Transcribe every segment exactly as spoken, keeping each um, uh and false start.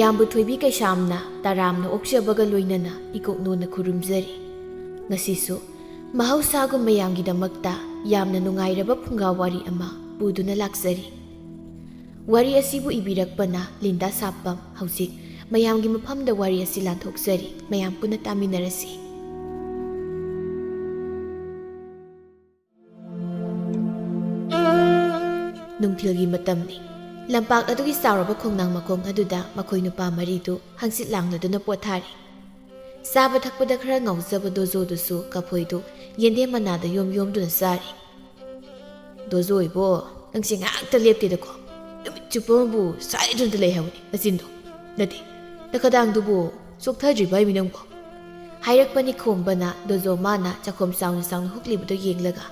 ꯌꯥꯝꯕ ꯊꯣꯏꯕꯤ ꯀꯩꯁꯥꯝꯅ ꯇꯔꯥꯝꯅ ꯑꯣꯛꯆꯕꯒ ꯂꯣꯏꯅꯅ ꯏꯀꯣꯛꯅꯣꯅ ꯈꯨꯔꯨꯝꯖꯔꯤ꯫ ꯉꯁꯤꯁꯨ ꯃꯍꯧꯁꯥꯒꯨꯝ ꯃꯌꯥꯝꯒꯤꯗꯃꯛꯇ ꯌꯥꯝꯅ ꯅꯨꯡꯉꯥꯏꯔꯕ ꯐꯨꯡꯒꯥ ꯋꯥꯔꯤ ꯑꯃ ꯄꯨꯗꯨꯅ ꯂꯥꯛꯆꯔꯤ꯫ ꯋꯥꯔꯤ ꯑꯁꯤꯕꯨ ꯏꯕꯤꯔꯛꯄꯅ ꯂꯤꯟꯗꯥ ꯁꯥꯞꯄꯝ꯫ ꯍꯧꯖꯤꯛ ꯃꯌꯥꯝꯒꯤ ꯃꯐꯝꯗ ꯋꯥꯔꯤ ꯑꯁꯤ ꯂꯥꯟꯊꯣꯛꯆꯔꯤ꯫ ꯃꯌꯥꯝ ꯄꯨꯟꯅ ꯇꯥꯃꯤꯟꯅꯔꯁꯤ꯫ ꯅꯨꯡꯊꯤꯜꯒꯤ ꯃꯇꯝꯅꯤ꯫ ꯂꯝꯄꯥꯛ ꯑꯗꯨꯒꯤ ꯆꯥꯎꯔꯕ ꯈꯣꯡꯅꯥꯡ ꯃꯈꯣꯡ ꯑꯗꯨꯗ ꯃꯈꯣꯏ ꯅꯨꯄꯥ ꯃꯔꯤꯗꯨ ꯍꯪꯆꯤꯠ ꯂꯥꯡꯂꯗꯨꯅ ꯄꯣꯊꯥꯔꯤ꯫ ꯆꯥꯕ ꯊꯛꯄꯗ ꯈꯔ ꯉꯥꯎꯖꯕ ꯗꯣꯖꯣꯗꯨꯁꯨ ꯀꯐꯣꯏꯗꯨ ꯌꯦꯟꯗꯦꯝ ꯃꯅꯥꯗ ꯌꯣꯝ ꯌꯣꯝꯗꯨꯅ ꯆꯥꯔꯤ꯫ "ꯗꯣꯖꯣ ꯏꯕꯣ, ꯅꯪꯁꯦ ꯉꯥꯏꯍꯥꯛꯇ ꯂꯦꯞꯇꯦꯗꯀꯣ꯫ ꯅꯨꯃꯤꯠ ꯆꯨꯞꯄ ꯑꯃꯕꯨ ꯆꯥꯏꯗꯨꯅꯇ ꯂꯩ ꯍꯥꯏꯕꯅꯤ ꯅꯆꯤꯟꯗꯣ꯫ ꯅꯠꯇꯦ, ꯅꯈꯗꯥꯡꯗꯨꯕꯨ ꯆꯣꯛꯊꯗ꯭ꯔꯤꯕ ꯍꯥꯏꯃꯤ ꯅꯪꯕꯣ?" ꯍꯥꯏꯔꯛꯄꯅꯤ ꯈꯣꯝꯕꯅ ꯗꯣꯖꯣ ꯃꯥꯅ ꯆꯥꯛꯈꯣꯝ ꯆꯥꯎꯅ ꯆꯥꯎꯅ ꯍꯨꯛꯂꯤꯕꯗꯨ ꯌꯦꯡꯂꯒ꯫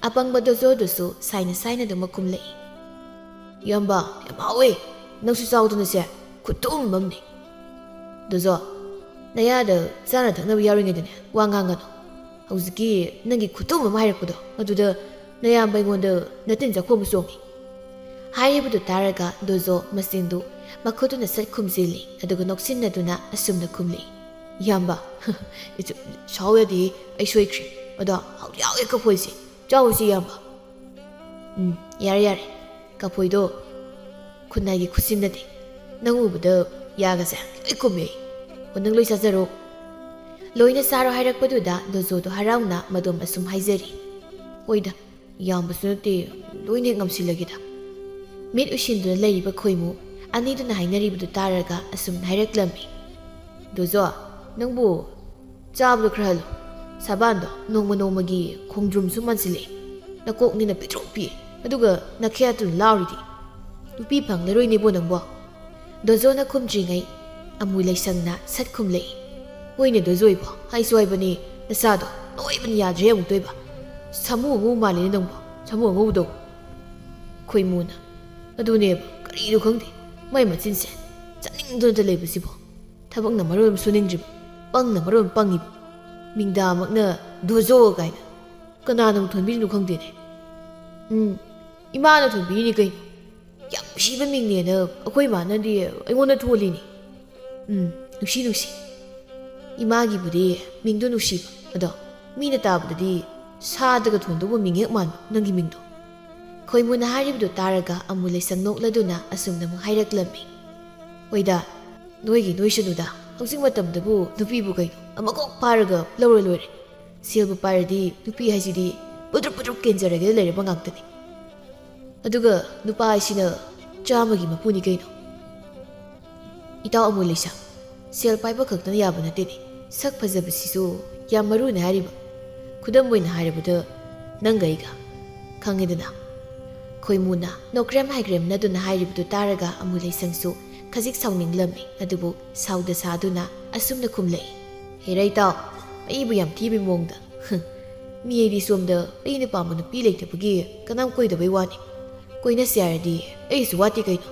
ꯑꯄꯪꯕ ꯗꯣꯖꯣꯗꯨꯁꯨ ꯁꯥꯏꯅ ꯁꯥꯏꯅ ꯑꯗꯨꯃꯛ ꯈꯨꯝꯂꯛꯏ꯫ "ꯏꯌꯥꯝꯕ, ꯌꯥꯝ ꯍꯥꯎꯋꯦ꯫ ꯅꯪꯁꯨ ꯆꯥꯎꯗꯅꯁꯦ, ꯈꯨꯇꯨꯝ ꯑꯃꯅꯤ꯫" "ꯗꯣꯖꯣ, ꯅꯌꯥꯗ ꯆꯥꯅ ꯊꯛꯅꯕ ꯌꯥꯎꯔꯤꯉꯩꯗꯅꯦ ꯋꯥ ꯉꯥꯡꯒꯅꯨ꯫ ꯍꯧꯖꯤꯛꯀꯤ ꯅꯪꯒꯤ ꯈꯨꯇꯨꯝ ꯑꯃ ꯍꯥꯏꯔꯛꯄꯗꯣ, ꯑꯗꯨꯗ ꯅꯌꯥꯝꯕ ꯑꯩꯉꯣꯟꯗ ꯅꯇꯤꯟ ꯆꯥꯛꯈꯣꯝ ꯆꯣꯡꯉꯤ꯫" ꯍꯥꯏꯔꯤꯕꯗꯨ ꯇꯥꯔꯒ ꯗꯣꯖꯣ ꯃꯆꯤꯟꯗꯨ ꯃꯈꯨꯠꯇꯨꯅ ꯁꯠ ꯈꯨꯝꯖꯤꯜꯂꯤ, ꯑꯗꯨꯒ ꯅꯣꯛꯁꯤꯟꯅꯗꯨꯅ ꯑꯁꯨꯝꯅ ꯈꯨꯝꯂꯤ, "ꯏꯌꯥꯝꯕ, ꯏꯆꯨ-, ꯁꯥꯎ ꯌꯥꯗꯦ, ꯑꯩ ꯁꯣꯏꯈ꯭ꯔꯦ꯫ ꯑꯗꯣ ꯍꯥꯎꯗꯤ ꯍꯥꯎꯋꯦ ꯀꯐꯣꯏꯁꯦ, ꯆꯥꯎꯁꯤ ꯏꯌꯥꯝꯕ꯫" "ꯎꯝ, ꯌꯥꯔꯦ ꯌꯥꯔꯦ, ꯀꯐꯣꯏꯗꯣ ꯈꯨꯟꯅꯥꯏꯒꯤ ꯈꯨꯠꯁꯤꯟꯅꯗꯦ, ꯅꯪ ꯎꯕꯗ ꯌꯥꯒꯁꯦ ꯂꯣꯏ ꯀꯨꯝꯃꯦ꯫ ꯑꯣ, ꯅꯪ ꯂꯣꯏ ꯆꯥꯖꯔꯣ꯫ ꯂꯣꯏꯅ ꯆꯥꯔꯣ" ꯍꯥꯏꯔꯛꯄꯗꯨꯗ ꯗꯣꯖꯣꯗꯣ ꯍꯔꯥꯎꯅ ꯃꯗꯣꯝ ꯑꯁꯨꯝ ꯍꯥꯏꯖꯔꯤ, "ꯍꯣꯏꯗ, ꯌꯥꯝꯕꯁꯨ ꯅꯠꯇꯦ, ꯂꯣꯏꯅ ꯍꯦꯛ ꯉꯝꯁꯤꯜꯂꯒꯦꯗ꯫" ꯃꯤꯠ ꯎꯏꯁꯤꯟꯗꯨꯅ ꯂꯩꯔꯤꯕ ꯈꯣꯏꯃꯨ ꯑꯅꯤꯗꯨꯅ ꯍꯥꯏꯅꯔꯤꯕꯗꯨ ꯇꯥꯔꯒ ꯑꯁꯨꯝ ꯍꯥꯏꯔꯛꯂꯝꯃꯤ, "ꯗꯣꯖꯣ, ꯅꯪꯕꯨ ꯆꯥꯕꯗꯣ ꯈꯔ ꯍꯜꯂꯣ꯫ ꯁꯥꯕꯥꯟꯗꯣ ꯅꯣꯡꯃ ꯅꯣꯡꯃꯒꯤ ꯈꯣꯡꯗ꯭ꯔꯨꯝꯁꯨ ꯃꯥꯟꯁꯤꯜꯂꯛꯑꯦ꯫ ꯅꯀꯣꯛꯅꯤꯅ ꯄꯤꯛꯇ꯭ꯔꯨꯛ ꯄꯤꯛꯑꯦ, ꯑꯗꯨꯒ ꯅꯈꯌꯥꯠꯇꯨꯅ ꯂꯥꯎꯔꯤꯗꯤ꯫ ꯅꯨꯄꯤ ꯐꯪꯂꯔꯣꯏꯅꯦꯕꯣ ꯅꯪꯕꯣ꯫" ꯗꯣꯖꯣꯅ ꯈꯨꯝꯗ꯭ꯔꯤꯉꯩ ꯑꯃꯨ ꯂꯩꯁꯪꯅ ꯁꯠ ꯈꯨꯝꯂꯛꯏ, "ꯍꯣꯏꯅꯦ ꯗꯣꯖꯣ ꯏꯕꯣ, ꯍꯥꯏꯁꯨ ꯍꯥꯏꯕꯅꯤ, ꯅꯁꯥꯗꯣ ꯅꯣꯏꯕꯅ ꯌꯥꯗ꯭ꯔꯦ ꯑꯃꯨꯛꯇꯣꯏꯕ꯫ ꯁꯥꯃꯨ ꯑꯉꯧꯕ ꯃꯥꯜꯂꯤꯅꯦ ꯅꯪꯕꯣ, ꯁꯥꯃꯨ ꯑꯉꯧꯕꯗꯣ꯫" ꯈꯣꯏꯃꯨꯅ, "ꯑꯗꯨꯅꯦꯕ, ꯀꯔꯤꯅꯣ ꯈꯪꯗꯦ, ꯃꯥꯏ ꯃꯆꯤꯟꯁꯦ ꯆꯥꯅꯤꯡꯗꯨꯅꯇ ꯂꯩꯕꯁꯤꯕꯣ꯫ ꯊꯕꯛꯅ ꯃꯔꯣꯜ ꯑꯃ ꯁꯨꯅꯤꯡꯗ꯭ꯔꯤꯕ, ꯄꯪꯅ ꯃꯔꯣꯜ ꯑꯃ ꯄꯪꯉꯤꯕ, ꯃꯤꯡꯗꯥꯃꯛꯅ ꯗꯣꯖꯣ ꯀꯥꯏꯅ꯫ ꯀꯅꯥꯅꯕꯨ ꯊꯣꯟꯕꯤꯔꯤꯅꯣ ꯈꯪꯗꯦꯅꯦ꯫ ꯎꯝ, ꯏꯃꯥꯅ ꯊꯣꯟꯕꯤꯔꯤꯅꯤ ꯀꯩꯅꯣ꯫ ꯌꯥꯝ ꯅꯨꯡꯁꯤꯕ ꯃꯤꯡꯅꯦꯅ ꯑꯩꯈꯣꯏ ꯏꯃꯥꯅꯗꯤ ꯑꯩꯉꯣꯟꯗ ꯊꯣꯜꯂꯤꯅꯤ꯫ ꯎꯝ, ꯅꯨꯡꯁꯤ ꯅꯨꯡꯁꯤ꯫ ꯏꯃꯥꯒꯤꯕꯨꯗꯤ ꯃꯤꯡꯗꯣ ꯅꯨꯡꯁꯤꯕ, ꯑꯗꯣ ꯃꯤꯅ ꯇꯥꯕꯗꯗꯤ ꯁꯥꯗꯒ ꯊꯣꯟꯗꯧꯕ ꯃꯤꯡ ꯍꯦꯛ ꯃꯥꯟꯕ ꯅꯪꯒꯤ ꯃꯤꯡꯗꯣ꯫ ꯈꯣꯏꯃꯨꯅ ꯍꯥꯏꯔꯤꯕꯗꯨ ꯇꯥꯔꯒ ꯑꯃꯨ ꯂꯩꯁꯪ ꯅꯣꯛꯂꯗꯨꯅ ꯑꯁꯨꯝꯅ ꯑꯃꯨꯛ ꯍꯥꯏꯔꯛꯂꯝꯃꯤ꯫ ꯍꯣꯏꯗ, ꯅꯣꯏꯒꯤ ꯅꯣꯏꯁꯅꯨꯗ, ꯍꯧꯖꯤꯛ ꯃꯇꯝꯗꯕꯨ ꯅꯨꯄꯤꯕꯨ ꯀꯩꯅꯣ ꯑꯃꯀꯣꯛ ꯐꯥꯔꯒ ꯂꯧꯔ ꯂꯣꯏꯔꯦ꯫ ꯁꯦꯜꯕꯨ ꯄꯥꯏꯔꯗꯤ ꯅꯨꯄꯤ ꯍꯥꯏꯁꯤꯗꯤ ꯄꯨꯗ꯭ꯔꯨꯞ ꯄꯨꯗ꯭ꯔꯨꯞ ꯀꯦꯟꯖꯔꯒ ꯂꯩꯔꯕ ꯉꯥꯛꯇꯅꯤ꯫ ꯑꯗꯨꯒ ꯅꯨꯄꯥ ꯍꯥꯏꯁꯤꯅ ꯆꯥꯝꯃꯒꯤ ꯃꯄꯨꯅꯤ ꯀꯩꯅꯣ꯫ ꯏꯇꯥꯎ ꯑꯃꯨ ꯂꯩꯁꯥ, ꯁꯦꯜ ꯄꯥꯏꯕ ꯈꯛꯇꯅ ꯌꯥꯕ ꯅꯠꯇꯦꯅꯦ꯫ ꯁꯛ ꯐꯖꯕꯁꯤꯁꯨ ꯌꯥꯝ ꯃꯔꯨꯅꯦ ꯍꯥꯏꯔꯤꯕ꯫ ꯈꯨꯗꯝ ꯑꯣꯏꯅ ꯍꯥꯏꯔꯕꯗ ꯅꯪꯒ ꯑꯩꯒ꯫ ꯈꯪꯉꯦꯗꯅ? ꯈꯣꯏꯃꯨꯅ ꯅꯣꯀ꯭ꯔꯦꯝ ꯍꯥꯏꯒ꯭ꯔꯦꯝꯅꯗꯨꯅ ꯍꯥꯏꯔꯤꯕꯗꯨ ꯇꯥꯔꯒ ꯑꯃꯨ ꯂꯩꯁꯪꯁꯨ ꯈꯖꯤꯛ ꯁꯥꯎꯅꯤꯡꯂꯝꯃꯤ꯫ ꯑꯗꯨꯕꯨ ꯁꯥꯎꯗ ꯁꯥꯗꯨꯅ ꯑꯁꯨꯝꯅ ꯈꯨꯝꯂꯛꯏ, "ꯍꯦꯔꯥ ꯏꯇꯥꯎ, ꯑꯩꯕꯨ ꯌꯥꯝ ꯊꯤꯕꯩ ꯃꯑꯣꯡꯗ꯫ ꯃꯤ ꯑꯩꯗꯤ ꯁꯣꯝꯗ ꯑꯩꯅ ꯄꯥꯝꯕ ꯅꯨꯄꯤ ꯂꯩꯇꯕꯒꯤ ꯀꯅꯥꯝ ꯀꯣꯏꯗꯕꯩ ꯋꯥꯅꯤ꯫ ꯀꯣꯏꯅꯁꯦ ꯍꯥꯏꯔꯗꯤ ꯑꯩꯁꯨ ꯋꯥꯠꯇꯦ ꯀꯩꯅꯣ꯫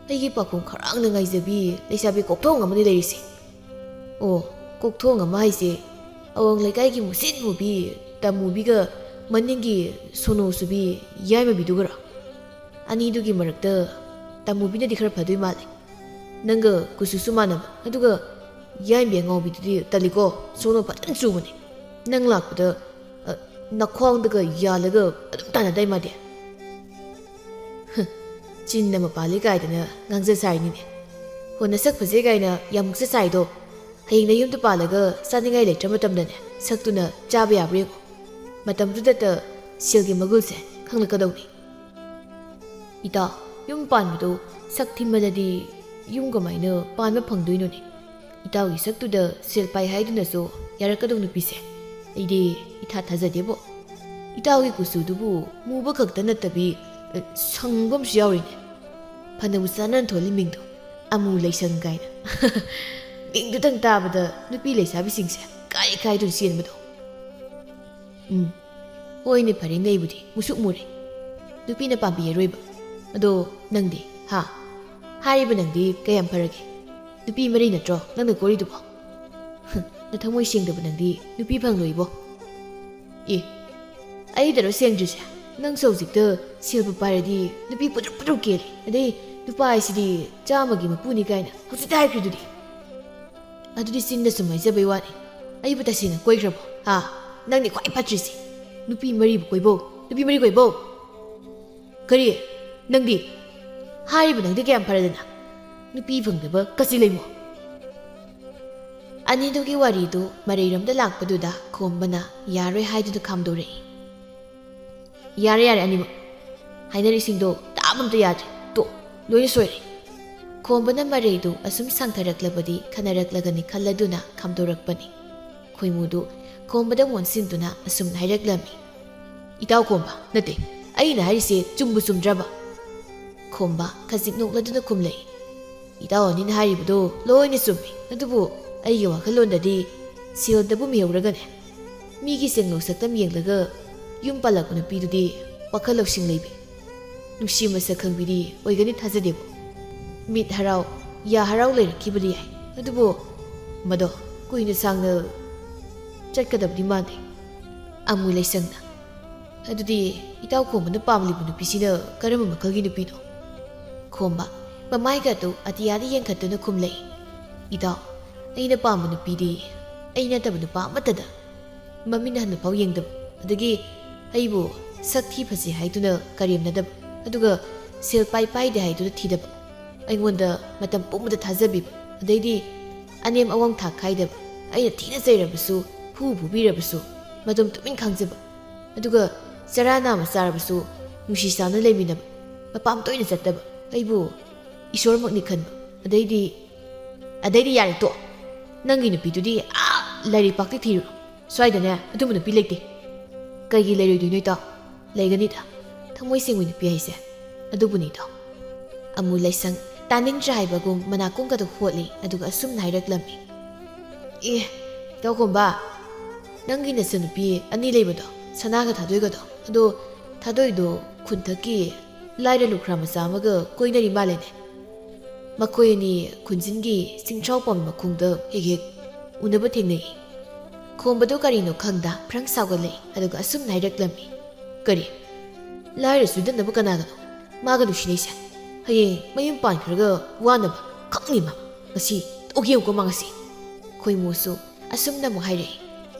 ꯑꯩꯒꯤ ꯄꯥꯈꯣꯡ ꯈꯧꯔꯥꯡꯅ ꯉꯥꯏꯖꯕꯤ ꯂꯩꯁꯥꯕꯤ ꯀꯣꯛꯊꯣꯡ ꯑꯃꯅꯤ ꯂꯩꯔꯤꯁꯦ꯫ ꯑꯣ, ꯀꯣꯛꯊꯣꯡ ꯑꯃ ꯍꯥꯏꯁꯦ ꯑꯋꯥꯡ ꯂꯩꯀꯥꯏꯒꯤ ꯃꯨꯁꯤꯠ ꯃꯨꯕꯤ ꯇꯥꯃꯨꯕꯤꯒ ꯃꯅꯤꯡꯒꯤ ꯁꯣꯅꯣ ꯁꯨꯕꯤ ꯌꯥꯏꯃꯕꯤꯗꯨꯒꯔꯣ? ꯑꯅꯤꯗꯨꯒꯤ ꯃꯔꯛꯇ ꯇꯥꯃꯨꯕꯤꯅꯗꯤ ꯈꯔ ꯐꯗꯣꯏ ꯃꯥꯜꯂꯦ꯫ ꯅꯪꯒ ꯀꯨꯆꯨꯁꯨ ꯃꯥꯟꯅꯕ, ꯑꯗꯨꯒ ꯌꯥꯏꯃꯕꯤ ꯑꯉꯥꯎꯕꯤꯗꯨꯗꯤ ꯇꯜꯂꯤꯀꯣ, ꯁꯣꯅꯣ ꯐꯖꯅ ꯆꯨꯕꯅꯦ꯫ ꯅꯪ ꯂꯥꯛꯄꯗ, ꯑ, ꯅꯈ꯭ꯋꯥꯡꯗꯒ ꯌꯥꯜꯂꯒ ꯑꯗꯨꯝ ꯇꯥꯟꯅꯗꯥꯏ ꯃꯥꯗꯤ?" "ꯍ, ꯆꯤꯟꯅ ꯃꯄꯥꯜꯂꯤ ꯀꯥꯏꯗꯅ ꯉꯥꯡꯖ ꯁꯥꯏꯅꯤꯅꯦ꯫ ꯍꯣ, ꯅꯁꯛ ꯐꯖꯩ ꯀꯥꯏꯅ ꯌꯥꯝ ꯃꯨꯛꯆ ꯁꯥꯏꯗꯣ, ꯍꯌꯦꯡ ꯅꯌꯨꯝꯗ ꯄꯥꯜꯂꯒ ꯆꯥꯅꯤꯡꯉꯥꯏ ꯂꯩꯇ꯭ꯔ ꯃꯇꯝꯗꯅꯦ, ꯁꯛꯇꯨꯅ ꯆꯥꯕ ꯌꯥꯕ꯭ꯔꯥ ꯌꯦꯡꯉꯣ꯫ ꯃꯇꯝꯗꯨꯗꯇ ꯁꯦꯜꯒꯤ ꯃꯒꯨꯜꯁꯦ ꯈꯪꯂꯛꯀꯗꯧꯅꯤ꯫ ꯏꯇꯥꯎ, ꯌꯨꯝ ꯄꯥꯟꯕꯗꯣ ꯁꯛ ꯊꯤꯃꯜꯂꯗꯤ ꯌꯨꯝ ꯀꯃꯥꯏꯅ ꯄꯥꯟꯕ ꯐꯪꯗꯣꯏꯅꯣꯅꯦ? ꯏꯇꯥꯎꯒꯤ ꯁꯛꯇꯨꯗ ꯁꯦꯜ ꯄꯥꯏ ꯍꯥꯏꯗꯨꯅꯁꯨ ꯌꯥꯔꯛꯀꯗꯧ ꯅꯨꯄꯤꯁꯦ ꯑꯩꯗꯤ ꯏꯊꯥ ꯊꯥꯖꯗꯦꯕꯣ꯫ ꯏꯇꯥꯎꯒꯤ ꯀꯨꯆꯨꯗꯨꯕꯨ ꯃꯨꯕ ꯈꯛꯇ ꯅꯠꯇꯕꯤ, ꯑ, ꯁꯪꯕ ꯑꯃꯁꯨ ꯌꯥꯎꯔꯤꯅꯦ꯫ ꯐꯅꯕꯨ ꯆꯥꯟꯅꯅ ꯊꯣꯜꯂꯤ ꯃꯤꯡꯗꯣ, ꯑꯃꯨ ꯂꯩꯁꯪ ꯀꯥꯏꯅ꯫ ꯃꯤꯡꯗꯨꯗꯪ ꯇꯥꯕꯗ ꯅꯨꯄꯤ ꯂꯩꯁꯥꯕꯤꯁꯤꯡꯁꯦ ꯀꯥꯏ ꯀꯥꯏꯗꯨꯅ ꯆꯦꯟꯕꯗꯣ꯫ ꯎꯝ, ꯍꯣꯏꯅꯦ, ꯐꯔꯦꯅꯦ, ꯑꯩꯕꯨꯗꯤ ꯃꯨꯁꯨꯛ ꯃꯨꯔꯦ꯫ ꯅꯨꯄꯤꯅ ꯄꯥꯝꯕꯤꯔꯔꯣꯏꯕ꯫ ꯑꯗꯣ ꯅꯪꯗꯤ, ꯍꯥ? ꯍꯥꯏꯔꯤꯕ ꯅꯪꯗꯤ ꯀꯌꯥꯝ ꯐꯔꯒꯦ? ꯅꯨꯄꯤ ꯃꯔꯤ ꯅꯠꯇ꯭ꯔꯣ ꯅꯪꯅ ꯀꯣꯏꯔꯤꯗꯨꯕꯣ? ꯅꯊꯃꯣꯏ ꯁꯦꯡꯗꯕ ꯅꯪꯗꯤ ꯅꯨꯄꯤ ꯐꯪꯂꯣꯏꯕꯣ꯫ ꯑꯦ, ꯑꯩꯗꯔꯣ ꯁꯦꯡꯗ꯭ꯔꯤꯁꯦ? ꯅꯪꯁꯨ ꯍꯧꯖꯤꯛꯇ ꯁꯦꯜꯕꯨ ꯄꯥꯏꯔꯗꯤ ꯅꯨꯄꯤ ꯄꯨꯗ꯭ꯔꯨꯞ ꯄꯨꯗ꯭ꯔꯨꯞ ꯀꯦꯜꯂꯤ꯫ ꯑꯗꯩ ꯅꯨꯄꯥ ꯍꯥꯏꯁꯤꯗꯤ ꯆꯥꯝꯃꯒꯤ ꯃꯄꯨꯅꯤ ꯀꯥꯏꯅ ꯍꯧꯖꯤꯛꯇ ꯍꯥꯏꯈ꯭ꯔꯤꯗꯨꯗꯤ꯫ ꯑꯗꯨꯗꯤ ꯆꯤꯟꯗ ꯁꯨꯝ ꯍꯥꯏꯖꯕꯩ ꯋꯥꯅꯤ꯫ ꯑꯩꯕꯨ ꯇꯁꯦꯡꯅ ꯀꯣꯏꯈ꯭ꯔꯕꯣ? ꯍꯥ? ꯅꯪꯅꯤ ꯈ꯭ꯋꯥꯏ ꯐꯠꯇ꯭ꯔꯤꯁꯤ꯫ ꯅꯨꯄꯤ ꯃꯔꯤꯕꯨ ꯀꯣꯏꯕꯧ, ꯅꯨꯄꯤ ꯃꯔꯤ ꯀꯣꯏꯕꯧ꯫ ꯀꯔꯤ? ꯅꯪꯗꯤ? ꯍꯥꯏꯔꯤꯕ ꯅꯪꯗꯤ ꯀꯌꯥꯝ ꯐꯔꯗꯅ? ꯅꯨꯄꯤ ꯐꯪꯗꯕ ꯀꯁꯤ ꯂꯩꯃꯣ? ꯑꯅꯤꯗꯨꯒꯤ ꯋꯥꯔꯤꯗꯨ ꯃꯔꯩꯔꯣꯝꯗ ꯂꯥꯛꯄꯗꯨꯗ ꯈꯣꯝꯕꯅ ꯌꯥꯔꯣꯏ ꯍꯥꯏꯗꯨꯅ ꯈꯥꯝꯗꯣꯔꯛꯏ꯫ "ꯌꯥꯔꯦ, ꯌꯥꯔꯦ, ꯑꯅꯤꯃꯛ꯫ ꯍꯥꯏꯅꯔꯤꯁꯤꯡꯗꯣ ꯇꯥꯕ ꯑꯝꯇ ꯌꯥꯗ꯭ꯔꯦ꯫ ꯇꯣ, ꯂꯣꯏꯅ ꯁꯣꯏꯔꯦ꯫" ꯈꯣꯝꯕꯅ ꯃꯔꯩꯗꯨ ꯑꯁꯨꯝ ꯁꯥꯡꯊꯔꯛꯂꯕꯗꯤ ꯈꯟꯅꯔꯛꯂꯒꯅꯤ ꯈꯜꯂꯗꯨꯅ ꯈꯥꯝꯗꯣꯔꯛꯄꯅꯤ꯫ ꯈꯣꯏꯃꯨꯗꯨ ꯈꯣꯝꯕꯗ ꯑꯣꯟꯁꯤꯟꯗꯨꯅ ꯑꯁꯨꯝ ꯍꯥꯏꯔꯛꯂꯝꯃꯤ꯫ "ꯏꯇꯥꯎ ꯈꯣꯝꯕ, ꯅꯠꯇꯦ, ꯑꯩꯅ ꯍꯥꯏꯔꯤꯁꯦ ꯆꯨꯝꯕꯨ ꯆꯨꯝꯗ꯭ꯔꯕ?" ꯈꯣꯝꯕ ꯈꯖꯤꯛ ꯅꯣꯛꯂꯗꯨꯅ ꯈꯨꯝꯂꯛꯏ꯫ "ꯏꯇꯥꯎ ꯑꯅꯤꯅ ꯍꯥꯏꯔꯤꯕꯗꯣ ꯂꯣꯏꯅ ꯆꯨꯝꯃꯤ, ꯑꯗꯨꯕꯨ ꯑꯩꯒꯤ ꯋꯥꯈꯜꯂꯣꯟꯗꯗꯤ ꯁꯦꯜꯗꯕꯨ ꯃꯤꯍꯧꯔꯒꯅꯦ, ꯃꯤꯒꯤ ꯁꯦꯟꯒꯧ ꯁꯛꯇꯝ ꯌꯦꯡꯂꯒ ꯌꯨꯝ ꯄꯥꯜꯂꯛꯄ ꯅꯨꯄꯤꯗꯨꯗꯤ ꯋꯥꯈꯜ ꯂꯧꯁꯤꯡ ꯂꯩꯕꯤ, ꯅꯨꯡꯁꯤ ꯃꯁꯛ ꯈꯪꯕꯤꯗꯤ ꯑꯣꯏꯒꯅꯤ ꯊꯥꯖꯗꯦꯕꯨ꯫ ꯃꯤꯠ ꯍꯔꯥꯎ, ꯌꯥ ꯍꯔꯥꯎ ꯂꯩꯔꯛꯈꯤꯕꯗꯤ ꯌꯥꯏ, ꯑꯗꯨꯕꯨ ꯃꯗꯣ ꯀꯨꯏꯅ ꯁꯥꯡꯅ ꯆꯠꯀꯗꯕꯗꯤ ꯃꯥꯟꯗꯦ꯫" ꯑꯃꯨ ꯂꯩꯁꯪꯅ, "ꯑꯗꯨꯗꯤ ꯏꯇꯥꯎ ꯈꯣꯝꯕꯅ ꯄꯥꯝꯂꯤꯕ ꯅꯨꯄꯤꯁꯤꯅ ꯀꯔꯝꯕ ꯃꯈꯜꯒꯤ ꯅꯨꯄꯤꯅꯣ?" ꯈꯣꯝꯕ ꯃꯃꯥꯏꯒ ꯑꯗꯨ ꯑꯇꯤꯌꯥꯗ ꯌꯦꯡꯈꯠꯇꯨꯅ ꯈꯨꯝꯂꯛꯏ꯫ "ꯏꯇꯥꯎ, ꯑꯩꯅ ꯄꯥꯝꯕ ꯅꯨꯄꯤꯗꯤ ꯑꯩ ꯅꯠꯇꯕ ꯅꯨꯄꯥ ꯑꯃꯠꯇꯗ ꯃꯃꯤꯠ ꯍꯟꯅꯐꯥꯎ ꯌꯦꯡꯗꯕ, ꯑꯗꯒꯤ ꯑꯩꯕꯨ ꯁꯛ ꯊꯤ ꯐꯖꯩ ꯍꯥꯏꯗꯨꯅ ꯀꯔꯦꯝꯅꯗꯕ, ꯑꯗꯨꯒ ꯁꯦꯜ ꯄꯥꯏ ꯄꯥꯏꯗꯦ ꯍꯥꯏꯗꯨꯅ ꯊꯤꯗꯕ, ꯑꯩꯉꯣꯟꯗ ꯃꯇꯝ ꯄꯨꯝꯕꯗ ꯊꯥꯖꯕꯤꯕ, ꯑꯗꯩꯗꯤ ꯑꯅꯦꯝ ꯑꯋꯥꯡ ꯊꯥꯛ ꯈꯥꯏꯗꯕ, ꯑꯩꯅ ꯊꯤꯅ ꯆꯩꯔꯕꯁꯨ, ꯐꯨ ꯐꯨꯕꯤꯔꯕꯁꯨ ꯃꯇꯝ ꯇꯨꯃꯤꯟ ꯈꯥꯡꯖꯕ, ꯑꯗꯨꯒ ꯆꯔꯥ ꯅꯥꯝꯃ ꯆꯥꯔꯕꯁꯨ ꯅꯨꯡꯁꯤ ꯆꯥꯟꯅ ꯂꯩꯃꯤꯟꯅꯕ, ꯃꯄꯥꯝ ꯇꯣꯏꯅ ꯆꯠꯇꯕ, ꯑꯩꯕꯨ ꯏꯁꯣꯔꯃꯛꯅꯤ ꯈꯟꯕ, ꯑꯗꯩꯗꯤ, ꯑꯗꯩꯗꯤ ꯌꯥꯔꯦ, ꯇꯣꯛ꯫ ꯅꯪꯒꯤ ꯅꯨꯄꯤꯗꯨꯗꯤ ꯑꯥ ꯂꯥꯏꯔꯩꯄꯥꯛꯇ ꯊꯤꯔꯨꯔꯣ꯫ ꯁ꯭ꯋꯥꯏꯗꯅꯦ ꯑꯗꯨꯝꯕ ꯅꯨꯄꯤ ꯂꯩꯇꯦ꯫" "ꯀꯩꯒꯤ ꯂꯩꯔꯣꯏꯗꯣꯏꯅꯣ ꯏꯇꯥꯎ? ꯂꯩꯒꯅꯤꯗ, ꯊꯃꯣꯏ ꯁꯦꯡꯕ ꯅꯨꯄꯤ ꯍꯥꯏꯁꯦ ꯑꯗꯨꯕꯨꯅꯤ ꯏꯇꯥꯎ꯫" ꯑꯃꯨ ꯂꯩꯁꯪ ꯇꯥꯅꯤꯡꯗ꯭ꯔꯦ ꯍꯥꯏꯕꯒꯨꯝ ꯃꯅꯥꯀꯣꯡꯒꯗꯨ ꯍꯣꯠꯂꯤ, ꯑꯗꯨꯒ ꯑꯁꯨꯝꯅ ꯍꯥꯏꯔꯛꯂꯝꯃꯤ꯫ "ꯑꯦ, ꯏꯇꯥꯎ ꯈꯣꯝꯕ, ꯅꯪꯒꯤ ꯅꯆꯟꯅꯨꯄꯤ ꯑꯅꯤ ꯂꯩꯕꯗꯣ, ꯁꯅꯥꯒ ꯊꯥꯗꯣꯏꯒꯗꯣ, ꯑꯗꯣ ꯊꯥꯗꯣꯏꯗꯣ ꯈꯨꯟꯊꯛꯀꯤ ꯂꯥꯏꯔ ꯂꯨꯈ꯭ꯔꯥ ꯃꯆꯥ ꯑꯃꯒ ꯀꯣꯏꯅꯔꯤ ꯃꯥꯜꯂꯦꯅꯦ꯫ ꯃꯈꯣꯏ ꯑꯅꯤ ꯈꯨꯟꯖꯤꯟꯒꯤ ꯆꯤꯡꯁꯥꯎ ꯄꯥꯝꯕꯤ ꯃꯈꯣꯡꯗ ꯍꯦꯛ ꯍꯦꯛ ꯎꯅꯕ ꯊꯦꯡꯅꯩ꯫" ꯈꯣꯝꯕꯗꯨ ꯀꯔꯤꯅꯣ ꯈꯪꯗ ꯐ꯭ꯔꯪ ꯁꯥꯎꯒꯠꯂꯛꯏ, ꯑꯗꯨꯒ ꯑꯁꯨꯝꯅ ꯍꯥꯏꯔꯛꯂꯝꯃꯤ꯫ "ꯀꯔꯤ? ꯂꯥꯏꯔ ꯆꯨꯗꯅꯕ ꯀꯅꯥꯒꯅꯣ ꯃꯥꯒ ꯅꯨꯡꯁꯤꯅꯩꯁꯦ? ꯍꯌꯦꯡ ꯃꯌꯨꯝ ꯄꯥꯟꯈ꯭ꯔꯒ ꯋꯥꯅꯕ ꯈꯛꯅꯤ ꯃꯥ꯫ ꯉꯁꯤ ꯇꯣꯛ ꯌꯦꯡꯉꯨꯀꯣ ꯃꯥ ꯉꯁꯤ꯫ ꯈꯣꯏꯃꯨꯁꯨ ꯑꯁꯨꯝꯅ ꯑꯃꯨꯛ ꯍꯥꯏꯔꯛꯏ꯫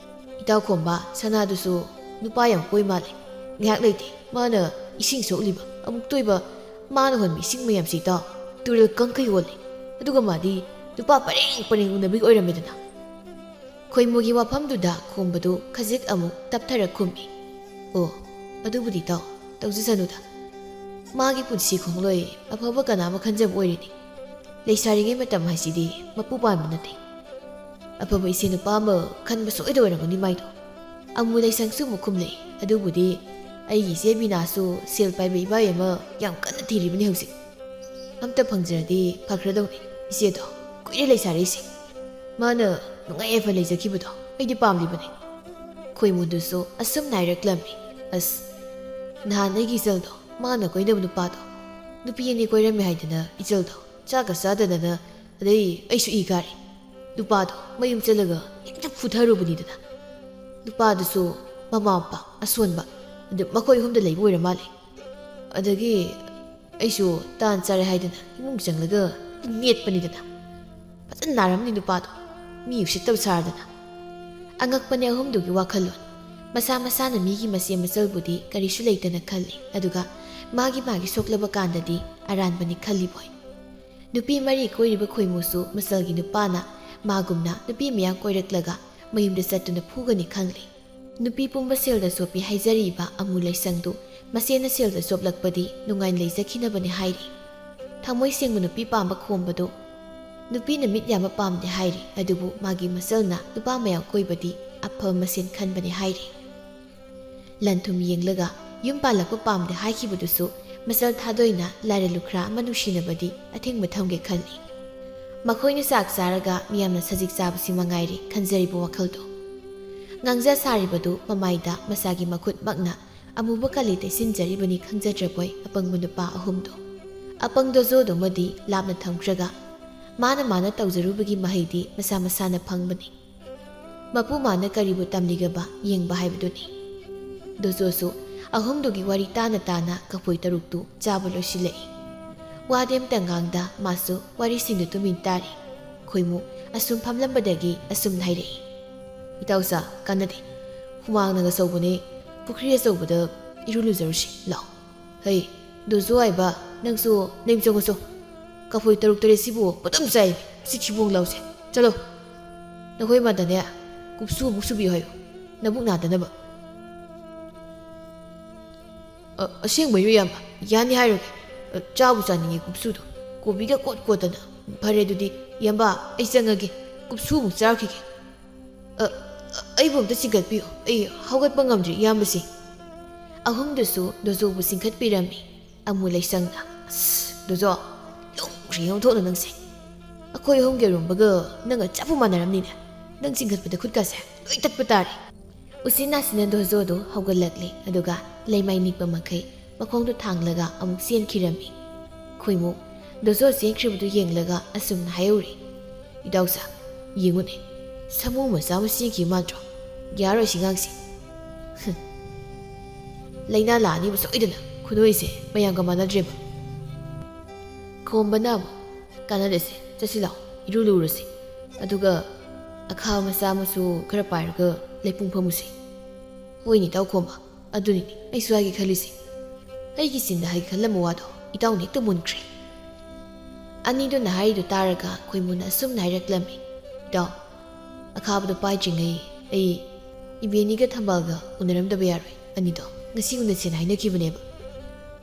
ꯏꯇꯥꯎ ꯈꯣꯝꯕ, ꯁꯅꯥꯗꯨꯁꯨ ꯅꯨꯄꯥ ꯌꯥꯝ ꯀꯣꯏ ꯃꯥꯜꯂꯦ꯫ ꯉꯥꯏꯍꯥꯛ ꯂꯩꯇꯦ ꯃꯥꯅ ꯏꯁꯤꯡ ꯁꯣꯛꯂꯤꯕ꯫ ꯑꯃꯨꯛꯇ ꯑꯣꯏꯕ ꯃꯥꯅ ꯍꯣꯟꯕ ꯏꯁꯤꯡ ꯃꯌꯥꯝꯁꯤ ꯏꯇꯥꯎ, ꯇꯨꯔꯦꯜ ꯀꯪꯀꯩ ꯑꯣꯜꯂꯦ꯫ ꯑꯗꯨꯒ ꯃꯥꯗꯤ ꯅꯨꯄꯥ ꯄꯔꯦꯡ ꯄꯔꯦꯡ ꯎꯅꯕꯒꯤ ꯑꯣꯏꯔꯝꯃꯦꯗꯅ꯫ ꯈꯣꯏꯃꯨꯒꯤ ꯋꯥꯐꯝꯗꯨꯗ ꯈꯣꯝꯕꯗꯨ ꯈꯖꯤꯛ ꯑꯃꯨꯛ ꯇꯞꯊꯔ ꯈꯨꯝꯃꯤ꯫ ꯑꯣ, ꯑꯗꯨꯕꯨꯗꯤ ꯏꯇꯥꯎ, ꯇꯧꯖꯁꯅꯨꯗ꯫ ꯃꯥꯒꯤ ꯄꯨꯟꯁꯤ ꯈꯣꯡꯂꯣꯏ ꯑꯐꯕ ꯀꯅꯥ ꯑꯃ ꯈꯟꯖꯕ ꯑꯣꯏꯔꯤꯅꯤ꯫ ꯂꯩꯁꯥꯔꯤꯉꯩ ꯃꯇꯝ ꯍꯥꯏꯁꯤꯗꯤ ꯃꯄꯨ ꯄꯥꯟꯕ ꯅꯠꯇꯦ꯫ ꯑꯐꯕ ꯏꯆꯦ ꯅꯨꯄꯥ ꯑꯃ ꯈꯟꯕ ꯁꯣꯏꯗ ꯑꯣꯏꯔꯝꯒꯅꯤ ꯃꯥꯏꯗꯣ꯫ ꯑꯃꯨ ꯂꯩꯁꯪꯁꯨ ꯑꯃꯨꯛ ꯈꯨꯝꯂꯛꯏ꯫ ꯑꯗꯨꯕꯨꯗꯤ ꯑꯩꯒꯤ ꯏꯆꯦ ꯕꯤꯅꯥꯁꯨ ꯁꯦꯜ ꯄꯥꯏꯕ ꯏꯕꯥꯏ ꯑꯃ ꯌꯥꯝ ꯀꯟꯅ ꯊꯤꯔꯤꯕꯅꯤ ꯍꯧꯖꯤꯛ꯫ ꯑꯝꯇ ꯐꯪꯖꯔꯗꯤ ꯐꯈ꯭ꯔꯗꯧꯅꯤ꯫ ꯏꯆꯦꯗꯣ ꯀꯨꯏꯔꯦ ꯂꯩꯁꯥꯔꯛꯏꯁꯦ꯫ ꯃꯥꯅ ꯅꯨꯡꯉꯥꯏ ꯌꯥꯏꯐ ꯂꯩꯖꯈꯤꯕꯗꯣ ꯑꯩꯗꯤ ꯄꯥꯝꯂꯤꯕꯅꯤ꯫ ꯈꯣꯏꯃꯨꯗꯨꯁꯨ ꯑꯁꯨꯝꯅ ꯍꯥꯏꯔꯛꯂꯝꯃꯤ꯫ ꯑꯁ, ꯅꯍꯥꯟ ꯑꯩꯒꯤ ꯏꯆꯜꯗꯣ, ꯃꯥꯅ ꯀꯣꯏꯅꯕ ꯅꯨꯄꯥꯗꯣ, ꯅꯨꯄꯤ ꯑꯅꯤ ꯀꯣꯏꯔꯝꯃꯦ ꯍꯥꯏꯗꯅ ꯏꯆꯜꯗꯣ ꯆꯥꯛꯀ ꯆꯥꯗꯗꯅ, ꯑꯗꯩ ꯑꯩꯁꯨ ꯏ ꯀꯥꯔꯦ꯫ ꯅꯨꯄꯥꯗꯣ ꯃꯌꯨꯝ ꯆꯠꯂꯒ ꯍꯦꯛꯇ ꯐꯨꯊꯔꯨꯕꯅꯤꯗꯅ꯫ ꯅꯨꯄꯥꯗꯨꯁꯨ ꯃꯃꯥ ꯃꯄꯥ ꯑꯁꯣꯟꯕ, ꯑꯗꯨ ꯃꯈꯣꯏ ꯑꯍꯨꯝꯗ ꯂꯩꯕ ꯑꯣꯏꯔ ꯃꯥꯜꯂꯦ꯫ ꯑꯗꯒꯤ ꯑꯩꯁꯨ ꯇꯥꯟ ꯆꯥꯔꯦ ꯍꯥꯏꯗꯅ ꯏꯃꯨꯡ ꯆꯪꯂꯒ ꯅꯦꯠꯄꯅꯤꯗꯅ꯫ ꯐꯖꯅ ꯅꯥꯔꯝꯅꯤ ꯅꯨꯄꯥꯗꯣ, ꯃꯤ ꯎꯁꯤꯠꯇꯕ ꯁꯥꯔꯗꯅ꯫ ꯑꯉꯛꯄꯅꯦ ꯑꯍꯨꯝꯗꯨꯒꯤ ꯋꯥꯈꯜꯂꯣꯟ꯫ ꯃꯁꯥ ꯃꯁꯥꯅ ꯃꯤꯒꯤ ꯃꯆꯦ ꯃꯆꯜꯕꯨꯗꯤ ꯀꯔꯤꯁꯨ ꯂꯩꯇꯅ ꯈꯜꯂꯤ, ꯑꯗꯨꯒ ꯃꯥꯒꯤ ꯃꯥꯒꯤ ꯁꯣꯛꯂꯕ ꯀꯥꯟꯗꯗꯤ ꯑꯔꯥꯟꯕꯅꯤ ꯈꯜꯂꯤꯕꯣꯏ꯫ ꯅꯨꯄꯤ ꯃꯔꯤ ꯀꯣꯏꯔꯤꯕ ꯈꯣꯏꯃꯨꯁꯨ ꯃꯆꯜꯒꯤ ꯅꯨꯄꯥꯅ ꯃꯥꯒꯨꯝꯅ ꯅꯨꯄꯤ ꯃꯌꯥꯝ ꯀꯣꯏꯔꯛꯂꯒ ꯃꯌꯨꯝꯗ ꯆꯠꯇꯨꯅ ꯐꯨꯒꯅꯤ ꯈꯪꯂꯤ꯫ ꯅꯨꯄꯤ ꯄꯨꯝꯕ ꯁꯦꯜꯗ ꯆꯣꯞꯄꯤ ꯍꯥꯏꯖꯔꯤꯕ ꯑꯃꯨ ꯂꯩꯁꯪꯗꯨ ꯃꯆꯦꯅ ꯁꯦꯜꯗ ꯆꯣꯞꯂꯛꯄꯗꯤ ꯅꯨꯡꯉꯥꯏꯅ ꯂꯩꯖꯈꯤꯅꯕꯅꯤ ꯍꯥꯏꯔꯤ꯫ ꯊꯃꯣꯏ ꯁꯦꯡꯕ ꯅꯨꯄꯤ ꯄꯥꯝꯕ ꯈꯣꯝꯕꯗꯨ ꯅꯨꯄꯤꯅ ꯃꯤꯠ ꯌꯥꯝꯕ ꯄꯥꯝꯗꯦ ꯍꯥꯏꯔꯤ, ꯑꯗꯨꯕꯨ ꯃꯥꯒꯤ ꯃꯆꯜꯅ ꯅꯨꯄꯥ ꯃꯌꯥꯝ ꯀꯣꯏꯕꯗꯤ ꯑꯐꯕ ꯃꯁꯦꯟ ꯈꯟꯕꯅꯤ ꯍꯥꯏꯔꯤ꯫ ꯂꯟ ꯊꯨꯝ ꯌꯦꯡꯂꯒ ꯌꯨꯝ ꯄꯥꯜꯂꯛꯄ ꯄꯥꯝꯗꯦ ꯍꯥꯏꯈꯤꯕꯗꯨꯁꯨ ꯃꯆꯜ ꯊꯥꯗꯣꯏꯅ ꯂꯥꯏꯔ ꯂꯨꯈ꯭ꯔꯥ ꯑꯃ ꯅꯨꯡꯁꯤꯅꯕꯗꯤ ꯑꯊꯤꯡꯕ ꯊꯝꯒꯦ ꯈꯜꯂꯤ꯫ ꯃꯈꯣꯏꯅ ꯆꯥꯛ ꯆꯥꯔꯒ ꯃꯤꯌꯥꯝꯅ ꯁꯖꯤꯛ ꯆꯥꯕꯁꯤ ꯃꯉꯥꯏꯔꯦ ꯈꯟꯖꯔꯤꯕ ꯋꯥꯈꯜꯗꯣ꯫ ꯉꯥꯡꯖ ꯁꯥꯔꯤꯕꯗꯨ ꯃꯃꯥꯏꯗ ꯃꯁꯥꯒꯤ ꯃꯈꯨꯠꯃꯛꯅ ꯑꯃꯨꯕ ꯀꯥꯂꯤ ꯇꯩꯁꯤꯟꯖꯔꯤꯕꯅꯤ ꯈꯪꯖꯗ꯭ꯔꯕꯣꯏ ꯑꯄꯪꯕ ꯅꯨꯄꯥ ꯑꯍꯨꯝꯗꯣ꯫ ꯑꯄꯪ ꯗꯣꯖꯣꯗꯨꯃꯗꯤ ꯂꯥꯞꯅ ꯊꯝꯈ꯭ꯔꯒ ꯃꯥꯅ ꯃꯥꯅ ꯇꯧꯖꯔꯨꯕꯒꯤ ꯃꯍꯩꯗꯤ ꯃꯁꯥ ꯃꯁꯥꯅ ꯐꯪꯕꯅꯤ꯫ ꯃꯄꯨ ꯃꯥꯅ ꯀꯔꯤꯕꯨ ꯇꯝꯂꯤꯒꯕ ꯌꯦꯡꯕ ꯍꯥꯏꯕꯗꯨꯅꯤ꯫ ꯗꯣꯖꯣꯁꯨ ꯑꯍꯨꯝꯗꯨꯒꯤ ꯋꯥꯔꯤ ꯇꯥꯅ ꯇꯥꯅ ꯀꯐꯣꯏ ꯇꯔꯨꯛꯇꯨ ꯆꯥꯕ ꯂꯣꯏꯁꯤꯜꯂꯛꯏ꯫ ꯋꯥꯗꯤ ꯑꯃꯇ ꯉꯥꯡꯗ ꯃꯥꯁꯨ ꯋꯥꯔꯤꯁꯤꯡꯗꯨ ꯇꯨꯃꯤꯟ ꯇꯥꯔꯤ꯫ ꯈꯣꯏꯃꯨ ꯑꯁꯨꯝ ꯐꯝꯂꯝꯕꯗꯒꯤ ꯑꯁꯨꯝ ꯍꯥꯏꯔꯛꯏ, "ꯏꯇꯥꯎꯁꯥ, ꯀꯥꯟꯅꯗꯦ꯫ ꯍꯨꯃꯥꯡꯅꯒ ꯁꯧꯕꯅꯦ꯫ ꯄꯨꯈ꯭ꯔꯤ ꯑꯆꯧꯕꯗ ꯏꯔꯨ ꯂꯨꯖꯔꯨꯁꯤ ꯂꯥꯛꯑꯣ꯫ ꯍꯩ, ꯗꯣꯖꯣ ꯍꯥꯏꯕ, ꯅꯪꯁꯨ ꯅꯌꯨꯝ ꯆꯪꯉꯨꯆꯣ꯫ ꯀꯐꯣꯏ ꯇꯔꯨꯛ ꯇꯔꯦꯠꯁꯤꯕꯨ ꯄꯣꯠꯇꯝ ꯆꯥꯏ꯫ ꯁꯤ ꯊꯤꯕꯣꯡ ꯂꯥꯎꯁꯦ꯫ ꯆꯠꯂꯣ꯫ ꯅꯈꯣꯏ ꯃꯥꯗꯅꯦ ꯀꯨꯞꯁꯨ ꯑꯃꯨꯛ ꯁꯨꯕꯤꯌꯨ ꯍꯥꯏꯌꯨ꯫ ꯅꯕꯨꯛ ꯅꯥꯗꯅꯕ꯫" "ꯑ, ꯑꯁꯦꯡꯕꯩꯔꯣ, ꯏꯌꯥꯝꯕ? ꯌꯥꯅꯤ ꯍꯥꯏꯔꯒꯦ꯫ ꯑ, ꯆꯥꯕꯨ ꯆꯥꯅꯤꯡꯉꯦ ꯀꯨꯞꯁꯨꯗꯣ꯫ ꯀꯣꯕꯤꯒ ꯀꯣꯠ ꯀꯣꯠꯇꯅ꯫ ꯐꯔꯦ, ꯑꯗꯨꯗꯤ, ꯏꯌꯥꯝꯕ, ꯑꯩ ꯆꯪꯉꯒꯦ꯫ ꯀꯨꯞꯁꯨ ꯑꯃꯨꯛ ꯆꯥꯔꯛꯈꯤꯒꯦ꯫ ꯑ, ꯑ, ꯑꯩꯕꯨ ꯑꯝꯇ ꯆꯤꯡꯈꯠꯄꯤꯌꯨ꯫ ꯑꯩ ꯍꯧꯒꯠꯄ ꯉꯝꯗ꯭ꯔꯤ, ꯏꯌꯥꯝꯕꯁꯤꯡ꯫" ꯑꯍꯨꯝꯗꯨꯁꯨ ꯗꯣꯖꯣꯕꯨ ꯆꯤꯡꯈꯠꯄꯤꯔꯝꯃꯤ꯫ ꯑꯃꯨ ꯂꯩꯁꯪꯅ, "ꯑꯁ, ꯗꯣꯖꯣ, ꯂꯣꯡꯈ꯭ꯔꯤ ꯑꯣꯟꯊꯣꯛꯅ ꯅꯪꯁꯦ꯫ ꯑꯩꯈꯣꯏ ꯑꯍꯨꯝꯒꯤ ꯑꯔꯨꯝꯕꯒ ꯅꯪꯒ ꯆꯞꯄꯨ ꯃꯥꯟꯅꯔꯝꯅꯤꯅꯦ꯫ ꯅꯪ ꯆꯤꯡꯈꯠꯄꯗ ꯈꯨꯠꯀꯥꯁꯦ ꯂꯣꯏ ꯇꯠꯄ ꯇꯥꯔꯦ꯫" ꯎꯆꯤꯟ ꯅꯥꯆꯤꯟꯅ ꯗꯣꯖꯣꯗꯨ ꯍꯧꯒꯠꯂꯛꯂꯦ, ꯑꯗꯨꯒ ꯂꯩꯃꯥꯏ ꯅꯤꯛꯄ ꯃꯈꯩ ꯃꯈꯣꯡꯗꯨ ꯊꯥꯡꯂꯒ ꯑꯃꯨꯛ ꯆꯦꯟꯈꯤꯔꯝꯃꯤ꯫ ꯈꯣꯏꯃꯨ ꯗꯣꯖꯣ ꯆꯦꯟꯈ꯭ꯔꯤꯕꯗꯨ ꯌꯦꯡꯂꯒ ꯑꯁꯨꯝꯅ ꯍꯥꯏꯍꯧꯔꯤ, "ꯏꯇꯥꯎꯁꯥ, ꯌꯦꯡꯉꯨꯅꯦ, ꯁꯥꯃꯨ ꯃꯆꯥ ꯑꯃ ꯆꯦꯟꯈꯤꯕ ꯃꯥꯟꯗ꯭ꯔꯣ? ꯌꯥꯔꯣꯏ ꯁꯤ ꯉꯥꯡꯁꯦ꯫ ꯍꯨꯝ꯫ ꯂꯥꯏꯅꯥ ꯂꯥꯛꯑꯅꯤꯕ ꯁꯣꯏꯗꯅ꯫ ꯈꯨꯅꯣꯏꯁꯦ ꯃꯌꯥꯝꯒ ꯃꯥꯟꯅꯗ꯭ꯔꯦꯕ꯫" ꯈꯣꯝꯕꯅ ꯑꯃꯨꯛ, "ꯀꯥꯟꯅꯗꯦꯁꯦ, ꯆꯠꯁꯤ ꯂꯥꯛꯑꯣ, ꯏꯔꯨ ꯂꯨꯔꯨꯁꯤ꯫ ꯑꯗꯨꯒ ꯑꯈꯥꯕ ꯃꯆꯥ ꯑꯃꯁꯨ ꯈꯔ ꯄꯥꯏꯔꯒ ꯂꯩꯄꯨꯡ ꯐꯝꯃꯨꯁꯤ꯫" "ꯍꯣꯏꯅꯦ, ꯏꯇꯥꯎ ꯈꯣꯝꯕ, ꯑꯗꯨꯅꯤꯅꯦ ꯑꯩꯁꯨ ꯍꯥꯏꯒꯦ ꯈꯜꯂꯤꯁꯦ꯫ ꯑꯩꯒꯤ ꯆꯤꯟꯗ ꯍꯥꯏꯒꯦ ꯈꯜꯂꯝꯕ ꯋꯥꯗꯣ ꯏꯇꯥꯎꯅ ꯍꯦꯛꯇ ꯃꯨꯟꯈ꯭ꯔꯦ꯫" ꯑꯅꯤꯗꯨꯅ ꯍꯥꯏꯔꯤꯗꯨ ꯇꯥꯔꯒ ꯈꯣꯏꯃꯨꯅ ꯑꯁꯨꯝꯅ ꯍꯥꯏꯔꯛꯂꯝꯃꯤ, "ꯏꯇꯥꯎ, ꯑꯈꯥꯕꯗꯣ ꯄꯥꯏꯗ꯭ꯔꯤꯉꯩ ꯑꯩ ꯏꯕꯦꯅꯤꯒ ꯊꯝꯕꯥꯜꯒ ꯎꯅꯔꯝꯗꯕ ꯌꯥꯔꯣꯏ꯫ ꯑꯅꯤꯗꯣ ꯉꯁꯤ ꯎꯅꯁꯦꯅ ꯍꯥꯏꯅꯈꯤꯕꯅꯦꯕ꯫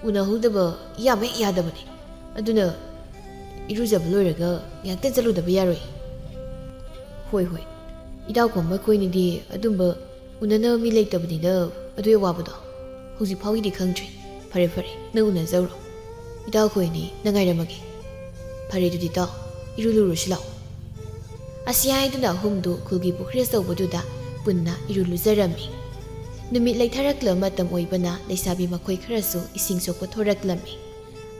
ꯎꯅꯍꯧꯗꯕ ꯌꯥꯝ ꯍꯦꯛ ꯌꯥꯗꯕꯅꯦ꯫ ꯑꯗꯨꯅ ꯏꯔꯨꯖꯕ ꯂꯣꯏꯔꯒ ꯉꯥꯏꯍꯥꯛꯇꯪ ꯆꯠꯂꯨꯗꯕ ꯌꯥꯔꯣꯏ꯫" "ꯍꯣꯏ, ꯍꯣꯏ꯫ ꯏꯇꯥꯎ ꯈꯣꯝꯕ ꯑꯩꯈꯣꯏꯅꯤꯗꯤ ꯑꯗꯨꯝꯕ ꯎꯅꯅꯕ ꯃꯤ ꯂꯩꯇꯕꯅꯤꯅ ꯑꯗꯨꯒꯤ ꯑꯋꯥꯕꯗꯣ ꯍꯧꯖꯤꯛ ꯐꯥꯎꯒꯤꯗꯤ ꯈꯪꯗ꯭ꯔꯤ꯫ ꯐꯔꯦ, ꯐꯔꯦ, ꯅꯪ ꯎꯅꯖꯧꯔꯣ꯫ ꯏꯇꯥꯎ ꯑꯩꯈꯣꯏꯅꯤ ꯅꯪ ꯉꯥꯏꯔꯝꯃꯒꯦ꯫ ꯐꯔꯦ, ꯑꯗꯨꯗꯤ ꯏꯇꯥꯎ, ꯏꯔꯨ ꯂꯨꯔꯨꯁꯤ ꯂꯥꯛꯑꯣ꯫" ꯑꯁꯤ ꯍꯥꯏꯗꯨꯅ ꯑꯍꯨꯝꯗꯨ ꯈꯨꯜꯒꯤ ꯄꯨꯈ꯭ꯔꯤ ꯑꯆꯧꯕꯗꯨꯗ ꯄꯨꯟꯅ ꯏꯔꯨ ꯂꯨꯖꯔꯝꯃꯤ꯫ ꯅꯨꯃꯤꯠ ꯂꯩꯊꯔꯛꯂꯕ ꯃꯇꯝ ꯑꯣꯏꯕꯅ ꯂꯩꯁꯥꯕꯤ ꯃꯈꯣꯏ ꯈꯔꯁꯨ ꯏꯁꯤꯡ ꯁꯣꯛꯄ ꯊꯣꯔꯛꯂꯝꯃꯤ꯫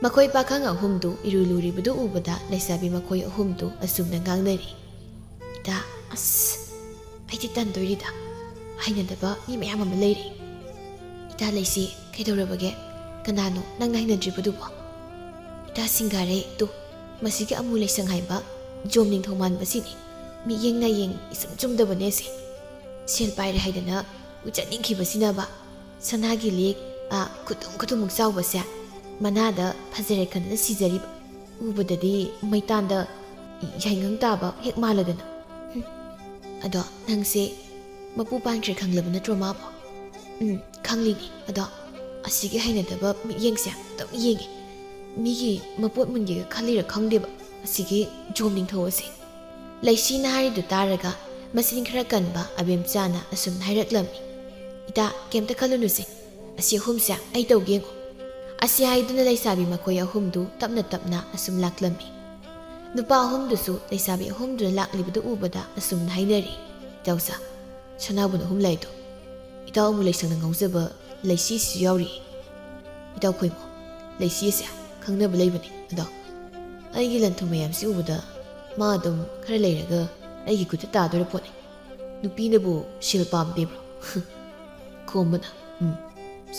ꯃꯈꯣꯏ ꯄꯥꯈꯪ ꯑꯍꯨꯝꯗꯨ ꯏꯔꯨ ꯂꯨꯔꯤꯕꯗꯨ ꯎꯕꯗ ꯂꯩꯁꯥꯕꯤ ꯃꯈꯣꯏ ꯑꯍꯨꯝꯗꯨ ꯑꯁꯨꯝꯅ ꯉꯥꯡꯅꯔꯤ, "ꯏꯇꯥ, ꯑꯁ, ꯑꯩꯗꯤ ꯇꯟꯗꯣꯏꯔꯤꯗ꯫ ꯍꯩꯅꯗꯕ ꯃꯤ ꯃꯌꯥꯝ ꯑꯃ ꯂꯩꯔꯤ꯫" ꯏꯇꯥ ꯂꯩꯁꯤ, ꯀꯩꯗꯧꯔꯕꯒꯦ? ꯀꯅꯥꯅꯣ ꯅꯪꯅ ꯍꯩꯅꯗ꯭ꯔꯤꯕꯗꯨꯕꯣ? ꯏꯇꯥ ꯁꯤꯡꯒꯥꯔꯩ, ꯇꯨ, ꯃꯁꯤꯒꯤ ꯑꯃꯨ ꯂꯩꯁꯪ ꯍꯥꯏꯕ ꯖꯣꯝ ꯅꯤꯡꯊꯧ ꯃꯥꯟꯕꯁꯤꯅꯤ꯫ ꯃꯤꯠꯌꯦꯡ ꯅꯥꯌꯦꯡ ꯏꯆꯨꯝ ꯆꯨꯝꯗꯕꯅꯦ ꯁꯦ꯫ ꯁꯦꯜ ꯄꯥꯏꯔꯦ ꯍꯥꯏꯗꯅ ꯎꯆꯠꯅꯤꯡꯈꯤꯕꯁꯤꯅꯕ꯫ ꯁꯅꯥꯒꯤ ꯂꯤꯛ, ꯑ, ꯈꯨꯇꯨꯝ ꯈꯨꯇꯨꯝꯃꯨꯛ ꯆꯥꯎꯕꯁꯦ ꯃꯅꯥꯗ ꯐꯖꯔꯦ ꯈꯟꯗꯅ ꯁꯤꯖꯔꯤꯕ꯫ ꯎꯕꯗꯗꯤ ꯃꯩꯇꯥꯟꯗ ꯌꯥꯏꯉꯪ ꯇꯥꯕ ꯍꯦꯛ ꯃꯥꯜꯂꯗꯅ꯫ ꯍꯨꯝ꯫ ꯑꯗꯣ ꯅꯪꯁꯦ ꯃꯄꯨ ꯄꯥꯟꯈ꯭ꯔꯦ ꯈꯪꯂꯕ ꯅꯠꯇ꯭ꯔꯣ ꯃꯥꯕꯣ? ꯎꯝ, ꯈꯪꯂꯤꯅꯤ꯫ ꯑꯗꯣ ꯑꯁꯤꯒꯤ ꯍꯩꯅꯗꯕ ꯃꯤꯠꯌꯦꯡꯁꯦ ꯑꯗꯨꯝ ꯌꯦꯡꯉꯤ꯫ ꯃꯤꯒꯤ ꯃꯄꯣꯠ ꯃꯨꯟꯒꯦꯒ ꯈꯜꯂꯤꯔ ꯈꯪꯗꯦꯕ ꯑꯁꯤꯒꯤ ꯖꯣꯝ ꯅꯤꯡꯊꯧ ꯑꯁꯦ꯫ ꯂꯩꯁꯤꯅ ꯍꯥꯏꯔꯤꯗꯨ ꯇꯥꯔꯒ ꯃꯆꯤꯟ ꯈꯔ ꯀꯟꯕ ꯑꯕꯦꯝꯆꯥꯅ ꯑꯁꯨꯝꯅ ꯍꯥꯏꯔꯛꯂꯝꯃꯤ, "ꯏꯇꯥ, ꯀꯩꯝꯇ ꯈꯜꯂꯨꯅꯨꯁꯦ꯫ ꯑꯁꯤ ꯑꯍꯨꯝꯁꯦ ꯑꯩ ꯇꯧꯒꯦ ꯌꯦꯡꯉꯣ꯫" ꯑꯁꯤ ꯍꯥꯏꯗꯨꯅ ꯂꯩꯁꯥꯕꯤ ꯃꯈꯣꯏ ꯑꯍꯨꯝꯗꯨ ꯇꯞꯅ ꯇꯞꯅ ꯑꯁꯨꯝ ꯂꯥꯛꯂꯝꯃꯤ꯫ ꯅꯨꯄꯥ ꯑꯍꯨꯝꯗꯨꯁꯨ ꯂꯩꯁꯥꯕꯤ ꯑꯍꯨꯝꯗꯨꯅ ꯂꯥꯛꯂꯤꯕꯗꯨ ꯎꯕꯗ ꯑꯁꯨꯝꯅ ꯍꯥꯏꯅꯔꯤ, "ꯏꯇꯥꯎꯆꯥ, ꯁꯅꯥꯕꯨꯟ ꯑꯍꯨꯝ ꯂꯥꯛꯏꯗꯣ, ꯏꯇꯥꯎ ꯑꯃꯨ ꯂꯩꯁꯪꯅ ꯉꯥꯎꯖꯕ ꯂꯩꯁꯤꯁꯨ ꯌꯥꯎꯔꯤ꯫ ꯏꯇꯥꯎ ꯈꯣꯏꯃꯣ, ꯂꯩꯁꯤ ꯑꯁꯦ ꯈꯪꯅꯕ ꯂꯩꯕꯅꯤ꯫ ꯑꯗꯣ ꯑꯩꯒꯤ ꯂꯟ ꯊꯨꯝ ꯃꯌꯥꯝꯁꯤ ꯎꯕꯗ ꯃꯥ ꯑꯗꯨꯝ ꯈꯔ ꯂꯩꯔꯒ ꯑꯩꯒꯤ ꯈꯨꯠꯇ ꯇꯥꯗꯣꯔ ꯄꯣꯠꯅꯤ꯫ ꯅꯨꯄꯤꯅꯕꯨ ꯁꯦꯜ ꯄꯥꯝꯗꯦꯕ꯭ꯔꯣ?" ꯈꯣꯝꯕꯅ, "ꯎꯝ,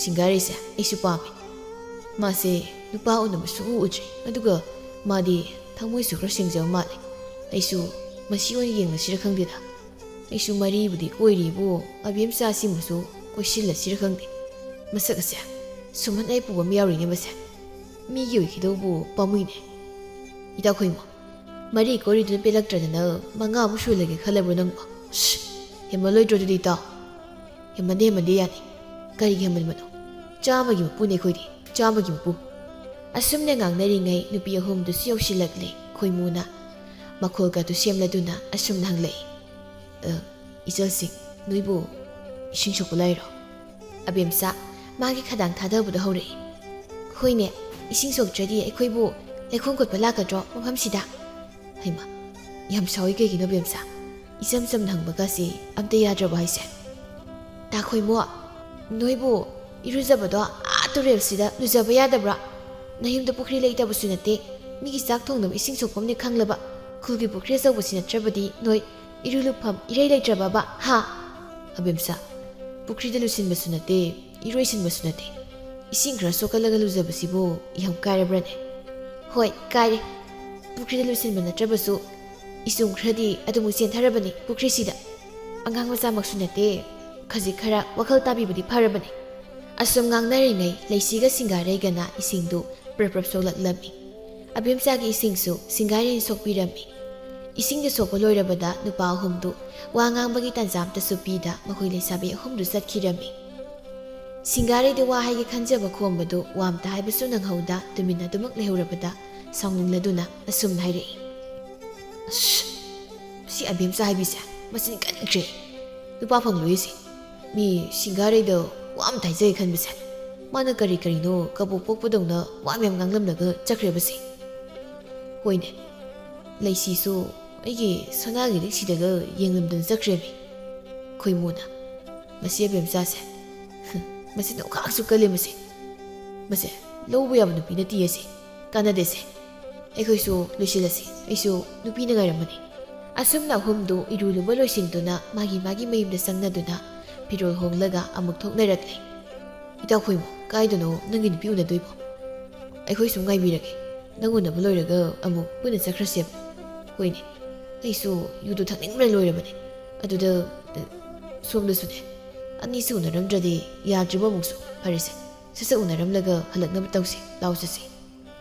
ꯁꯤꯡꯒꯥꯔꯩꯁꯦ ꯑꯩꯁꯨ ꯄꯥꯝꯃꯤ꯫ ꯃꯥꯁꯦ ꯅꯨꯄꯥ ꯎꯅꯕ ꯁꯨꯡꯎ ꯎꯗ꯭ꯔꯤ꯫ ꯑꯗꯨꯒ ꯃꯥꯗꯤ ꯊꯃꯣꯏꯁꯨ ꯈꯔ ꯁꯦꯡꯖꯕ ꯃꯥꯜꯂꯦ꯫ ꯑꯩꯁꯨ ꯃꯁꯤ ꯑꯣꯏꯅ ꯌꯦꯡꯂꯁꯤꯔ ꯈꯪꯗꯦꯗ꯫ ꯑꯩꯁꯨ ꯃꯔꯤꯕꯨꯗꯤ ꯀꯣꯏꯔꯤꯕꯨ, ꯑꯕꯦꯝꯆꯥꯁꯤꯃꯁꯨ ꯀꯣꯏꯁꯤꯜꯂꯁꯤꯔ ꯈꯪꯗꯦ꯫ ꯃꯁꯛ ꯑꯁꯦ ꯁꯨꯝꯍꯠ ꯍꯥꯏ ꯄꯨꯕ ꯑꯃ ꯌꯥꯎꯔꯤꯅꯦ ꯃꯁꯦ꯫ ꯃꯤꯒꯤ ꯑꯣꯏꯈꯤꯗꯧꯕꯨ ꯄꯥꯝꯃꯨꯏꯅꯦ꯫ ꯏꯇꯥ ꯈꯣꯏꯃꯣ, ꯃꯔꯤ ꯀꯣꯏꯔꯤꯗꯨꯅ ꯄꯦꯜꯂꯛꯇ꯭ꯔꯗꯅ ꯃꯉꯥꯃꯨꯛ ꯁꯨꯍꯜꯂꯒꯦ ꯈꯜꯂꯕ꯭ꯔꯣ ꯅꯪꯕꯣ? ꯁ꯭ꯁ! ꯍꯦꯟꯃꯜꯂꯣꯏꯗ꯭ꯔꯣ ꯑꯗꯨꯗꯤ ꯏꯇꯥꯎ?" "ꯍꯦꯟꯃꯟꯗꯦ, ꯍꯦꯟꯃꯟꯗꯦ ꯌꯥꯅꯤ꯫ ꯀꯔꯤꯒꯤ ꯍꯦꯟꯃꯟꯕꯅꯣ? ꯆꯥꯝꯃꯒꯤ ꯃꯄꯨꯅꯦ ꯑꯩꯈꯣꯏꯗꯤ, ꯆꯥꯝꯃꯒꯤ ꯃꯄꯨ꯫" ꯑꯁꯨꯝꯅ ꯉꯥꯡꯅꯔꯤꯉꯩ ꯅꯨꯄꯤ ꯑꯍꯨꯝꯗꯨꯁꯨ ꯌꯧꯁꯤꯜꯂꯛꯂꯦ꯫ ꯈꯣꯏꯃꯨꯅ ꯃꯈꯣꯜꯒꯗꯨ ꯁꯦꯝꯂꯗꯨꯅ ꯑꯁꯨꯝꯅ ꯍꯪꯂꯛꯏ, "ꯑ, ꯏꯆꯜꯁꯤꯡ, ꯅꯣꯏꯕꯨ ꯏꯁꯤꯡ ꯁꯣꯛꯄ ꯂꯥꯛꯏꯔꯣ?" ꯑꯕꯦꯝꯆꯥ ꯃꯥꯒꯤ ꯈꯗꯥꯡ ꯊꯥꯗꯕꯗ ꯍꯧꯔꯛꯏ, "ꯍꯣꯏꯅꯦ, ꯏꯁꯤꯡ ꯁꯣꯛꯇ꯭ꯔꯗꯤ ꯑꯩꯈꯣꯏꯕꯨ ꯂꯩꯈꯣꯝ ꯀꯣꯠꯄ ꯂꯥꯛꯀꯗ꯭ꯔꯣ ꯃꯐꯝꯁꯤꯗ?" "ꯍꯩꯃꯥ, ꯌꯥꯝ ꯁꯥꯎꯏ ꯀꯩꯒꯤꯅꯣ ꯑꯕꯦꯝꯆꯥ? ꯏꯆꯝ ꯆꯝꯅ ꯍꯪꯕꯒꯁꯤ ꯑꯝꯇ ꯌꯥꯗ꯭ꯔꯕꯣ ꯍꯥꯏꯁꯦ?" "ꯇꯥ ꯈꯣꯏꯃꯣ, ꯅꯣꯏꯕꯨ ꯏꯔꯨꯖꯕꯗꯣ ꯑꯥ ꯇꯨꯔꯦꯜꯁꯤꯗ ꯂꯨꯖꯕ ꯌꯥꯗꯕ꯭ꯔꯥ? ꯅꯌꯨꯝꯗ ꯄꯨꯈ꯭ꯔꯤ ꯂꯩꯇꯕꯁꯨ ꯅꯠꯇꯦ, ꯃꯤꯒꯤ ꯆꯥꯛ ꯊꯣꯡꯅꯕ ꯏꯁꯤꯡ ꯁꯣꯛꯐꯝꯅꯤ ꯈꯪꯂꯕ ꯈꯨꯜꯒꯤ ꯄꯨꯈ꯭ꯔꯤ ꯑꯆꯧꯕꯁꯤ ꯅꯠꯇ꯭ꯔꯕꯗꯤ ꯅꯣꯏ ꯏꯔꯨ ꯂꯨꯐꯝ ꯏꯔꯩ ꯂꯩꯇ꯭ꯔꯕꯕ, ꯍꯥ?" "ꯑꯕꯦꯝꯆꯥ, ꯄꯨꯈ꯭ꯔꯤꯗ ꯂꯨꯁꯤꯟꯕꯁꯨ ꯅꯠꯇꯦ, ꯏꯔꯣꯏꯁꯤꯟꯕꯁꯨ ꯅꯠꯇꯦ꯫ ꯏꯁꯤꯡ ꯈꯔ ꯁꯣꯛꯀꯠꯂꯒ ꯂꯨꯖꯕꯁꯤꯕꯨ ꯌꯥꯝ ꯀꯥꯏꯔꯕ꯭ꯔꯅꯦ? ꯍꯣꯏ, ꯀꯥꯏꯔꯦ꯫ ꯄꯨꯈ꯭ꯔꯤꯗ ꯂꯨꯁꯤꯟꯕ ꯅꯠꯇ꯭ꯔꯕꯁꯨ ꯏꯆꯨꯝ ꯈꯔꯗꯤ ꯑꯗꯨꯃꯨꯛ ꯆꯦꯟꯊꯔꯕꯅꯤ ꯄꯨꯈ꯭ꯔꯤꯁꯤꯗ꯫ ꯑꯉꯥꯡ ꯃꯆꯥꯃꯛꯁꯨ ꯅꯠꯇꯦ, ꯈꯖꯤꯛ ꯈꯔ ꯋꯥꯈꯜ ꯇꯥꯕꯤꯕꯗꯤ ꯐꯔꯕꯅꯤ꯫ ꯑꯁꯨꯝ ꯉꯥꯡꯅꯔꯤꯉꯩ ꯂꯩꯁꯤꯒ ꯁꯤꯡꯒꯥꯔꯩꯒꯅ ꯏꯁꯤꯡꯗꯨ ꯄ꯭ꯔꯞ ꯄ꯭ꯔꯞ ꯁꯣꯛꯂꯛꯂꯝꯃꯤ꯫ ꯑꯕꯦꯝꯆꯥꯒꯤ ꯏꯁꯤꯡꯁꯨ ꯁꯤꯡꯒꯥꯔꯩꯅ ꯁꯣꯛꯄꯤꯔꯝꯃꯤ꯫ ꯏꯁꯤꯡꯗ ꯁꯣꯛꯄ ꯂꯣꯏꯔꯕꯗ ꯅꯨꯄꯥ ꯑꯍꯨꯝꯗꯨ ꯋꯥ ꯉꯥꯡꯕꯒꯤ ꯇꯥꯟꯖꯥ ꯑꯃꯇꯁꯨ ꯄꯤꯗ ꯃꯈꯣꯏ ꯂꯩꯁꯥꯕꯤ ꯑꯍꯨꯝꯗꯨ ꯆꯠꯈꯤꯔꯝꯃꯤ꯫ ꯁꯤꯡꯒꯥꯔꯩꯗ ꯋꯥ ꯍꯥꯏꯒꯦ ꯈꯟꯖꯕ ꯈꯣꯝꯕꯗꯨ ꯋꯥ ꯑꯃꯇ ꯍꯥꯏꯕꯁꯨ ꯅꯪꯍꯧꯗ ꯇꯨꯃꯤꯟꯅ ꯑꯗꯨꯃꯛ ꯂꯩꯍꯧꯔꯕꯗ ꯁꯥꯎꯅꯤꯡꯂꯗꯨꯅ ꯑꯁꯨꯝꯅ ꯍꯥꯏꯔꯛꯏ, "ꯑꯁ, ꯃꯁꯤ ꯑꯕꯦꯝꯆꯥ ꯍꯥꯏꯕꯤꯁꯦ ꯃꯆꯤꯟ ꯀꯟꯈ꯭ꯔꯦ꯫ ꯅꯨꯄꯥ ꯐꯪꯂꯣꯏꯁꯦ꯫ ꯃꯤ ꯁꯤꯡꯒꯥꯔꯩꯗ ꯋꯥ ꯑꯃ ꯇꯥꯏꯖꯒꯦ ꯈꯟꯕꯁꯦ ꯃꯥꯅ ꯀꯔꯤ ꯀꯔꯤꯅꯣ ꯀꯕꯣꯛ ꯄꯣꯛꯄꯗꯧꯅ ꯋꯥ ꯃꯌꯥꯝ ꯉꯥꯡꯂꯝꯂꯒ ꯆꯠꯈ꯭ꯔꯦꯕꯁꯦ꯫ ꯍꯣꯏꯅꯦ, ꯂꯩꯁꯤꯁꯨ ꯑꯩꯒꯤ ꯁꯅꯥꯒꯤ ꯂꯤꯛꯁꯤꯗꯒ ꯌꯦꯡꯂꯝꯗꯅ ꯆꯠꯈ꯭ꯔꯦꯃꯤ꯫ ꯈꯣꯏꯃꯨꯅ, ꯃꯁꯤ ꯑꯕꯦꯝꯆꯥꯁꯦ, ꯃꯁꯤ ꯅꯣꯡꯈꯥꯛꯁꯨ ꯀꯜꯂꯤ ꯃꯁꯤ꯫ ꯃꯁꯦ ꯂꯧꯕ ꯌꯥꯕ ꯅꯨꯄꯤ ꯅꯠꯇꯦ ꯑꯁꯤ꯫ ꯀꯥꯟꯅꯗꯦꯁꯦ꯫ ꯑꯩꯈꯣꯏꯁꯨ ꯂꯣꯏꯁꯤꯜꯂꯁꯤ꯫ ꯑꯩꯁꯨ ꯅꯨꯄꯤꯅ ꯉꯥꯏꯔꯝꯃꯅꯤ꯫" ꯑꯁꯨꯝꯅ ꯑꯍꯨꯝꯗꯨ ꯏꯔꯨ ꯂꯨꯕ ꯂꯣꯏꯁꯤꯟꯗꯨꯅ ꯃꯥꯒꯤ ꯃꯥꯒꯤ ꯃꯌꯨꯝꯗ ꯆꯪꯅꯗꯨꯅ ꯐꯤꯔꯣꯜ ꯍꯣꯡꯂꯒ ꯑꯃꯨꯛ ꯊꯣꯛꯅꯔꯛꯂꯦ꯫ "ꯏꯇꯥꯎ ꯈꯣꯏꯃꯨ, ꯀꯥꯏꯗꯅꯣ ꯅꯪꯒꯤ ꯅꯨꯄꯤ ꯎꯅꯗꯣꯏꯕꯣ? ꯑꯩꯈꯣꯏ ꯁꯨꯝ ꯉꯥꯏꯕꯤꯔꯒꯦ꯫ ꯅꯪ ꯎꯅꯕ ꯂꯣꯏꯔꯒ ꯑꯃꯨꯛ ꯄꯨꯟꯅ ꯆꯠꯈ꯭ꯔꯁꯦꯕ꯫" "ꯍꯣꯏꯅꯦ, ꯑꯩꯁꯨ ꯌꯨꯗꯨ ꯊꯛꯅꯤꯡꯕꯅ ꯂꯣꯏꯔꯕꯅꯦ꯫ ꯑꯗꯨꯗ, ꯑ, ꯁꯣꯝꯗꯁꯨꯅꯦ, ꯑꯅꯤꯁꯤ ꯎꯅꯔꯝꯗ꯭ꯔꯗꯤ ꯌꯥꯗ꯭ꯔꯤꯕ ꯑꯃꯨꯛꯁꯨ꯫ ꯐꯔꯦꯁꯦ, ꯁꯠ ꯁꯠ ꯎꯅꯔꯝꯂꯒ ꯍꯜꯂꯛꯅꯕ ꯇꯧꯁꯤ꯫ ꯂꯥꯎ ꯆꯠꯁꯤ꯫"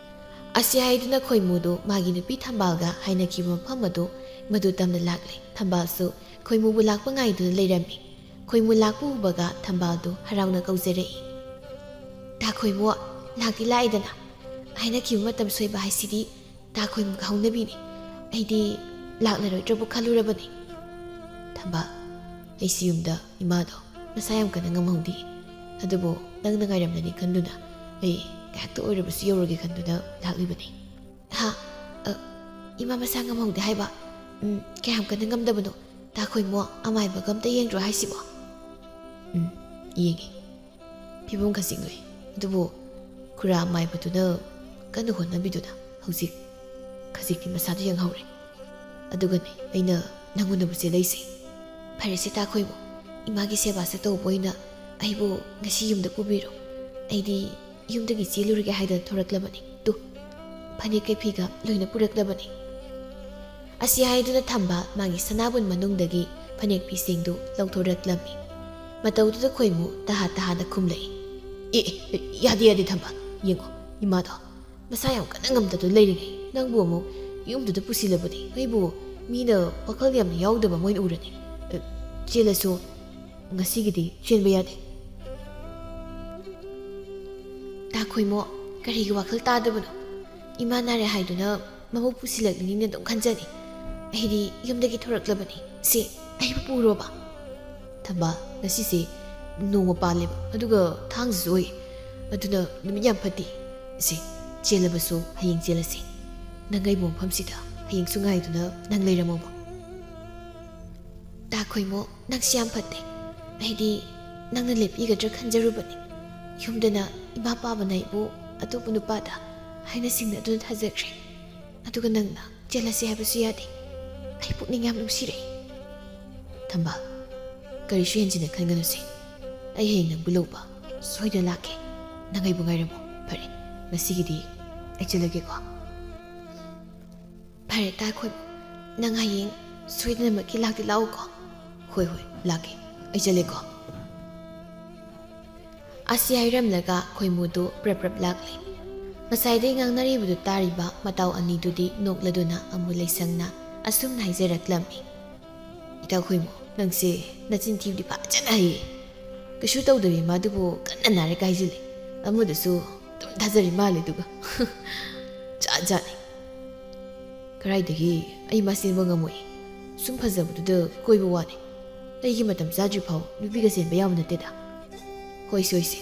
ꯑꯁꯤ ꯍꯥꯏꯗꯨꯅ ꯈꯣꯏꯃꯨꯗꯨ ꯃꯥꯒꯤ ꯅꯨꯄꯤ ꯊꯝꯕꯥꯜꯒ ꯍꯥꯏꯅꯈꯤꯕ ꯃꯐꯝ ꯑꯗꯨ ꯃꯗꯨ ꯇꯝꯅ ꯂꯥꯛꯂꯦ꯫ ꯊꯝꯕꯥꯜꯁꯨ ꯈꯣꯏꯃꯨꯕꯨ ꯂꯥꯛꯄ ꯉꯥꯏꯗꯨꯅ ꯂꯩꯔꯝꯃꯤ꯫ ꯈꯣꯏꯃꯨ ꯂꯥꯛꯄ ꯎꯕꯒ ꯊꯝꯕꯥꯜꯗꯨ ꯍꯔꯥꯎꯅ ꯀꯧꯖꯔꯛꯏ꯫ "ꯇꯥ ꯈꯣꯏꯃꯨ, ꯂꯥꯛꯇꯤ ꯂꯥꯛꯏꯗꯅ꯫ ꯍꯥꯏꯅꯈꯤꯕ ꯃꯇꯝ ꯁꯣꯏꯕ ꯍꯥꯏꯁꯤꯗꯤ ꯇꯥ ꯈꯣꯏꯃꯨꯒꯤ ꯍꯧꯅꯕꯤꯅꯤ꯫ ꯑꯩꯗꯤ ꯂꯥꯛꯂꯔꯣꯏꯗ꯭ꯔꯕꯨ ꯈꯜꯂꯨꯔꯕꯅꯤ꯫" "ꯊꯝꯕꯥꯜ, ꯑꯩꯁꯤ ꯌꯨꯝꯗ ꯏꯃꯥꯗꯣ ꯃꯁꯥ ꯌꯥꯝ ꯀꯟꯅ ꯉꯝꯍꯧꯗꯦ꯫ ꯑꯗꯨꯕꯨ ꯅꯪꯅ ꯉꯥꯏꯔꯝꯂꯅꯤ ꯈꯟꯗꯨꯅ ꯑꯩ ꯉꯥꯏꯍꯥꯛꯇ ꯑꯣꯏꯔꯕꯁꯨ ꯌꯧꯔꯒꯦ ꯈꯟꯗꯨꯅ ꯂꯥꯛꯂꯤꯕꯅꯤ꯫" "ꯍꯥ? ꯑ, ꯏꯃꯥ ꯃꯁꯥ ꯉꯝꯍꯧꯗꯦ ꯍꯥꯏꯕ? ꯎꯝ, ꯀꯌꯥꯝ ꯀꯟꯅ ꯉꯝꯗꯕꯅꯣ? ꯇꯥ ꯈꯣꯏꯃꯨ, ꯑꯃꯥꯏꯕꯒ ꯑꯝꯇ ꯌꯦꯡꯗ꯭ꯔꯣ ꯍꯥꯏꯁꯤꯕꯣ?" "ꯎꯝ, ꯌꯦꯡꯉꯤ꯫ ꯐꯤꯕꯝ ꯈꯖꯤꯛ ꯅꯣꯏ꯫ ꯑꯗꯨꯕꯨ ꯈꯨꯔꯥ ꯑꯃꯥꯏꯕꯗꯨꯅ ꯀꯟꯅ ꯍꯣꯠꯅꯕꯤꯗꯨꯅ ꯍꯧꯖꯤꯛ ꯈꯖꯤꯛꯇꯤ ꯃꯁꯥꯗꯨ ꯌꯦꯡꯍꯧꯔꯦ꯫ ꯑꯗꯨꯒꯅꯦ ꯑꯩꯅ ꯅꯪ ꯎꯅꯕ ꯆꯦꯜꯂꯛꯏꯁꯦ꯫" "ꯐꯔꯦꯁꯦ ꯇꯥ ꯈꯣꯏꯃꯨ, ꯏꯃꯥꯒꯤ ꯁꯦꯕꯥꯁꯦ ꯇꯧꯕ ꯑꯣꯏꯅ "ꯑꯩꯕꯨ ꯉꯁꯤ ꯌꯨꯝꯗ ꯄꯨꯕꯤꯔꯣ꯫ ꯑꯩꯗꯤ ꯌꯨꯝꯗꯒꯤ ꯆꯦꯜꯂꯨꯔꯒꯦ ꯍꯥꯏꯗꯅ ꯊꯣꯔꯛꯂꯕꯅꯤ꯫ ꯇꯨ, ꯐꯅꯦꯛ ꯀꯩꯐꯤꯒ ꯂꯣꯏꯅ ꯄꯨꯔꯛꯂꯕꯅꯤ"꯫ ꯑꯁꯤ ꯍꯥꯏꯗꯨꯅ ꯊꯝꯕꯥꯜ ꯃꯥꯒꯤ ꯁꯅꯥꯕꯨꯟ ꯃꯅꯨꯡꯗꯒꯤ ꯐꯅꯦꯛ ꯐꯤꯁꯤꯡꯗꯨ ꯂꯧꯊꯣꯔꯛꯂꯝꯃꯤ꯫ ꯃꯇꯧꯗꯨꯗ ꯈꯣꯏꯃꯨ ꯇꯍꯥ ꯇꯍꯥꯗ ꯈꯨꯝꯂꯛꯏ꯫ "ꯑꯦ, ꯑꯦ, ꯌꯥꯗꯦ, ꯌꯥꯗꯦ ꯊꯝꯕꯥꯜ꯫ ꯌꯦꯡꯉꯣ, ꯏꯃꯥꯗꯣ ꯃꯁꯥ ꯌꯥꯝ ꯀꯟꯅ ꯉꯝꯗꯗꯨꯅ ꯂꯩꯔꯤꯉꯩ ꯅꯪꯕꯨ ꯑꯃꯨꯛ ꯌꯨꯝꯗꯨꯗ ꯄꯨꯁꯤꯜꯂꯕꯗꯤ ꯑꯩꯕꯨ ꯃꯤꯅ ꯋꯥꯈꯜ ꯌꯥꯝꯅ ꯌꯥꯎꯗꯕ ꯑꯃ ꯑꯣꯏꯅ ꯎꯔꯅꯤ꯫ ꯑꯦ, ꯆꯦꯜꯂꯁꯨ ꯉꯁꯤꯒꯤꯗꯤ ꯆꯦꯟꯕ ꯌꯥꯗꯦ"꯫ ꯇꯥ ꯈꯣꯏꯃꯣ, ꯀꯔꯤꯒꯤ ꯋꯥꯈꯜ ꯇꯥꯗꯕꯅꯣ? ꯏꯃꯥ ꯅꯥꯔꯦ ꯍꯥꯏꯗꯨꯅ ꯃꯕꯨ ꯄꯨꯁꯤꯜꯂꯛꯂꯤꯅꯤꯅ ꯑꯗꯨꯝ ꯈꯟꯖꯅꯤ꯫ ꯑꯩꯗꯤ ꯌꯨꯝꯗꯒꯤ ꯊꯣꯔꯛꯂꯕꯅꯤ꯫ ꯁꯦ, ꯑꯩꯕꯨ ꯄꯨꯔꯣꯕ꯫ ꯊꯝꯕꯥꯜ, ꯉꯁꯤꯁꯦ ꯅꯣꯡꯃ ꯄꯥꯜꯂꯦꯕ, ꯑꯗꯨꯒ ꯊꯥꯡꯖꯁꯨ ꯑꯣꯏ, ꯑꯗꯨꯅ ꯅꯨꯃꯤꯠ ꯌꯥꯝ ꯐꯠꯇꯦ꯫ ꯁꯦ, ꯆꯦꯜꯂꯕꯁꯨ ꯍꯌꯦꯡ ꯆꯦꯜꯂꯁꯤ꯫ ꯅꯪ ꯑꯩꯕꯨ ꯃꯐꯝꯁꯤꯗ ꯍꯌꯦꯡꯁꯨ ꯉꯥꯏꯗꯨꯅ ꯅꯪ ꯂꯩꯔꯝꯃꯣꯕ꯫ ꯇꯥ ꯈꯣꯏꯃꯣ, ꯅꯪꯁꯤ ꯌꯥꯝ ꯐꯠꯇꯦ꯫ ꯑꯩꯗꯤ ꯅꯪꯅ ꯂꯦꯞꯄꯤꯒꯗ꯭ꯔꯥ ꯈꯟꯖꯔꯨꯕꯅꯤ꯫ ꯌꯨꯝꯗꯅ ꯏꯃꯥ ꯄꯥꯕꯅ ꯑꯩꯕꯨ ꯑꯇꯣꯞꯄ ꯅꯨꯄꯥꯗ ꯍꯥꯏꯅ ꯁꯤꯡꯅꯗꯨꯅ ꯊꯥꯖꯈ꯭ꯔꯦ꯫ ꯑꯗꯨꯒ ꯅꯪꯅ ꯆꯦꯜꯂꯁꯤ ꯍꯥꯏꯕꯁꯨ ꯌꯥꯗꯦ꯫ ꯑꯩ ꯄꯨꯛꯅꯤꯡ ꯌꯥꯝ ꯅꯨꯡꯁꯤꯔꯛꯏ꯫ ꯊꯝꯕꯥꯜ, ꯀꯔꯤꯁꯨ ꯍꯦꯟꯖꯤꯟꯅ ꯈꯟꯒꯅꯨꯁꯦ꯫ ꯑꯩ ꯍꯌꯦꯡ ꯅꯪꯕꯨ ꯂꯧꯕ ꯁꯣꯏꯗꯅ ꯂꯥꯛꯀꯦ꯫ ꯅꯪ ꯑꯩꯕꯨ ꯉꯥꯏꯔꯝꯃꯣ꯫ ꯐꯔꯦ, ꯉꯁꯤꯒꯤꯗꯤ ꯑꯩ ꯆꯠꯂꯒꯦꯀꯣ꯫ ꯐꯔꯦ, ꯇꯥ ꯈꯣꯏꯃꯨ, ꯅꯪ ꯍꯌꯦꯡ ꯁꯣꯏꯗꯅꯃꯛꯀꯤ ꯂꯥꯛꯇꯤ ꯂꯥꯛꯎꯀꯣ꯫ ꯍꯣꯏ, ꯍꯣꯏ, ꯂꯥꯛꯀꯦ꯫ ꯑꯩ ꯆꯠꯂꯦꯀꯣ꯫ ꯑꯁꯤ ꯍꯥꯏꯔꯝꯂꯒ ꯈꯣꯏꯃꯨꯗꯨ ꯄ꯭ꯔꯞ ꯄ꯭ꯔꯞ ꯂꯥꯛꯂꯦ꯫ ꯉꯁꯥꯏꯗꯩ ꯉꯥꯡꯅꯔꯤꯕꯗꯨ ꯇꯥꯔꯤꯕ ꯃꯇꯥꯎ ꯑꯅꯤꯗꯨꯗꯤ ꯅꯣꯛꯂꯗꯨꯅ ꯑꯃꯨ ꯂꯩꯁꯪꯅ ꯑꯁꯨꯝꯅ ꯍꯥꯏꯖꯔꯛꯂꯝꯃꯤ꯫ "ꯏꯇꯥ ꯈꯣꯏꯃꯨ, ꯅꯪꯁꯦ ꯅꯆꯤꯟ ꯊꯤꯕꯗꯤ ꯐꯖꯅ ꯍꯩꯌꯦ꯫ ꯀꯩꯁꯨ ꯇꯧꯗꯕꯤ ꯃꯥꯗꯨꯕꯨ ꯀꯟꯅ ꯅꯥꯔꯦ ꯀꯥꯏꯁꯤꯜꯂꯦ꯫ ꯑꯃꯗꯨꯁꯨ ꯑꯗꯨꯝ ꯊꯥꯖꯔꯤ ꯃꯥꯜꯂꯦ ꯑꯗꯨꯒ꯫ ꯖꯥꯠ ꯖꯥꯠꯅꯤ꯫ ꯀꯗꯥꯏꯗꯒꯤ ꯑꯩ ꯃꯥ ꯆꯦꯟꯕ ꯉꯝꯃꯣꯏ꯫ ꯁꯨꯝ ꯐꯖꯕꯗꯨꯗ ꯀꯣꯏꯕ ꯋꯥꯅꯤ꯫ ꯑꯩꯒꯤ ꯃꯇꯝ ꯆꯥꯗ꯭ꯔꯤ ꯐꯥꯎ ꯅꯨꯄꯤꯒ ꯆꯦꯟꯕ ꯌꯥꯕ ꯅꯠꯇꯦꯗ"꯫ "ꯍꯣꯏꯁꯦ, ꯍꯣꯏꯁꯦ꯫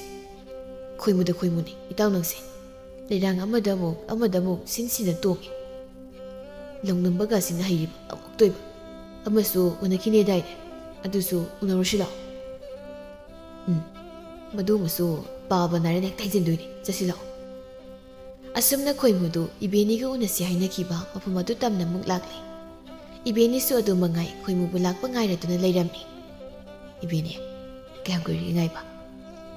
ꯈꯣꯏꯃꯨꯗ ꯈꯣꯏꯃꯨꯅꯤ ꯏꯇꯥꯎ ꯅꯪꯁꯦ꯫ ꯂꯩꯔꯥꯡ ꯑꯃꯗ ꯑꯃꯨꯛ, ꯑꯃꯗ ꯑꯃꯨꯛ ꯁꯤꯟ ꯁꯤꯟꯅ ꯇꯣꯡꯉꯤ꯫ ꯂꯧꯅꯝꯕꯒꯁꯤꯅ ꯍꯩꯔꯤꯕ ꯑꯃꯨꯛꯇꯣꯏꯕ꯫ ꯑꯃꯁꯨ ꯎꯅꯈꯤꯅꯦꯗꯥꯏꯅꯦ? ꯑꯗꯨꯁꯨ ꯎꯅꯔꯨꯁꯤ ꯂꯥꯛꯑꯣ"꯫ "ꯎꯝ, ꯃꯗꯨꯃꯁꯨ ꯄꯥꯕ ꯅꯥꯏꯔꯅ ꯍꯦꯛꯇ ꯍꯩꯖꯤꯟꯗꯣꯏꯅꯤ꯫ ꯆꯠꯁꯤ ꯂꯥꯛꯑꯣ"꯫ ꯑꯁꯨꯝꯅ ꯈꯣꯏꯃꯨꯗꯨ ꯏꯕꯦꯅꯤꯒ ꯎꯅꯁꯤ ꯍꯥꯏꯅꯈꯤꯕ ꯃꯐꯝ ꯑꯗꯨ ꯇꯝꯅ ꯑꯃꯨꯛ ꯂꯥꯛꯂꯦ꯫ ꯏꯕꯦꯅꯤꯁꯨ ꯑꯗꯨ ꯃꯉꯥꯏ ꯈꯣꯏꯃꯨꯕꯨ ꯂꯥꯛꯄ ꯉꯥꯏꯔꯗꯨꯅ ꯂꯩꯔꯝꯃꯤ꯫ "ꯏꯕꯦꯅꯤ, ꯀꯌꯥꯝ ꯀꯨꯏꯔꯒꯦ ꯉꯥꯏꯕ?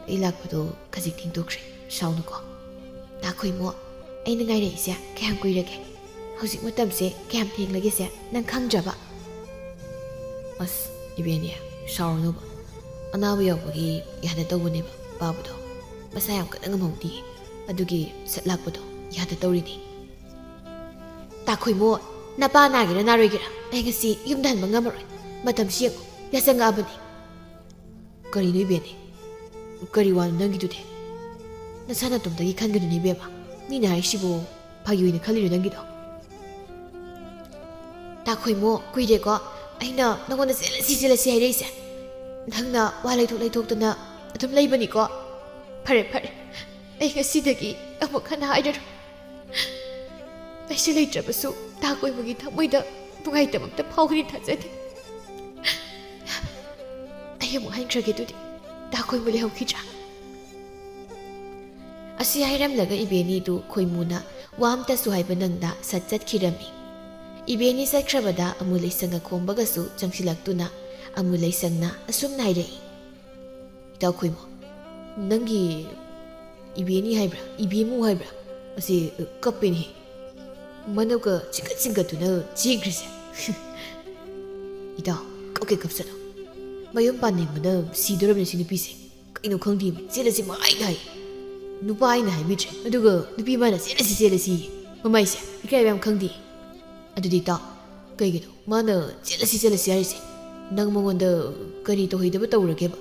ꯑꯩ ꯂꯥꯛꯄꯗꯣ ꯈꯖꯤꯛ ꯊꯦꯡꯗꯣꯛꯈ꯭ꯔꯦ, ꯁꯥꯎꯅꯨꯀꯣ꯫ ꯇꯥꯈꯣꯏꯃꯣ, ꯑꯩꯅ ꯉꯥꯏꯔꯛꯏꯁꯦ ꯀꯌꯥꯝ ꯀꯨꯏꯔꯒꯦ? ꯍꯧꯖꯤꯛ ꯃꯇꯝꯁꯦ ꯀꯌꯥꯝ ꯊꯦꯡꯂꯒꯦꯁꯦ ꯅꯪ ꯈꯪꯗ꯭ꯔꯕ? ꯑꯁ, ꯏꯕꯦꯟꯅꯦ, ꯁꯥꯎꯔꯅꯨꯕ꯫ ꯑꯅꯥꯕ ꯌꯥꯎꯕꯒꯤ ꯌꯥꯗ ꯇꯧꯕꯅꯦꯕ, ꯄꯥꯕꯗꯣ꯫ ꯃꯁꯥ ꯌꯥꯝ ꯀꯟꯅ ꯉꯝꯍꯧꯗꯤꯌꯦ, ꯑꯗꯨꯒꯤ ꯁꯠ ꯂꯥꯛꯄꯗꯣ ꯌꯥꯗ ꯇꯧꯔꯤꯅꯤ꯫ ꯇꯥꯈꯣꯏꯃꯣ, ꯅꯄꯥ ꯅꯥꯒꯦꯔꯥ ꯅꯥꯔꯣꯏꯒꯦꯔꯥ, ꯑꯩ ꯉꯁꯤ ꯌꯨꯝꯗ ꯍꯟꯕ ꯉꯝꯃꯔꯣꯏ꯫ ꯃꯇꯝꯁꯤ ꯌꯦꯡꯉꯨ, ꯌꯥꯆꯪꯉꯛꯑꯕꯅꯤ꯫ ꯀꯔꯤꯅꯣ ꯏꯕꯦꯟꯅꯦ? ꯀꯔꯤ ꯋꯥꯅꯣ ꯅꯪꯒꯤꯗꯨꯗꯤ? ꯅꯁꯥ ꯅꯇꯣꯝꯇꯒꯤ ꯈꯟꯒꯅꯨꯅꯦ ꯏꯕꯦꯝꯃ꯫ ꯃꯤꯅ ꯍꯥꯏꯔꯤꯁꯤꯕꯨ ꯐꯥꯒꯤ ꯑꯣꯏꯅ ꯈꯜꯂꯤꯔꯣ ꯅꯪꯒꯤꯗꯣ? ꯇꯥꯈꯣꯏꯃꯣ, ꯀꯨꯏꯔꯦꯀꯣ ꯑꯩꯅ ꯅꯉꯣꯟꯗ ꯆꯦꯜꯂꯁꯤ ꯆꯦꯜꯂꯁꯤ ꯍꯥꯏꯔꯛꯏꯁꯦ꯫ ꯅꯪꯅ ꯋꯥ ꯂꯩꯊꯣꯛ ꯂꯩꯊꯣꯛꯇꯅ ꯑꯗꯨꯝ ꯂꯩꯕꯅꯤꯀꯣ꯫ ꯐꯔꯦ ꯐꯔꯦ, ꯑꯩ ꯉꯁꯤꯗꯒꯤ ꯑꯃꯨꯛ ꯍꯟꯅ ꯍꯥꯏꯔꯔꯣꯏ꯫ ꯑꯩꯁꯦ ꯂꯩꯇ꯭ꯔꯕꯁꯨ ꯇꯥꯈꯣꯏꯃꯣꯒꯤ ꯊꯃꯣꯏꯗ ꯅꯨꯡꯉꯥꯏꯇꯕ ꯑꯝꯇ ꯐꯥꯎꯒꯅꯤ ꯊꯥꯖꯗꯦ꯫ ꯑꯩ ꯑꯃꯨꯛ ꯍꯟꯈ꯭ꯔꯒꯦ ꯑꯗꯨꯗꯤ꯫ ꯇꯥꯈꯣꯏꯃꯣ ꯂꯩꯍꯧꯈꯤꯗ꯭ꯔꯥ? ꯑꯁꯤ ꯍꯥꯏꯔꯝꯂꯒ ꯏꯕꯦꯅꯤꯗꯨ ꯈꯣꯏꯃꯨꯅ ꯋꯥ ꯑꯝꯇꯁꯨ ꯍꯥꯏꯕ ꯅꯪꯗ ꯁꯠ ꯆꯠꯈꯤꯔꯝꯃꯤ꯫ ꯏꯕꯦꯅꯤ ꯆꯠꯈ꯭ꯔꯕꯗ ꯑꯃꯨ ꯂꯩꯁꯪꯒ ꯈꯣꯝꯕꯒꯁꯨ ꯆꯪꯁꯤꯜꯂꯛꯇꯨꯅ ꯑꯃꯨ ꯂꯩꯁꯪꯅ ꯑꯁꯨꯝꯅ ꯍꯥꯏꯔꯛꯏ, "ꯏꯇꯥꯎ ꯈꯣꯏꯃꯨ, ꯅꯪꯒꯤ ꯏꯕꯦꯅꯤ ꯍꯥꯏꯕ꯭ꯔꯥ, ꯏꯕꯦꯃꯨ ꯍꯥꯏꯕ꯭ꯔꯥ? ꯑꯁꯤ ꯀꯞꯄꯦꯅꯦ꯫ ꯃꯅꯞꯀ ꯆꯤꯡꯈꯠ ꯆꯤꯡꯈꯠꯇꯨꯅ ꯆꯦꯟꯈ꯭ꯔꯤꯁꯦ꯫" "ꯏꯇꯥꯎ, ꯀꯞꯀꯦ ꯀꯞꯁꯅꯨ꯫ ꯃꯌꯨꯝ ꯄꯥꯟꯅꯤꯡꯕꯅ ꯁꯤꯗꯣꯔꯕꯅꯤ ꯁꯤ ꯅꯨꯄꯤꯁꯦ꯫ ꯀꯩꯅꯣ ꯈꯪꯗꯦ, ꯆꯦꯜꯂꯁꯤ ꯃꯍꯥꯏ ꯍꯥꯏ꯫ ꯅꯨꯄꯥ ꯑꯩꯅ ꯍꯥꯏꯕꯤꯗ꯭ꯔꯦ, ꯑꯗꯨꯒ ꯅꯨꯄꯤ ꯃꯥꯅ ꯆꯦꯜꯂꯁꯤ ꯆꯦꯜꯂꯁꯤ꯫ ꯃꯃꯥꯏꯁꯦ ꯏꯀꯥꯏꯕ ꯌꯥꯝ ꯈꯪꯗꯦ꯫ ꯑꯗꯨꯗꯤ ꯏꯇꯥꯎ, ꯀꯩꯒꯤꯅꯣ ꯃꯥꯅ ꯆꯦꯜꯂꯁꯤ ꯆꯦꯜꯂꯁꯤ ꯍꯥꯏꯔꯤꯁꯦ? ꯅꯪ ꯃꯉꯣꯟꯗ ꯀꯔꯤ ꯇꯧꯍꯩꯗꯕ ꯇꯧꯔꯒꯦꯕ?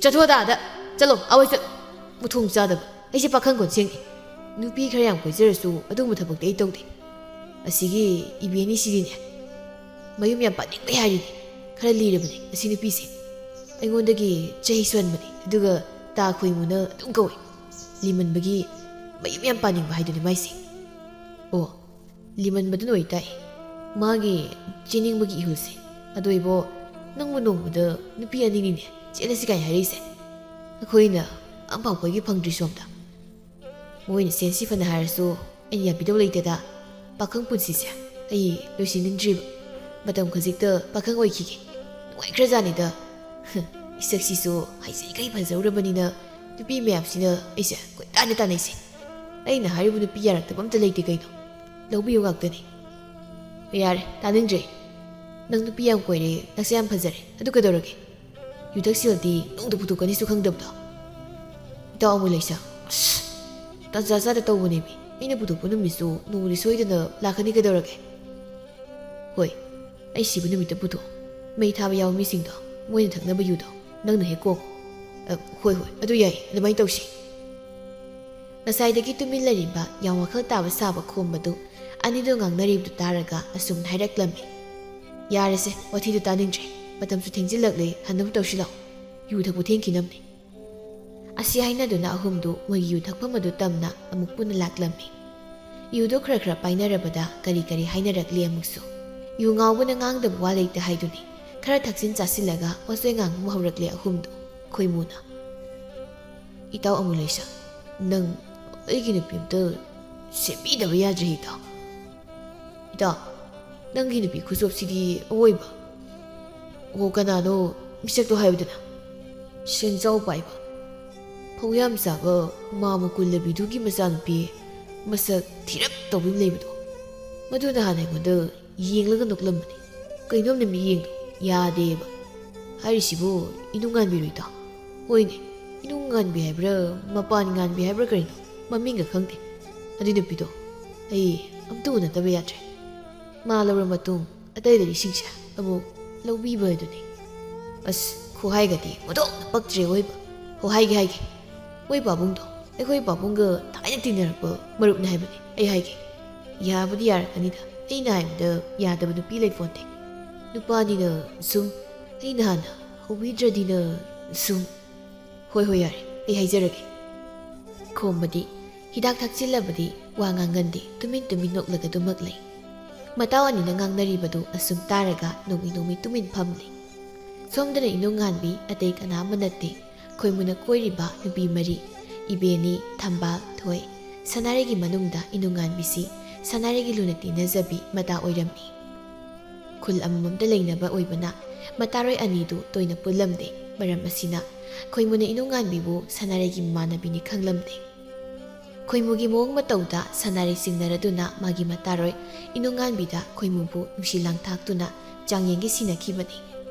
ꯆꯠꯊꯣꯛꯑꯗ ꯑꯥꯗ! ꯆꯠꯂꯣ, ꯑꯋꯥꯏ ꯆꯠꯂꯣ꯫ ꯃꯊꯣꯡ ꯆꯥꯗꯕ꯫ ꯑꯩꯁꯦ ꯄꯥꯈꯪ ꯀꯣꯟꯁꯦꯡꯅꯤ꯫ ꯅꯨꯄꯤ ꯈꯔ ꯌꯥꯝ ꯀꯣꯏꯖꯔꯁꯨ ꯑꯗꯨꯒꯨꯝꯕ ꯊꯕꯛꯇꯤ ꯑꯩ ꯇꯧꯗꯦ꯫ ꯑꯁꯤꯒꯤ ꯏꯕꯦꯅꯤꯁꯤꯗꯤꯅꯦ, ꯃꯌꯨꯝ ꯌꯥꯝ ꯄꯥꯅꯤꯡꯕ ꯍꯥꯏꯔꯤꯅꯦ꯫ ꯈꯔ ꯂꯤꯔꯕꯅꯦ ꯑꯁꯤ ꯅꯨꯄꯤꯁꯦ꯫ ꯑꯩꯉꯣꯟꯗꯒꯤ ꯆꯍꯤ ꯁꯨꯍꯟꯕꯅꯦ, ꯑꯗꯨꯒ ꯇꯥ ꯈꯣꯏꯃꯨꯅ ꯑꯗꯨꯝ ꯀꯧꯏ꯫ ꯂꯤꯃꯟꯕꯒꯤ ꯃꯌꯨꯝ ꯌꯥꯝ ꯄꯥꯅꯤꯡꯕ ꯍꯥꯏꯗꯨꯅꯤ ꯃꯥꯏꯁꯦ꯫ ꯑꯣ, ꯂꯤꯃꯟꯕꯗꯨꯅ ꯑꯣꯏꯇꯥꯏ꯫ ꯃꯥꯒꯤ ꯆꯦꯟꯅꯤꯡꯕꯒꯤ ꯏꯍꯨꯜꯁꯦ꯫ ꯑꯗꯣ ꯏꯕꯣ, ꯅꯪꯕꯨ ꯅꯣꯡꯃꯗ ꯅꯨꯄꯤ ꯑꯅꯤꯅꯤꯅꯦ ꯆꯦꯜꯂꯁꯤ ꯀꯥꯏꯅ ꯍꯥꯏꯔꯛꯏꯁꯦ꯫ ꯑꯩꯈꯣꯏꯅ ꯑꯝꯐꯥꯎ ꯀꯣꯏꯒꯦ ꯐꯪꯗ꯭ꯔꯤ ꯁꯣꯝꯗ꯫ ꯃꯣꯏꯅ ꯁꯦꯟꯁꯤ ꯐꯅ ꯍꯥꯏꯔꯁꯨ ꯑꯩꯅ ꯌꯥꯕꯤꯗꯧ ꯂꯩꯇꯦꯗ꯫ ꯄꯥꯈꯪ ꯄꯨꯟꯁꯤꯁꯦ ꯑꯩ ꯂꯣꯏꯁꯤꯟꯅꯤꯡꯗ꯭ꯔꯤꯕ꯫ ꯃꯇꯝ ꯈꯖꯤꯛꯇ ꯄꯥꯈꯪ ꯑꯣꯏꯈꯤꯒꯦ꯫ ꯅꯨꯡꯉꯥꯏꯈ꯭ꯔꯖꯥꯠꯅꯤꯗ꯫ ꯏꯁꯛꯁꯤꯁꯨ ꯍꯩꯖꯩꯈꯩ ꯐꯖꯍꯧꯔꯕꯅꯤꯅ ꯅꯨꯄꯤ ꯃꯌꯥꯝꯁꯤꯅ ꯑꯩꯁꯦ ꯀꯣꯏꯇꯥꯟꯗ ꯇꯥꯟꯅꯩꯁꯦ꯫ ꯑꯩꯅ ꯍꯥꯏꯔꯤꯕ ꯅꯨꯄꯤ ꯌꯥꯔꯛꯇꯕ ꯑꯝꯇ ꯂꯩꯇꯦ ꯀꯩꯅꯣ꯫ ꯂꯧꯕꯤꯌꯨ ꯉꯥꯛꯇꯅꯤ꯫ ꯌꯥꯔꯦ, ꯇꯥꯅꯤꯡꯗ꯭ꯔꯦ꯫ ꯅꯪ ꯅꯨꯄꯤ ꯌꯥꯝ ꯀꯣꯏꯔꯦ, ꯅꯁꯛ ꯌꯥꯝ ꯐꯖꯔꯦ, ꯑꯗꯨ ꯀꯩꯗꯧꯔꯒꯦ? ꯌꯨ ꯊꯛꯆꯤꯜꯂꯗꯤ ꯅꯣꯡꯗ ꯄꯨꯊꯣꯛꯀꯅꯤꯁꯨ ꯈꯪꯗꯕꯗꯣ꯫ ꯏꯇꯥꯎ ꯑꯃꯨꯂꯩꯁꯥ, ꯑꯁ, ꯇꯥꯟꯖꯥ ꯆꯥꯗ ꯇꯧꯕꯅꯦꯃꯤ꯫ ꯑꯩꯅ ꯄꯨꯊꯣꯛꯄ ꯅꯨꯃꯤꯠꯁꯨ ꯅꯣꯡꯃꯗꯤ ꯁꯣꯏꯗꯅ ꯂꯥꯛꯀꯅꯤ, ꯀꯩꯗꯧꯔꯒꯦ? ꯍꯣꯏ, ꯑꯩ ꯁꯤꯕ ꯅꯨꯃꯤꯠꯇ ꯄꯨꯊꯣꯛꯑꯣ꯫ ꯃꯩ ꯊꯥꯕ ꯌꯥꯎꯕ ꯃꯤꯁꯤꯡꯗꯣ, ꯃꯣꯏꯅ ꯊꯛꯅꯕ ꯌꯨꯗꯣ ꯅꯪꯅ ꯍꯦꯛ ꯀꯣꯛ꯫ ꯑ, ꯍꯣꯏ, ꯍꯣꯏ, ꯑꯗꯨ ꯌꯥꯏ, ꯑꯗꯨꯃꯥꯏꯅ ꯇꯧꯁꯤ꯫ ꯉꯁꯥꯏꯗꯒꯤ ꯇꯨꯃꯤꯟ ꯂꯩꯔꯤꯕ, ꯌꯥꯝ ꯋꯥꯈꯜ ꯇꯥꯕ ꯁꯥꯕ ꯈꯣꯝꯕꯗꯨ ꯑꯅꯤꯗꯣ ꯉꯥꯡꯅꯔꯤꯕꯗꯨ ꯇꯥꯔꯒ ꯑꯁꯨꯝꯅ ꯍꯥꯏꯔꯛꯂꯝꯃꯤ꯫ ꯌꯥꯔꯦꯁꯦ, ꯋꯥꯊꯤꯗꯨ ꯇꯥꯅꯤꯡꯗ꯭ꯔꯦ꯫ ꯃꯇꯝꯁꯨ ꯊꯦꯡꯖꯤꯜꯂꯛꯂꯦ, ꯍꯟꯅꯕ ꯇꯧꯁꯤ ꯂꯥꯛꯑꯣ꯫ ꯌꯨ ꯊꯛꯄ ꯊꯦꯡꯈꯤꯅꯕꯅꯤ꯫ ꯑꯁꯤ ꯍꯥꯏꯅꯗꯨꯅ ꯑꯍꯨꯝꯗꯨ ꯃꯣꯏꯒꯤ ꯌꯨ ꯊꯛꯐꯝ ꯑꯗꯨ ꯇꯝꯅ ꯑꯃꯨꯛ ꯄꯨꯟꯅ ꯂꯥꯛꯂꯝꯃꯤ꯫ ꯌꯨꯗꯣ ꯈꯔ ꯈꯔ ꯄꯥꯏꯅꯔꯕꯗ ꯀꯔꯤ ꯀꯔꯤ ꯍꯥꯏꯅꯔꯛꯂꯤ ꯑꯃꯨꯛꯁꯨ꯫ ꯌꯨ ꯉꯥꯎꯕꯅ ꯉꯥꯡꯗꯕ ꯋꯥ ꯂꯩꯇꯦ ꯍꯥꯏꯗꯨꯅꯤ꯫ ꯈꯔ ꯊꯛꯆꯤꯟ ꯆꯥꯁꯤꯜꯂꯒ ꯋꯥꯆꯣꯏ ꯉꯥꯡꯕ ꯍꯧꯔꯛꯂꯦ ꯑꯍꯨꯝꯗꯨ꯫ ꯈꯣꯏꯃꯨꯅ, "ꯏꯇꯥꯎ ꯑꯃꯨꯂꯩꯁꯥ, ꯅꯪ ꯑꯩꯒꯤ ꯅꯨꯄꯤ ꯑꯝꯇ ꯁꯦꯝꯕꯤꯗꯕ ꯌꯥꯗ꯭ꯔꯦ ꯏꯇꯥꯎ꯫ ꯏꯇꯥꯎ, ꯅꯪꯒꯤ ꯅꯨꯄꯤ ꯈꯨꯆꯣꯞꯁꯤꯗꯤ ꯑꯋꯣꯏꯕ꯫ ꯑꯣ, ꯀꯅꯥꯅꯣ ꯃꯤꯁꯛꯇꯣ ꯍꯥꯏꯌꯨꯗꯅ? ꯁꯦꯟꯖꯥꯎ ꯄꯥꯏꯕ, ꯐꯧ ꯌꯥꯝ ꯆꯥꯕ, ꯃꯥ ꯃꯀꯨꯟ ꯂꯕꯤꯗꯨꯒꯤ ꯃꯆꯥꯅꯨꯄꯤ, ꯃꯁꯛ ꯊꯤꯔꯞ ꯇꯧꯕꯤ ꯑꯃ ꯂꯩꯕꯗꯣ꯫ ꯃꯗꯨ ꯅꯍꯥꯟ ꯑꯩꯉꯣꯟꯗ ꯌꯦꯡꯂꯒ ꯅꯣꯛꯂꯝꯕꯅꯤ꯫ ꯀꯩꯅꯣꯝꯅꯦ ꯃꯤꯠꯌꯦꯡꯗꯣ, ꯌꯥꯗꯦꯕ꯫ ꯍꯥꯏꯔꯤꯁꯤꯕꯨ ꯏꯅꯨꯡ ꯉꯥꯟꯕꯤꯔꯣ ꯏꯇꯥꯎ?" "ꯍꯣꯏꯅꯦ, ꯏꯅꯨꯡ ꯉꯥꯟꯕꯤ ꯍꯥꯏꯕ꯭ꯔꯥ, ꯃꯄꯥꯟ ꯉꯥꯟꯕꯤ ꯍꯥꯏꯕ꯭ꯔꯥ ꯀꯔꯤꯅꯣ, ꯃꯃꯤꯡꯒ ꯈꯪꯗꯦ꯫ ꯑꯗꯨꯏ ꯅꯨꯄꯤꯗꯣ ꯑꯩ ꯑꯝꯇ ꯎꯅꯗꯕ ꯌꯥꯗ꯭ꯔꯦ꯫ ꯃꯥ ꯂꯧꯔ ꯃꯇꯨꯡ ꯑꯇꯩ ꯂꯩꯔꯤꯁꯤꯡꯁꯦ ꯑꯃꯨꯛ ꯂꯧꯕꯤꯕ ꯍꯥꯏꯗꯨꯅꯤ꯫" ꯑꯁ, ꯈꯨꯍꯥꯏꯒꯗꯤ ꯑꯣꯟꯊꯣꯛꯅ ꯄꯛꯇ꯭ꯔꯦ ꯑꯣꯏꯕ꯫ "ꯍꯣ, ꯍꯥꯏꯒꯦ, ꯍꯥꯏꯒꯦ꯫ ꯃꯣꯏ ꯄꯥꯕꯨꯡꯗꯣ ꯑꯩꯈꯣꯏ ꯄꯥꯕꯨꯡꯒ ꯊꯥꯏꯅ ꯇꯤꯟꯅꯔꯛꯄ ꯃꯔꯨꯞꯅꯦ ꯍꯥꯏꯕꯅꯤ꯫ ꯑꯩ ꯍꯥꯏꯒꯦ, ꯌꯥꯕꯨꯗꯤ ꯌꯥꯔꯛꯀꯅꯤꯗ꯫ ꯑꯩꯅ ꯍꯥꯏꯕꯗ ꯌꯥꯗꯕ ꯅꯨꯄꯤ ꯂꯩꯄꯣꯟꯇꯦ꯫ ꯅꯨꯄꯥꯅꯤꯅ ꯁꯨꯝ, ꯑꯩꯅ ꯍꯥꯟꯅ ꯍꯧꯕꯤꯗ꯭ꯔꯗꯤꯅ ꯁꯨꯝ꯫" "ꯍꯣꯏ, ꯍꯣꯏ, ꯌꯥꯔꯦ, ꯑꯩ ꯍꯥꯏꯖꯔꯒꯦ꯫" ꯈꯣꯝꯕꯗꯤ ꯍꯤꯗꯥꯛ ꯊꯛꯆꯤꯜꯂꯕꯗꯤ ꯋꯥ ꯉꯥꯡꯒꯟꯗꯦ, ꯇꯨꯃꯤꯟ ꯇꯨꯃꯤꯟ ꯅꯣꯛꯂꯒ ꯑꯗꯨꯃꯛ ꯂꯩ꯫ ꯃꯇꯥꯎ ꯑꯅꯤꯅ ꯉꯥꯡꯅꯔꯤꯕꯗꯨ ꯑꯁꯨꯝ ꯇꯥꯔꯒ ꯅꯣꯡꯃꯤ ꯅꯣꯡꯃꯤ ꯇꯨꯃꯤꯟ ꯐꯝꯂꯤ꯫ ꯁꯣꯝꯗꯅ ꯏꯅꯨꯡ ꯉꯥꯟꯕꯤ ꯑꯇꯩ ꯀꯅꯥ ꯑꯃ ꯅꯠꯇꯦ, ꯈꯣꯏꯃꯨꯅ ꯀꯣꯏꯔꯤꯕ ꯅꯨꯄꯤ ꯃꯔꯤ, ꯏꯕꯦꯅꯤ, ꯊꯝꯕꯥꯜ, ꯊꯣꯏ꯫ ꯁꯅꯥꯔꯩꯒꯤ ꯃꯅꯨꯡꯗ ꯏꯅꯨꯡ ꯉꯥꯟꯕꯤꯁꯤ ꯁꯅꯥꯔꯩꯒꯤ ꯂꯨꯅ ꯇꯤꯟꯅꯖꯕꯤ ꯃꯇꯥ ꯑꯣꯏꯔꯝꯃꯤ꯫ ꯈꯨꯜ ꯑꯃꯃꯝꯗ ꯂꯩꯅꯕ ꯑꯣꯏꯕꯅ ꯃꯇꯥꯔꯣꯏ ꯑꯅꯤꯗꯨ ꯇꯣꯏꯅ ꯄꯨꯜꯂꯝꯗꯦ꯫ ꯃꯔꯝ ꯑꯁꯤꯅ ꯈꯣꯏꯃꯨꯅ ꯏꯅꯨꯡꯉꯥꯟꯕꯤꯕꯨ ꯁꯅꯥꯔꯩꯒꯤ ꯃꯃꯥꯟꯅꯕꯤꯅꯤ ꯈꯪꯂꯝꯗꯦ꯫ ꯈꯣꯏꯃꯨꯒꯤ ꯃꯑꯣꯡ ꯃꯇꯧꯗ ꯁꯅꯥꯔꯩ ꯆꯤꯡꯅꯔꯗꯨꯅ ꯃꯥꯒꯤ ꯃꯇꯥꯔꯣꯏ ꯏꯅꯨꯡꯉꯥꯟꯕꯤꯗ ꯈꯣꯏꯃꯨꯕꯨ ꯅꯨꯡꯁꯤ ꯂꯥꯡꯊꯥꯛꯇꯨꯅ ꯆꯥꯡꯌꯦꯡꯒꯤ ꯁꯤꯟꯅꯈꯤꯕꯅꯤ꯫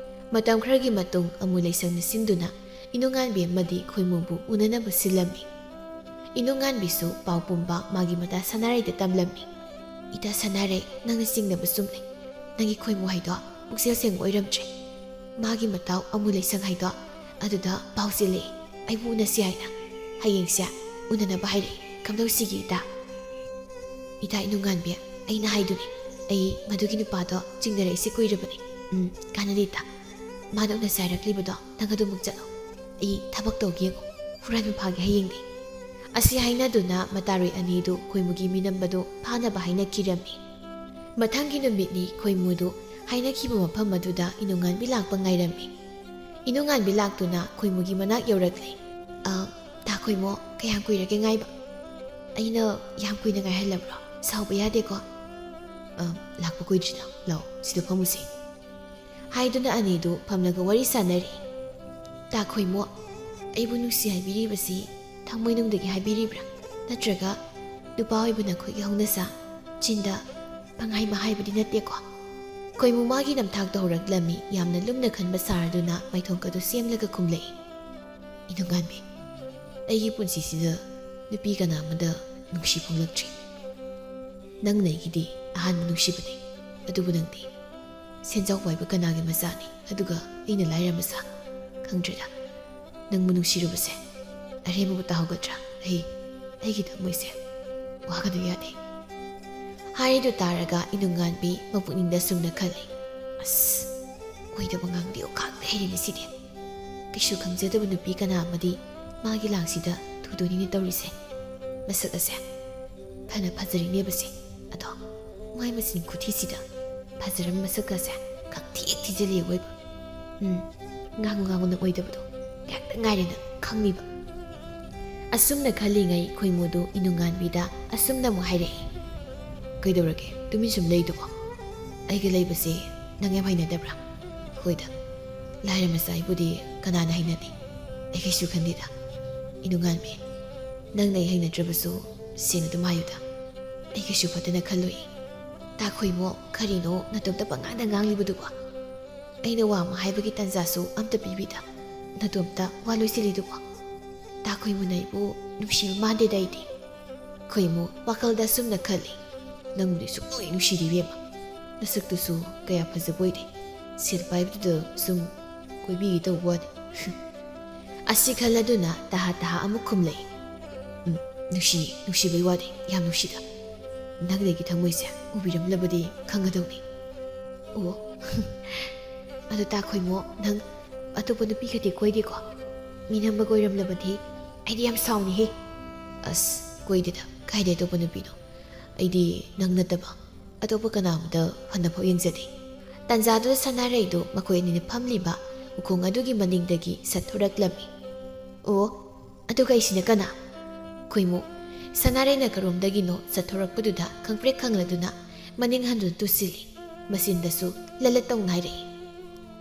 ꯃꯇꯝ ꯈꯔꯒꯤ ꯃꯇꯨꯡ ꯑꯃꯨ ꯂꯩꯁꯪꯅ ꯁꯤꯟꯗꯨꯅ ꯏꯅꯨꯡꯉꯥꯟꯕꯤ ꯑꯃꯗꯤ ꯈꯣꯏꯃꯨꯕꯨ ꯎꯅꯅꯕ ꯁꯤꯜꯂꯝꯃꯤ꯫ ꯏꯅꯨꯡꯉꯥꯟꯕꯤꯁꯨ ꯄꯥꯎ ꯄꯨꯝꯕ ꯃꯥꯒꯤ ꯃꯇꯥ ꯁꯅꯥꯔꯩꯗ ꯇꯝꯂꯝꯃꯤ꯫ "ꯏꯇꯥ ꯁꯅꯥꯔꯩ, ꯅꯪꯅ ꯆꯤꯡꯅꯕ ꯆꯨꯝꯂꯦ꯫ ꯅꯪꯒꯤ ꯈꯣꯏꯃꯨ ꯍꯥꯏꯗꯣ ꯄꯨꯛꯆꯦꯜ ꯁꯦꯡꯕ ꯑꯣꯏꯔꯝꯗ꯭ꯔꯦ꯫ ꯃꯥꯒꯤ ꯃꯇꯥꯎ ꯑꯃꯨ ꯂꯩꯁꯪ ꯍꯥꯏꯗꯣ ꯑꯗꯨꯗ ꯄꯥꯎ ꯆꯦꯜꯂꯛꯑꯦ, ꯑꯩꯕꯨ ꯎꯅꯁꯤ ꯍꯥꯏꯅ꯫ ꯍꯌꯦꯡꯁꯦ ꯎꯅꯅꯕ ꯍꯥꯏꯔꯛꯑꯦ꯫ ꯀꯝꯗꯧꯁꯤꯒꯦ ꯏꯇꯥ?" "ꯏꯇꯥ ꯏꯅꯨꯡꯉꯥꯟꯕꯤ, ꯑꯩꯅ ꯍꯥꯏꯗꯨꯅꯤ, ꯑꯩ ꯃꯗꯨꯒꯤ ꯅꯨꯄꯥꯗꯣ ꯆꯤꯡꯅꯔꯛꯏꯁꯦ ꯀꯨꯏꯔꯕꯅꯤ꯫ ꯎꯝ, ꯀꯥꯟꯅꯗꯦ ꯏꯇꯥ꯫ ꯃꯥꯅ ꯎꯅꯁꯦ ꯍꯥꯏꯔꯛꯂꯤꯕꯗꯣ ꯅꯪ ꯑꯗꯨꯃꯨꯛ ꯆꯠꯂꯣ꯫ ꯑꯩ ꯊꯕꯛ ꯇꯧꯒꯦ ꯌꯦꯡꯉꯣ, ꯍꯨꯔꯥꯟꯕ ꯐꯥꯒꯦ ꯍꯌꯦꯡꯗꯤ꯫" ꯑꯁꯤ ꯍꯥꯏꯅꯗꯨꯅ ꯃꯇꯥꯔꯣꯏ ꯑꯅꯤꯗꯨ ꯈꯣꯏꯃꯨꯒꯤ ꯃꯤꯅꯝꯕꯗꯨ ꯐꯥꯅꯕ ꯍꯥꯏꯅꯈꯤꯔꯝꯃꯤ꯫ ꯃꯊꯪꯒꯤ ꯅꯨꯃꯤꯠꯅꯤ ꯈꯣꯏꯃꯨꯗꯨ ꯍꯥꯏꯅꯈꯤꯕ ꯃꯐꯝ ꯑꯗꯨꯗ ꯏꯅꯨꯡꯉꯥꯟꯕꯤ ꯂꯥꯛꯄ ꯉꯥꯏꯔꯝꯃꯤ꯫ ꯏꯅꯨꯡꯉꯥꯟꯕꯤ ꯂꯥꯛꯇꯨꯅ ꯈꯣꯏꯃꯨꯒꯤ ꯃꯅꯥꯛ ꯌꯧꯔꯛꯂꯦ꯫ "ꯑ, ꯇꯥ ꯈꯣꯏꯃꯨ, ꯀꯌꯥꯝ ꯀꯨꯏꯔꯒꯦ ꯉꯥꯏꯕ? ꯑꯩꯅ ꯌꯥꯝ ꯀꯨꯏꯅ ꯉꯥꯏꯍꯜꯂꯕ꯭ꯔꯣ? ꯁꯥꯎꯕ ꯌꯥꯗꯦꯀꯣ꯫" "ꯑ, ꯂꯥꯛꯄ ꯀꯨꯏꯗ꯭ꯔꯤꯗ꯫ ꯂꯥꯛꯑꯣ, ꯁꯤꯗ ꯐꯝꯃꯨꯁꯦ꯫" ꯍꯥꯏꯗꯨꯅ ꯑꯅꯤꯗꯨ ꯐꯝꯂꯒ ꯋꯥꯔꯤ ꯁꯥꯟꯅꯔꯤ꯫ "ꯇꯥ ꯈꯣꯏꯃꯨ, ꯑꯩꯕꯨ ꯅꯨꯡꯁꯤ ꯍꯥꯏꯕꯤꯔꯤꯕꯁꯤ ꯊꯃꯣꯏꯅꯨꯡꯗꯒꯤ ꯍꯥꯏꯕꯤꯔꯤꯕ꯭ꯔꯥ? ꯅꯠꯇ꯭ꯔꯒ ꯅꯨꯄꯥ ꯑꯣꯏꯕ ꯅꯈꯣꯏꯒꯤ ꯍꯧꯅꯁꯥ ꯆꯤꯟꯗ ꯄꯪꯍꯥꯏ ꯃꯍꯥꯏꯕꯗꯤ ꯅꯠꯇꯦꯀꯣ?" ꯈꯣꯏꯃꯨ ꯃꯥꯒꯤ ꯅꯝꯊꯥꯛꯇ ꯍꯧꯔꯛꯂꯝꯃꯤ꯫ ꯌꯥꯝꯅ ꯂꯨꯝꯅ ꯈꯟꯕ ꯁꯥꯔꯗꯨꯅ ꯃꯥꯏꯊꯣꯡꯀꯗꯨ ꯁꯦꯝꯂꯒ ꯈꯨꯝꯂꯛꯏ꯫ "ꯏꯅꯨꯡꯉꯥꯟꯕꯤ, ꯑꯩꯒꯤ ꯄꯨꯟꯁꯤꯁꯤꯗ ꯅꯨꯄꯤ ꯀꯅꯥ ꯑꯃꯗ ꯅꯨꯡꯁꯤ ꯐꯣꯡꯂꯛꯇ꯭ꯔꯤ꯫ ꯅꯪꯅ ꯑꯩꯒꯤꯗꯤ ꯑꯍꯥꯟꯕ ꯅꯨꯡꯁꯤꯕꯅꯤ꯫ ꯑꯗꯨꯕꯨ ꯅꯪꯗꯤ ꯁꯦꯟꯖꯥꯎ ꯄꯥꯏꯕ ꯀꯅꯥꯒꯤ ꯃꯆꯥꯅꯤ? ꯑꯗꯨꯒ ꯑꯩꯅ ꯂꯥꯏꯔ ꯃꯆꯥ꯫ ꯈꯪꯗ꯭ꯔꯦꯗ, ꯅꯪꯕꯨ ꯅꯨꯡꯁꯤꯔꯨꯕꯁꯦ ꯑꯔꯦꯝꯕꯕꯨ ꯇꯥꯍꯧꯒꯗ꯭ꯔꯥ? ꯑꯩ, ꯑꯩꯒꯤ ꯊꯃꯣꯏꯁꯦ ꯋꯥꯒꯗꯨ ꯌꯥꯗꯦ꯫" ꯍꯥꯏꯔꯤꯗꯨ ꯇꯥꯔꯒ ꯏꯅꯨꯡꯉꯥꯟꯕꯤ ꯃꯄꯨꯛꯅꯤꯡꯗ ꯁꯨꯝꯅ ꯈꯜꯂꯤ, "ꯑꯁ, ꯑꯣꯏꯗꯕ ꯉꯥꯡꯗꯦ, ꯑꯣꯈꯥꯛꯇ ꯍꯩꯔꯦꯅꯦ ꯁꯤꯗꯤ꯫ ꯀꯩꯁꯨ ꯈꯪꯖꯗꯕ ꯅꯨꯄꯤ ꯀꯅꯥ ꯑꯃꯗꯤ ꯃꯥꯒꯤ ꯂꯥꯡꯁꯤꯗ ꯊꯨꯗꯣꯏꯅꯤꯅꯦ ꯇꯧꯔꯤꯁꯦ꯫ ꯃꯁꯛ ꯑꯁꯦ ꯐꯅ ꯐꯖꯔꯤꯅꯦꯕꯁꯦ, ꯑꯗꯣ ꯃꯥꯏ ꯃꯆꯤꯟ ꯈꯨꯊꯤꯁꯤꯗ ꯐꯖꯔꯝꯕ ꯃꯁꯛꯀꯁꯦ ꯈꯪꯊꯤ ꯊꯤꯖꯤꯜꯂꯤ ꯑꯣꯏꯕ꯫ ꯎꯝ, ꯉꯥꯡꯉꯨ ꯉꯥꯡꯉꯨ ꯅꯪ ꯑꯣꯏꯗꯕꯗꯣ ꯉꯥꯏꯍꯥꯛꯇ ꯉꯥꯏꯔꯦ ꯅꯪ ꯈꯪꯅꯤꯕ꯫" ꯑꯁꯨꯝꯅ ꯈꯜꯂꯤꯉꯩ ꯈꯣꯏꯃꯨꯗꯨ ꯏꯅꯨꯡꯉꯥꯟꯕꯤꯗ ꯑꯁꯨꯝꯅ ꯑꯃꯨꯛ ꯍꯥꯏꯔꯛꯏ꯫ "ꯀꯩꯗꯧꯔꯒꯦ? ꯇꯨꯃꯤꯟ ꯁꯨꯝ ꯂꯩꯗꯨꯕꯣ? ꯑꯩꯒ ꯂꯩꯕꯁꯦ ꯅꯪ ꯌꯥꯝ ꯍꯩꯅꯗꯕ꯭ꯔꯥ?" "ꯍꯣꯏꯗ, ꯂꯥꯏꯔ ꯃꯆꯥ ꯑꯩꯕꯨꯗꯤ ꯀꯅꯥꯅ ꯍꯩꯅꯅꯤ? ꯑꯩ ꯀꯩꯁꯨ ꯈꯟꯗꯦꯗ꯫ ꯏꯅꯨꯡꯉꯥꯟꯕꯤ, ꯅꯪꯅ ꯑꯩ ꯍꯩꯅꯗ꯭ꯔꯕꯁꯨ ꯁꯦꯡꯅ ꯑꯗꯨꯝ ꯍꯥꯏꯌꯨꯗ꯫ ꯑꯩ ꯀꯩꯁꯨ ꯐꯠꯇꯅ ꯈꯜꯂꯨꯏ꯫ ꯇꯥꯈꯣꯏꯃꯣ, ꯀꯔꯤꯅꯣ ꯅꯇꯣꯝꯇ ꯄꯉꯥꯡꯗ ꯉꯥꯡꯂꯤꯕꯗꯨꯕꯣ? ꯑꯩꯅ ꯋꯥ ꯑꯃ ꯍꯥꯏꯕꯒꯤ ꯇꯥꯟꯖꯥꯁꯨ ꯑꯝꯇ ꯄꯤꯕꯤꯗ ꯅꯇꯣꯝꯇ ꯋꯥ ꯂꯣꯏꯁꯤꯜꯂꯤꯗꯨꯕꯣ? ꯇꯥꯈꯣꯏꯃꯨꯅ ꯑꯩꯕꯨ ꯅꯨꯡꯁꯤꯕ ꯃꯥꯟꯗꯦꯗ ꯑꯩꯗꯤ꯫ ꯈꯣꯏꯃꯨ ꯋꯥꯈꯜꯗ ꯑꯁꯨꯝꯅ ꯈꯜꯂꯤ꯫ ꯅꯪꯕꯨꯗꯤ ꯁꯨꯛꯅꯨꯡ ꯍꯦꯛ ꯅꯨꯡꯁꯤꯗꯦ ꯏꯕꯦꯝꯃ꯫ ꯅꯁꯛꯇꯨꯁꯨ ꯀꯌꯥ ꯐꯖꯕ ꯑꯣꯏꯗꯦ꯫ ꯁꯦꯜ ꯄꯥꯏꯕꯗꯨꯗ ꯁꯨꯝ ꯀꯣꯏꯕꯤꯒꯦ ꯇꯧꯕ ꯋꯥꯅꯤ꯫ ꯑꯁꯤ ꯈꯜꯂꯗꯨꯅ ꯇꯍꯥ ꯇꯍꯥ ꯑꯃꯨꯛ ꯈꯨꯝꯂꯛꯏ꯫ ꯎꯝ, ꯅꯨꯡꯁꯤ, ꯅꯨꯡꯁꯤꯕꯩ ꯋꯥꯗꯤ ꯌꯥꯝ ꯅꯨꯡꯁꯤꯗ꯫ ꯅꯪꯗꯒꯤ ꯊꯃꯣꯏꯁꯦ ꯎꯕꯤꯔꯝꯂꯕꯗꯤ ꯈꯪꯒꯗꯧꯅꯤ꯫ ꯑꯣ, ꯑꯗꯨ ꯇꯥꯈꯣꯏꯃꯣ, ꯅꯪ ꯑꯇꯣꯞꯄ ꯅꯨꯄꯤ ꯈꯇꯤ ꯀꯣꯏꯗꯦꯀꯣ? ꯃꯤ ꯅꯝꯕꯒ ꯑꯣꯏꯔꯝꯂꯕꯗꯤ ꯑꯩꯗꯤ ꯌꯥꯝ ꯁꯥꯎꯅꯤꯍꯦ꯫ ꯑꯁ, ꯀꯣꯏꯗꯦꯗ, ꯀꯥꯏꯗꯩ ꯑꯇꯣꯞꯄ ꯅꯨꯄꯤꯅꯣ? ꯑꯩꯗꯤ ꯅꯪ ꯅꯠꯇꯕ ꯑꯇꯣꯞꯄ ꯀꯅꯥ ꯑꯃꯗ ꯍꯟꯅꯐꯥꯎ ꯌꯦꯡꯖꯗꯦ꯫ ꯇꯥꯟꯖꯥꯗꯨꯗ ꯁꯅꯥꯔꯩꯗꯣ ꯃꯈꯣꯏ ꯑꯅꯤꯅ ꯐꯝꯂꯤꯕ ꯎꯈꯣꯡ ꯑꯗꯨꯒꯤ ꯃꯅꯤꯡꯗꯒꯤ ꯁꯠꯊꯣꯔꯛꯂꯝꯃꯤ꯫ ꯑꯣ, ꯑꯗꯨꯒ ꯑꯩꯁꯤꯅ ꯀꯅꯥ? ꯈꯣꯏꯃꯨ꯫ ꯁꯅꯥꯔꯩꯅ ꯀꯔꯣꯝꯗꯒꯤꯅꯣ ꯆꯠꯊꯣꯔꯛꯄꯗꯨꯗ ꯈꯪꯄ꯭ꯔꯦꯛ ꯈꯪꯂꯗꯨꯅ ꯃꯅꯤꯡ ꯍꯟꯗꯨꯅ ꯇꯨꯁꯤꯜꯂꯤ꯫ ꯃꯆꯤꯟꯗꯁꯨ ꯂꯂꯠ ꯇꯧꯅ ꯍꯥꯏꯔꯛꯏ꯫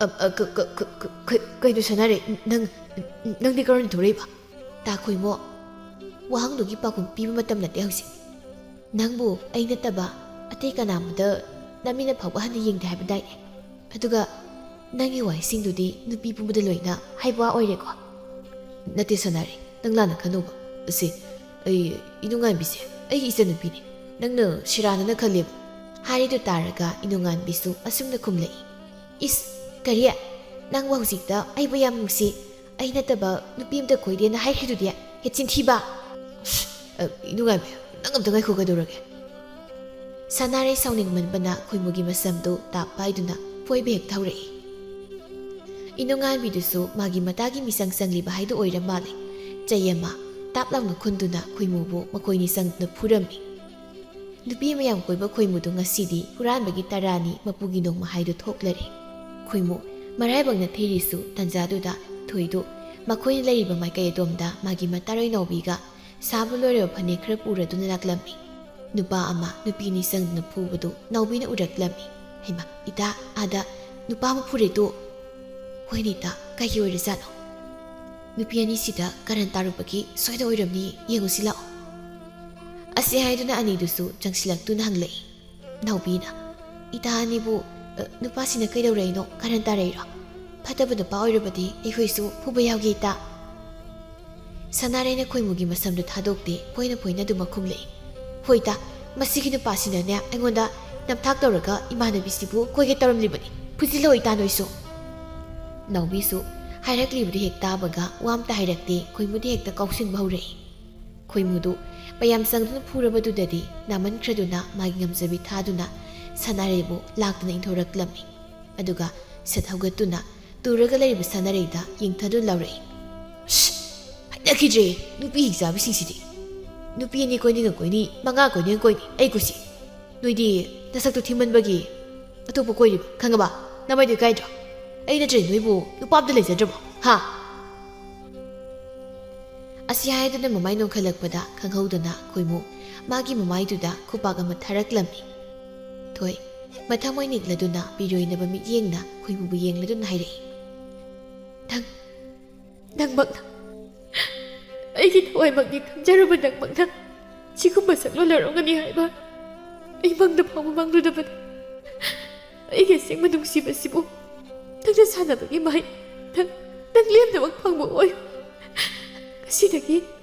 "ꯑ, ꯑ, ꯀ-, ꯀ-, ꯀ-, ꯀ-, ꯀ-, ꯀꯩꯅꯣ ꯁꯅꯥꯔꯩ? ꯅꯪ, ꯅꯪꯗꯤ ꯀꯔꯣꯝꯗ ꯊꯣꯔꯛꯏꯕ?" ꯇꯥꯈꯣꯏꯃꯣ꯫ ꯋꯥꯍꯪꯗꯨꯒꯤ ꯄꯥꯎꯈꯨꯝ ꯄꯤꯕ ꯃꯇꯝ ꯅꯠꯇꯦ ꯍꯧꯖꯤꯛ꯫ ꯅꯪꯕꯨ ꯑꯩ ꯅꯠꯇꯕ ꯑꯇꯩ ꯀꯅꯥ ꯑꯃꯗ ꯅꯃꯤꯠꯅ ꯐꯥꯎꯕ ꯍꯟꯅ ꯌꯦꯡꯗꯦ ꯍꯥꯏꯕꯗꯥꯏꯅꯦ? ꯑꯗꯨꯒ ꯅꯪꯒꯤ ꯋꯥꯍꯩꯁꯤꯡꯗꯨꯗꯤ ꯅꯨꯄꯤ ꯄꯨꯝꯕꯗ ꯂꯣꯏꯅ ꯍꯥꯏꯕ ꯋꯥ ꯑꯣꯏꯔꯦꯀꯣ? ꯅꯠꯇꯦ ꯁꯅꯥꯔꯩ, ꯅꯪ ꯂꯥꯟꯅ ꯈꯟꯅꯧꯕ꯫ ꯑꯁꯤ, ꯑꯩ, ꯏꯅꯨꯡꯉꯥꯟꯕꯤꯁꯦ ꯑꯩꯒꯤ ꯏꯆꯟꯅꯨꯄꯤꯅꯤ꯫ ꯅꯪꯅ ꯁꯤꯔꯥꯟꯅꯅ ꯈꯜꯂꯦꯕ꯫ ꯍꯥꯏꯔꯤꯗꯨ ꯇꯥꯔꯒ ꯏꯅꯨꯡꯉꯥꯟꯕꯤꯁꯨ ꯑꯁꯨꯝꯅ ꯈꯨꯝꯂꯛꯏ꯫ ꯏꯁ, ꯀꯔꯤ? ꯅꯪꯕꯨ ꯍꯧꯖꯤꯛꯇ ꯑꯩꯕꯨ ꯌꯥꯝ ꯅꯨꯡꯁꯤ, ꯑꯩ ꯅꯠꯇꯕ ꯅꯨꯄꯤ ꯑꯃꯇ ꯀꯣꯏꯗꯦꯅ ꯍꯥꯏꯈ꯭ꯔꯤꯗꯨꯗꯤ? ꯍꯦ ꯆꯤꯟꯊꯤꯕ! ꯑꯁ, ꯑ, ꯏꯅꯨꯡꯉꯥꯟꯕꯤ, ꯅꯪ ꯑꯝꯇ ꯉꯥꯏꯈꯣ, ꯀꯩꯗꯧꯔꯒꯦ? ꯁꯅꯥꯔꯩ ꯁꯥꯎꯅꯤꯡꯃꯟꯕꯅ ꯈꯣꯏꯃꯨꯒꯤ ꯃꯁꯝꯗꯨ ꯇꯥꯞ ꯄꯥꯏꯗꯨꯅ ꯐꯣꯏꯕ ꯍꯦꯛ ꯊꯧꯔꯛꯏ꯫ ꯏꯅꯨꯡꯉꯥꯟꯕꯤꯗꯨꯁꯨ ꯃꯥꯒꯤ ꯃꯇꯥꯒꯤ ꯃꯤꯆꯪ ꯆꯪꯂꯤꯕ ꯍꯥꯏꯗꯨ ꯑꯣꯏꯔ ꯃꯥꯜꯂꯦ꯫ ꯆꯩ ꯑꯃ ꯇꯥꯞ ꯂꯥꯎꯅ ꯈꯨꯟꯗꯨꯅ ꯈꯣꯏꯃꯨꯕꯨ ꯃꯈꯣꯏꯅꯤ ꯆꯪꯗꯨꯅ ꯐꯨꯔꯝꯃꯤ꯫ ꯅꯨꯄꯤ ꯃꯌꯥꯝ ꯀꯣꯏꯕ ꯈꯣꯏꯃꯨꯗꯨ ꯉꯁꯤꯗꯤ ꯍꯨꯔꯥꯟꯕꯒꯤ ꯇꯔꯥꯅꯤ ꯃꯄꯨꯒꯤ ꯅꯣꯡꯃ ꯍꯥꯏꯗꯨ ꯊꯣꯛꯂꯔꯦ꯫ ꯈꯣꯏꯃꯨ ꯃꯔꯥꯏꯕꯛꯅ ꯊꯤꯔꯤꯁꯨ ꯇꯟꯖꯥꯗꯨꯗ ꯊꯣꯏꯗꯨ ꯃꯈꯣꯏꯅ ꯂꯩꯔꯤꯕ ꯃꯥꯏꯀꯩ ꯑꯗꯣꯝꯗ ꯃꯥꯒꯤ ꯃꯇꯥꯔꯣꯏ ꯅꯥꯎꯕꯤꯒ ꯁꯥꯕ ꯂꯣꯏꯔꯕ ꯐꯅꯦꯛ ꯈꯔ ꯄꯨꯔꯗꯨꯅ ꯂꯥꯛꯂꯝꯃꯤ꯫ ꯅꯨꯄꯥ ꯑꯃ ꯅꯨꯄꯤ ꯑꯅꯤ ꯆꯪꯗꯨꯅ ꯐꯨꯕꯗꯨ ꯅꯥꯎꯕꯤꯅ ꯎꯔꯛꯂꯝꯃꯤ꯫ "ꯍꯩꯃꯥ, ꯏꯇꯥ, ꯑꯥꯗ ꯅꯨꯄꯥ ꯑꯃ ꯐꯨꯔꯦ ꯇꯨ!" "ꯍꯣꯏ ꯅꯤꯇꯥ, ꯀꯩꯒꯤ ꯑꯣꯏꯔꯖꯥꯠꯅꯣ? ꯅꯨꯄꯤ ꯑꯅꯤꯁꯤꯗ ꯀꯔꯟ ꯇꯥꯔꯨꯕꯒꯤ ꯁꯣꯏꯗ ꯑꯣꯏꯔꯝꯅꯤ, ꯌꯦꯡꯉꯨꯁꯤ ꯂꯥꯛꯑꯣ"꯫ ꯑꯁꯤ ꯍꯥꯏꯗꯨꯅ ꯑꯅꯤꯗꯨꯁꯨ ꯆꯪꯁꯤꯜꯂꯛꯇꯨꯅ ꯍꯪꯂꯛꯏ꯫ ꯅꯥꯎꯕꯤꯅ, "ꯏꯇꯥ ꯑꯅꯤꯕꯨ, ꯑ, ꯅꯨꯄꯥꯁꯤꯅ ꯀꯩꯗꯧꯔꯛꯏꯅꯣ? ꯀꯔꯟ ꯇꯥꯔꯛꯏꯔꯣ? ꯐꯠꯇꯕ ꯅꯨꯄꯥ ꯑꯣꯏꯔꯕꯗꯤ ꯑꯩꯈꯣꯏꯁꯨ ꯐꯨꯕ ꯌꯥꯎꯒꯦ, ꯏꯇꯥ"꯫ ꯁꯅꯥꯔꯩꯅ ꯈꯣꯏꯃꯨꯒꯤ ꯃꯁꯝꯗꯨ ꯊꯥꯗꯣꯛꯇꯦ, ꯐꯣꯏꯅ ꯐꯣꯏꯅ ꯑꯗꯨꯃꯛ ꯈꯨꯝꯂꯛꯏ꯫ "ꯍꯣꯏ ꯏꯇꯥ, ꯃꯁꯤꯒꯤ ꯅꯨꯄꯥꯁꯤꯅꯅꯦ ꯑꯩꯉꯣꯟꯗ ꯅꯝꯊꯥꯛ ꯇꯧꯔꯒ ꯏꯃꯥꯟꯅꯕꯤꯁꯤꯕꯨ ꯀꯣꯏꯒꯦ ꯇꯧꯔꯝꯂꯤꯕꯅꯤ꯫ ꯐꯨꯖꯤꯜꯂꯣ ꯏꯇꯥ ꯅꯣꯏꯁꯨ"꯫ ꯅꯥꯎꯕꯤꯁꯨ ꯍꯥꯏꯔꯛꯂꯤꯕꯗꯨ ꯍꯦꯛ ꯇꯥꯕꯒ ꯋꯥ ꯑꯝꯇ ꯍꯥꯏꯔꯛꯇꯦ, ꯈꯣꯏꯃꯨꯗꯤ ꯍꯦꯛꯇ ꯀꯥꯎꯁꯤꯟꯕ ꯍꯧꯔꯛꯏ꯫ ꯈꯣꯏꯃꯨꯗꯨ ꯄꯌꯥꯝ ꯆꯪꯗꯨꯅ ꯐꯨꯔꯕꯗꯨꯗꯗꯤ ꯅꯥꯃꯟꯈ꯭ꯔꯗꯨꯅ ꯃꯥꯒꯤ ꯉꯝꯖꯕꯤ ꯊꯥꯗꯨꯅ ꯁꯅꯥꯔꯩꯕꯨ ꯂꯥꯛꯇꯨꯅ ꯏꯟꯊꯣꯔꯛꯂꯝꯃꯤ꯫ ꯑꯗꯨꯒ ꯁꯠ ꯍꯧꯒꯠꯇꯨꯅ ꯇꯨꯔꯒ ꯂꯩꯔꯤꯕ ꯁꯅꯥꯔꯩꯗ ꯌꯦꯡꯊꯗꯨꯅ ꯂꯥꯎꯔꯛꯏ꯫ "ꯁ꯭ꯁ! ꯍꯩꯅꯈꯤꯗ꯭ꯔꯦ, ꯅꯨꯄꯤ ꯍꯤꯡꯆꯥꯕꯤꯁꯤꯡꯁꯤꯗꯤ꯫ ꯅꯨꯄꯤ ꯑꯅꯤ ꯀꯣꯏꯅꯤꯡꯉ ꯀꯣꯏꯅꯤ, ꯃꯉꯥ ꯀꯣꯏꯅꯤꯡꯉ ꯀꯣꯏꯅꯤ, ꯑꯩ ꯀꯨꯁꯤ꯫ ꯅꯣꯏꯗꯤ ꯅꯁꯛꯇꯣ ꯊꯤꯃꯟꯕꯒꯤ ꯑꯇꯣꯞꯄ ꯀꯣꯏꯔꯤꯕ, ꯈꯪꯉꯕ? ꯅꯃꯥꯏꯗꯨ ꯏꯀꯥꯏꯗ꯭ꯔꯣ? ꯑꯩ ꯅꯠꯇ꯭ꯔꯗꯤ ꯅꯣꯏꯕꯨ ꯅꯨꯄꯥ ꯑꯝꯇ ꯂꯩꯖꯗ꯭ꯔꯕꯣ? ꯍꯥ?" ꯑꯁꯤ ꯍꯥꯏꯗꯨꯅ ꯃꯃꯥꯏ ꯅꯣꯟꯈꯠꯂꯛꯄꯗ ꯈꯪꯍꯧꯗꯅ ꯈꯣꯏꯃꯨ ꯃꯥꯒꯤ ꯃꯃꯥꯏꯗꯨꯗ ꯈꯨꯄꯥꯛ ꯑꯃ ꯊꯥꯔꯛꯂꯝꯃꯤ꯫ ꯊꯣꯏ ꯃꯊꯃꯣꯏ ꯅꯤꯛꯂꯗꯨꯅ ꯄꯤꯔꯣꯏꯅꯕ ꯃꯤꯠꯌꯦꯡꯅ ꯈꯣꯏꯃꯨꯕꯨ ꯌꯦꯡꯂꯗꯨꯅ ꯍꯥꯏꯔꯛꯏ꯫ "ꯅꯪ, ꯅꯪꯃꯛꯅ, ꯑꯩꯒꯤ ꯊꯋꯥꯏꯃꯛꯅꯤ ꯈꯪꯖꯔꯨꯕ ꯅꯪꯃꯛꯅ ꯁꯤꯒꯨꯝꯕ ꯁꯛꯂꯣꯟ ꯂꯧꯔꯝꯒꯅꯤ ꯍꯥꯏꯕ ꯑꯩ ꯃꯪꯗ ꯐꯥꯎꯕ ꯃꯪꯂꯨꯗꯕꯅꯤ꯫ ꯑꯩꯒꯤ ꯑꯁꯦꯡꯕ ꯅꯨꯡꯁꯤꯕꯁꯤꯕꯨ ꯅꯪꯅ ꯁꯥꯟꯅꯕꯒꯤ ꯃꯍꯩ ꯅꯪ, ꯅꯪ ꯂꯦꯝꯅꯃꯛ ꯐꯪꯕ ꯑꯣꯏꯌꯨ꯫ ꯉꯁꯤꯗꯒꯤ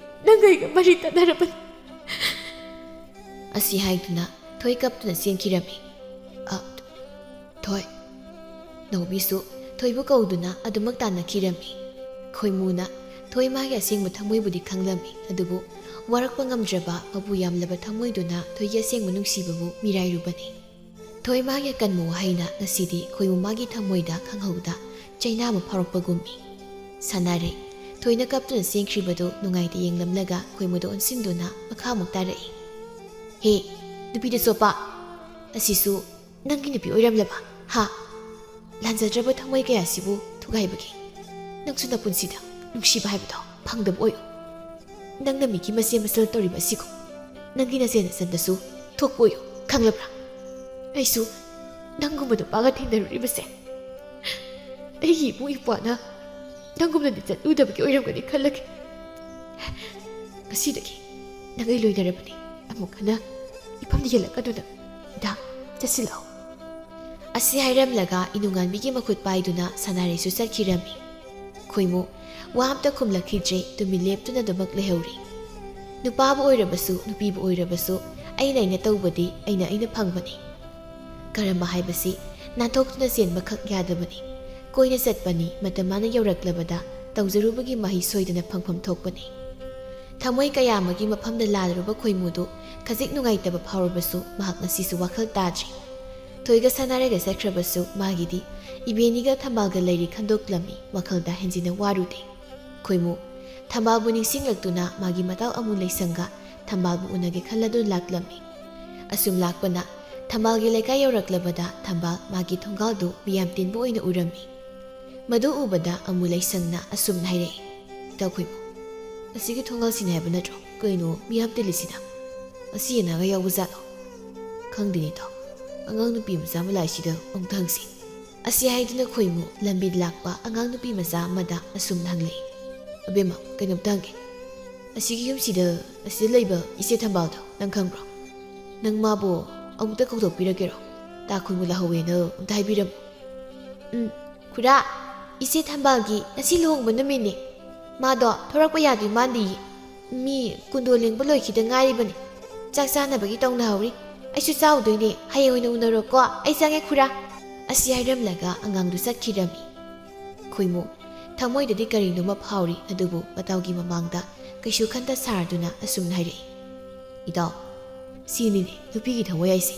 ꯅꯪ ꯑꯩꯒ ꯃꯔꯤ ꯇꯠꯅꯔꯕꯅꯤ"꯫ ꯑꯁꯤ ꯍꯥꯏꯗꯨꯅ ꯊꯣꯏ ꯀꯞꯇꯨꯅ ꯆꯦꯟꯈꯤꯔꯝꯃꯤ꯫ "ꯑ, ꯊꯣꯏ"꯫ ꯅꯥꯎꯕꯤꯁꯨ ꯊꯣꯏꯕꯨ ꯀꯧꯗꯨꯅ ꯑꯗꯨꯃꯛ ꯇꯥꯟꯅꯈꯤꯔꯝꯃꯤ꯫ ꯈꯣꯏꯃꯨꯅ ꯊꯣꯏ ꯃꯥꯒꯤ ꯑꯁꯦꯡꯕ ꯊꯃꯣꯏꯕꯨꯗꯤ ꯈꯪꯂꯝꯃꯤ, ꯑꯗꯨꯕꯨ ꯋꯥꯔꯛꯄ ꯉꯝꯗ꯭ꯔꯕ ꯃꯄꯨ ꯌꯥꯝꯂꯕ ꯊꯃꯣꯏꯗꯨꯅ ꯊꯣꯏꯒꯤ ꯑꯁꯦꯡꯕ ꯅꯨꯡꯁꯤꯕꯕꯨ ꯃꯤꯔꯥꯏꯔꯨꯕꯅꯤ꯫ ꯊꯣꯏ ꯃꯥꯒꯤ ꯑꯀꯟꯕ ꯋꯥꯍꯩꯅ ꯉꯁꯤꯗꯤ ꯈꯣꯏꯃꯨ ꯃꯥꯒꯤ ꯊꯃꯣꯏꯗ ꯈꯪꯍꯧꯗ ꯆꯩꯅꯥ ꯑꯃ ꯐꯥꯎꯔꯛꯄꯒꯨꯝꯃꯤ꯫ ꯁꯥꯟꯅꯔꯦ꯫ ꯊꯣꯏꯅ ꯀꯞꯇꯨꯅ ꯆꯦꯟꯈ꯭ꯔꯤꯕꯗꯨ ꯅꯨꯡꯉꯥꯏꯇ ꯌꯦꯡꯂꯝꯂꯒ ꯈꯣꯏꯃꯨꯗ ꯑꯣꯟꯁꯤꯟꯗꯨꯅ ꯃꯈꯥ ꯑꯃꯨꯛ ꯇꯥꯔꯛꯏ꯫ "ꯍꯦ, ꯅꯨꯄꯤꯗ ꯆꯣꯞꯄ! ꯑꯁꯤꯁꯨ ꯅꯪꯒꯤ ꯅꯨꯄꯤ ꯑꯣꯏꯔꯝꯂꯕ? ꯍꯥ? ꯂꯥꯟꯖꯗ꯭ꯔꯕ ꯊꯃꯣꯏ ꯀꯌꯥꯁꯤꯕꯨ ꯊꯨꯒꯥꯏꯕꯒꯤ ꯅꯪꯁꯨ ꯅꯄꯨꯟꯁꯤꯗ ꯅꯨꯡꯁꯤꯕ ꯍꯥꯏꯕꯗꯣ ꯐꯪꯗꯕ ꯑꯣꯏꯌꯨ꯫ ꯅꯪꯅ ꯃꯤꯒꯤ ꯃꯆꯦ ꯃꯆꯜ ꯇꯧꯔꯤꯕ ꯑꯁꯤꯒꯨꯝ ꯅꯪꯒꯤ ꯅꯆꯦ ꯅꯆꯟꯗꯁꯨ ꯊꯣꯛꯄ ꯑꯣꯏꯌꯨ, ꯈꯪꯂꯕ꯭ꯔꯥ? ꯑꯩꯁꯨ ꯅꯪꯒꯨꯝꯕ ꯅꯨꯄꯥꯒ ꯊꯦꯡꯅꯔꯨꯔꯤꯕꯁꯦ ꯑꯩꯒꯤ ꯏꯕꯨꯡ ꯏꯄ꯭ꯋꯥꯅ ꯅꯪꯒꯨꯝꯅꯗꯤ ꯆꯠꯂꯨꯗꯕꯒꯤ ꯑꯣꯏꯔꯝꯒꯅꯤ ꯈꯜꯂꯒꯦ꯫ ꯉꯁꯤꯗꯒꯤ ꯅꯪ ꯑꯩ ꯂꯣꯏꯅꯔꯕꯅꯤ꯫ ꯑꯃꯨꯛ ꯍꯟꯅ ꯏꯐꯝꯗ ꯌꯦꯜꯂꯛꯀꯅꯨꯗ꯫ ꯗꯥ, ꯆꯠꯁꯤꯜꯂꯛꯑꯣ꯫ ꯑꯁꯤ ꯍꯥꯏꯔꯝꯂꯒ ꯏꯅꯨꯉꯥꯟꯕꯤꯒꯤ ꯃꯈꯨꯠ ꯄꯥꯏꯗꯨꯅ ꯁꯅꯥꯔꯩꯁꯨ ꯆꯠꯈꯤꯔꯝꯃꯤ꯫ ꯈꯣꯏꯃꯨ ꯋꯥ ꯑꯝꯇ ꯈꯨꯝꯂꯛꯈꯤꯗ꯭ꯔꯦ, ꯇꯨꯃꯤꯟ ꯂꯦꯞꯇꯨꯅꯗꯃꯛ ꯂꯩꯍꯧꯔꯤ꯫ ꯅꯨꯄꯥꯕꯨ ꯑꯣꯏꯔꯕꯁꯨ, ꯅꯨꯄꯤꯕꯨ ꯑꯣꯏꯔꯕꯁꯨ, ꯑꯩꯅ ꯑꯩꯅ ꯇꯧꯕꯗꯤ ꯑꯩꯅ ꯑꯩꯅ ꯐꯪꯕꯅꯤ꯫ ꯀꯔꯝꯕ ꯍꯥꯏꯕꯁꯤ ꯅꯥꯟꯊꯣꯛꯇꯨꯅ ꯆꯦꯟꯕꯈꯛ ꯌꯥꯗꯕꯅꯤ꯫ ꯀꯣꯏꯅ ꯆꯠꯄꯅꯤ, ꯃꯇꯝ ꯃꯥꯅ ꯌꯧꯔꯛꯂꯕꯗ ꯇꯧꯖꯔꯨꯕꯒꯤ ꯃꯍꯩ ꯁꯣꯏꯗꯅ ꯐꯪꯐꯝ ꯊꯣꯛꯄꯅꯤ꯫ ꯊꯃꯣꯏ ꯀꯌꯥ ꯑꯃꯒꯤ ꯃꯐꯝꯗ ꯂꯥꯜꯂꯨꯔꯕ ꯈꯣꯏꯃꯨꯗꯨ ꯈꯖꯤꯛ ꯅꯨꯡꯉꯥꯏꯇꯕ ꯐꯥꯎꯔꯕꯁꯨ ꯃꯍꯥꯛ ꯉꯁꯤꯁꯨ ꯋꯥꯈꯜ ꯇꯥꯗ꯭ꯔꯤ꯫ ꯊꯣꯏꯒ ꯁꯥꯟꯅꯔꯒ ꯆꯠꯈ꯭ꯔꯕꯁꯨ ꯃꯥꯒꯤꯗꯤ ꯏꯕꯦꯅꯤꯒ ꯊꯝꯕꯥꯜꯒ ꯂꯩꯔꯤ ꯈꯟꯗꯣꯛꯂꯝꯃꯤ, ꯋꯥꯈꯜꯗ ꯍꯦꯟꯖꯤꯟꯅ ꯋꯥꯔꯨꯗꯦ꯫ ꯈꯣꯏꯃꯨ ꯊꯝꯕꯥꯜꯕꯨ ꯅꯤꯡꯁꯤꯡꯂꯛꯇꯨꯅ ꯃꯥꯒꯤ ꯃꯇꯥꯎ ꯑꯃꯨ ꯂꯩꯁꯪꯒ ꯊꯝꯕꯥꯜꯕꯨ ꯎꯅꯒꯦ ꯈꯜꯂꯗꯨꯅ ꯂꯥꯛꯂꯝꯃꯤ꯫ ꯑꯁꯨꯝ ꯂꯥꯛꯄꯅ ꯊꯝꯕꯥꯜꯒꯤ ꯂꯩꯀꯥꯏ ꯌꯧꯔꯛꯂꯕꯗ ꯊꯝꯕꯥꯜ ꯃꯥꯒꯤ ꯊꯣꯡꯒꯥꯜꯗꯨ ꯃꯤꯌꯥꯝ ꯇꯤꯟꯕ ꯑꯣꯏꯅ ꯎꯔꯝꯃꯤ꯫ ꯃꯗꯨ ꯎꯕꯗ ꯑꯃꯨ ꯂꯩꯁꯪꯅ ꯑꯁꯨꯝꯅ ꯍꯥꯏꯔꯛꯏ, "ꯏꯇꯥꯎ ꯈꯣꯏꯃꯨ, ꯑꯁꯤꯒꯤ ꯊꯣꯡꯒꯥꯜꯁꯤꯅꯤ ꯍꯥꯏꯕ ꯅꯠꯇ꯭ꯔꯣ? ꯀꯩꯅꯣ ꯃꯤꯌꯥꯝ ꯇꯤꯜꯂꯤꯁꯤꯅ? ꯑꯁꯤ ꯌꯦꯅꯥꯒ ꯌꯥꯎꯕ ꯖꯥꯠꯂꯣ? ꯈꯪꯗꯦꯅꯦ ꯏꯇꯥꯎ, ꯑꯉꯥꯡ ꯅꯨꯄꯤ ꯃꯆꯥ ꯑꯃ ꯂꯥꯛꯏꯁꯤꯗ ꯑꯃꯨꯛꯇ ꯍꯪꯁꯤ꯫" ꯑꯁꯤ ꯍꯥꯏꯗꯨꯅ ꯈꯣꯏꯃꯨ ꯂꯝꯕꯤꯗ ꯂꯥꯛꯄ ꯑꯉꯥꯡ ꯅꯨꯄꯤ ꯃꯆꯥ ꯑꯃꯗ ꯑꯁꯨꯝꯅ ꯍꯪꯂꯛꯏ, "ꯑꯕꯦꯝꯃ, ꯀꯩꯅꯣꯝꯇ ꯍꯪꯒꯦ꯫ ꯑꯁꯤꯒꯤ ꯌꯨꯝꯁꯤꯗ, ꯑꯁꯤꯗ ꯂꯩꯕ ꯏꯆꯦ ꯊꯝꯕꯥꯜꯗꯣ ꯅꯪ ꯈꯪꯕ꯭ꯔꯣ? ꯅꯪ ꯃꯥꯕꯨ ꯑꯃꯨꯛꯇ ꯀꯧꯊꯣꯛꯄꯤꯔꯛꯀꯦꯔꯣ? ꯇꯥ ꯈꯣꯏꯃꯨ ꯂꯥꯛꯍꯧꯋꯦꯅ ꯑꯃꯨꯛꯇ ꯍꯥꯏꯕꯤꯔꯝꯃꯨ꯫" "ꯎꯝ, ꯈꯨꯔꯥ, ꯏꯆꯦ ꯊꯝꯕꯥꯜꯒꯤ ꯉꯁꯤ ꯂꯨꯍꯣꯡꯕ ꯅꯨꯃꯤꯠꯅꯦ꯫ ꯃꯥꯗꯣ ꯊꯣꯔꯛꯄ ꯌꯥꯗꯣꯏ ꯃꯥꯟꯗꯤꯌꯦ꯫ ꯃꯤ ꯀꯨꯟꯗꯣ ꯂꯦꯡꯕ ꯂꯣꯏꯈꯤꯗ ꯉꯥꯏꯔꯤꯕꯅꯤ꯫ ꯆꯥꯛ ꯆꯥꯅꯕꯒꯤ ꯇꯧꯅꯍꯧꯔꯤ꯫ ꯑꯩꯁꯨ ꯆꯥꯎꯗꯣꯏꯅꯦ꯫ ꯍꯌꯦꯡ ꯑꯣꯏꯅ ꯎꯅꯔꯣꯀꯣ꯫ ꯑꯩ ꯆꯪꯉꯦ ꯈꯨꯔꯥ꯫" ꯑꯁꯤ ꯍꯥꯏꯔꯝꯂꯒ ꯑꯉꯥꯡꯗꯨ ꯆꯠꯈꯤꯔꯝꯃꯤ꯫ ꯈꯣꯏꯃꯨ ꯊꯃꯣꯏꯗꯗꯤ ꯀꯔꯤꯅꯣꯃ ꯐꯥꯎꯔꯤ, ꯑꯗꯨꯕꯨ ꯃꯇꯥꯎꯒꯤ ꯃꯃꯥꯡꯗ ꯀꯩꯁꯨ ꯈꯟꯇ ꯁꯥꯔꯗꯨꯅ ꯑꯁꯨꯝꯅ ꯍꯥꯏꯔꯛꯏ, "ꯏꯇꯥꯎ, ꯁꯤꯅꯤꯅꯦ ꯅꯨꯄꯤꯒꯤ ꯊꯃꯣꯏ ꯍꯥꯏꯁꯦ꯫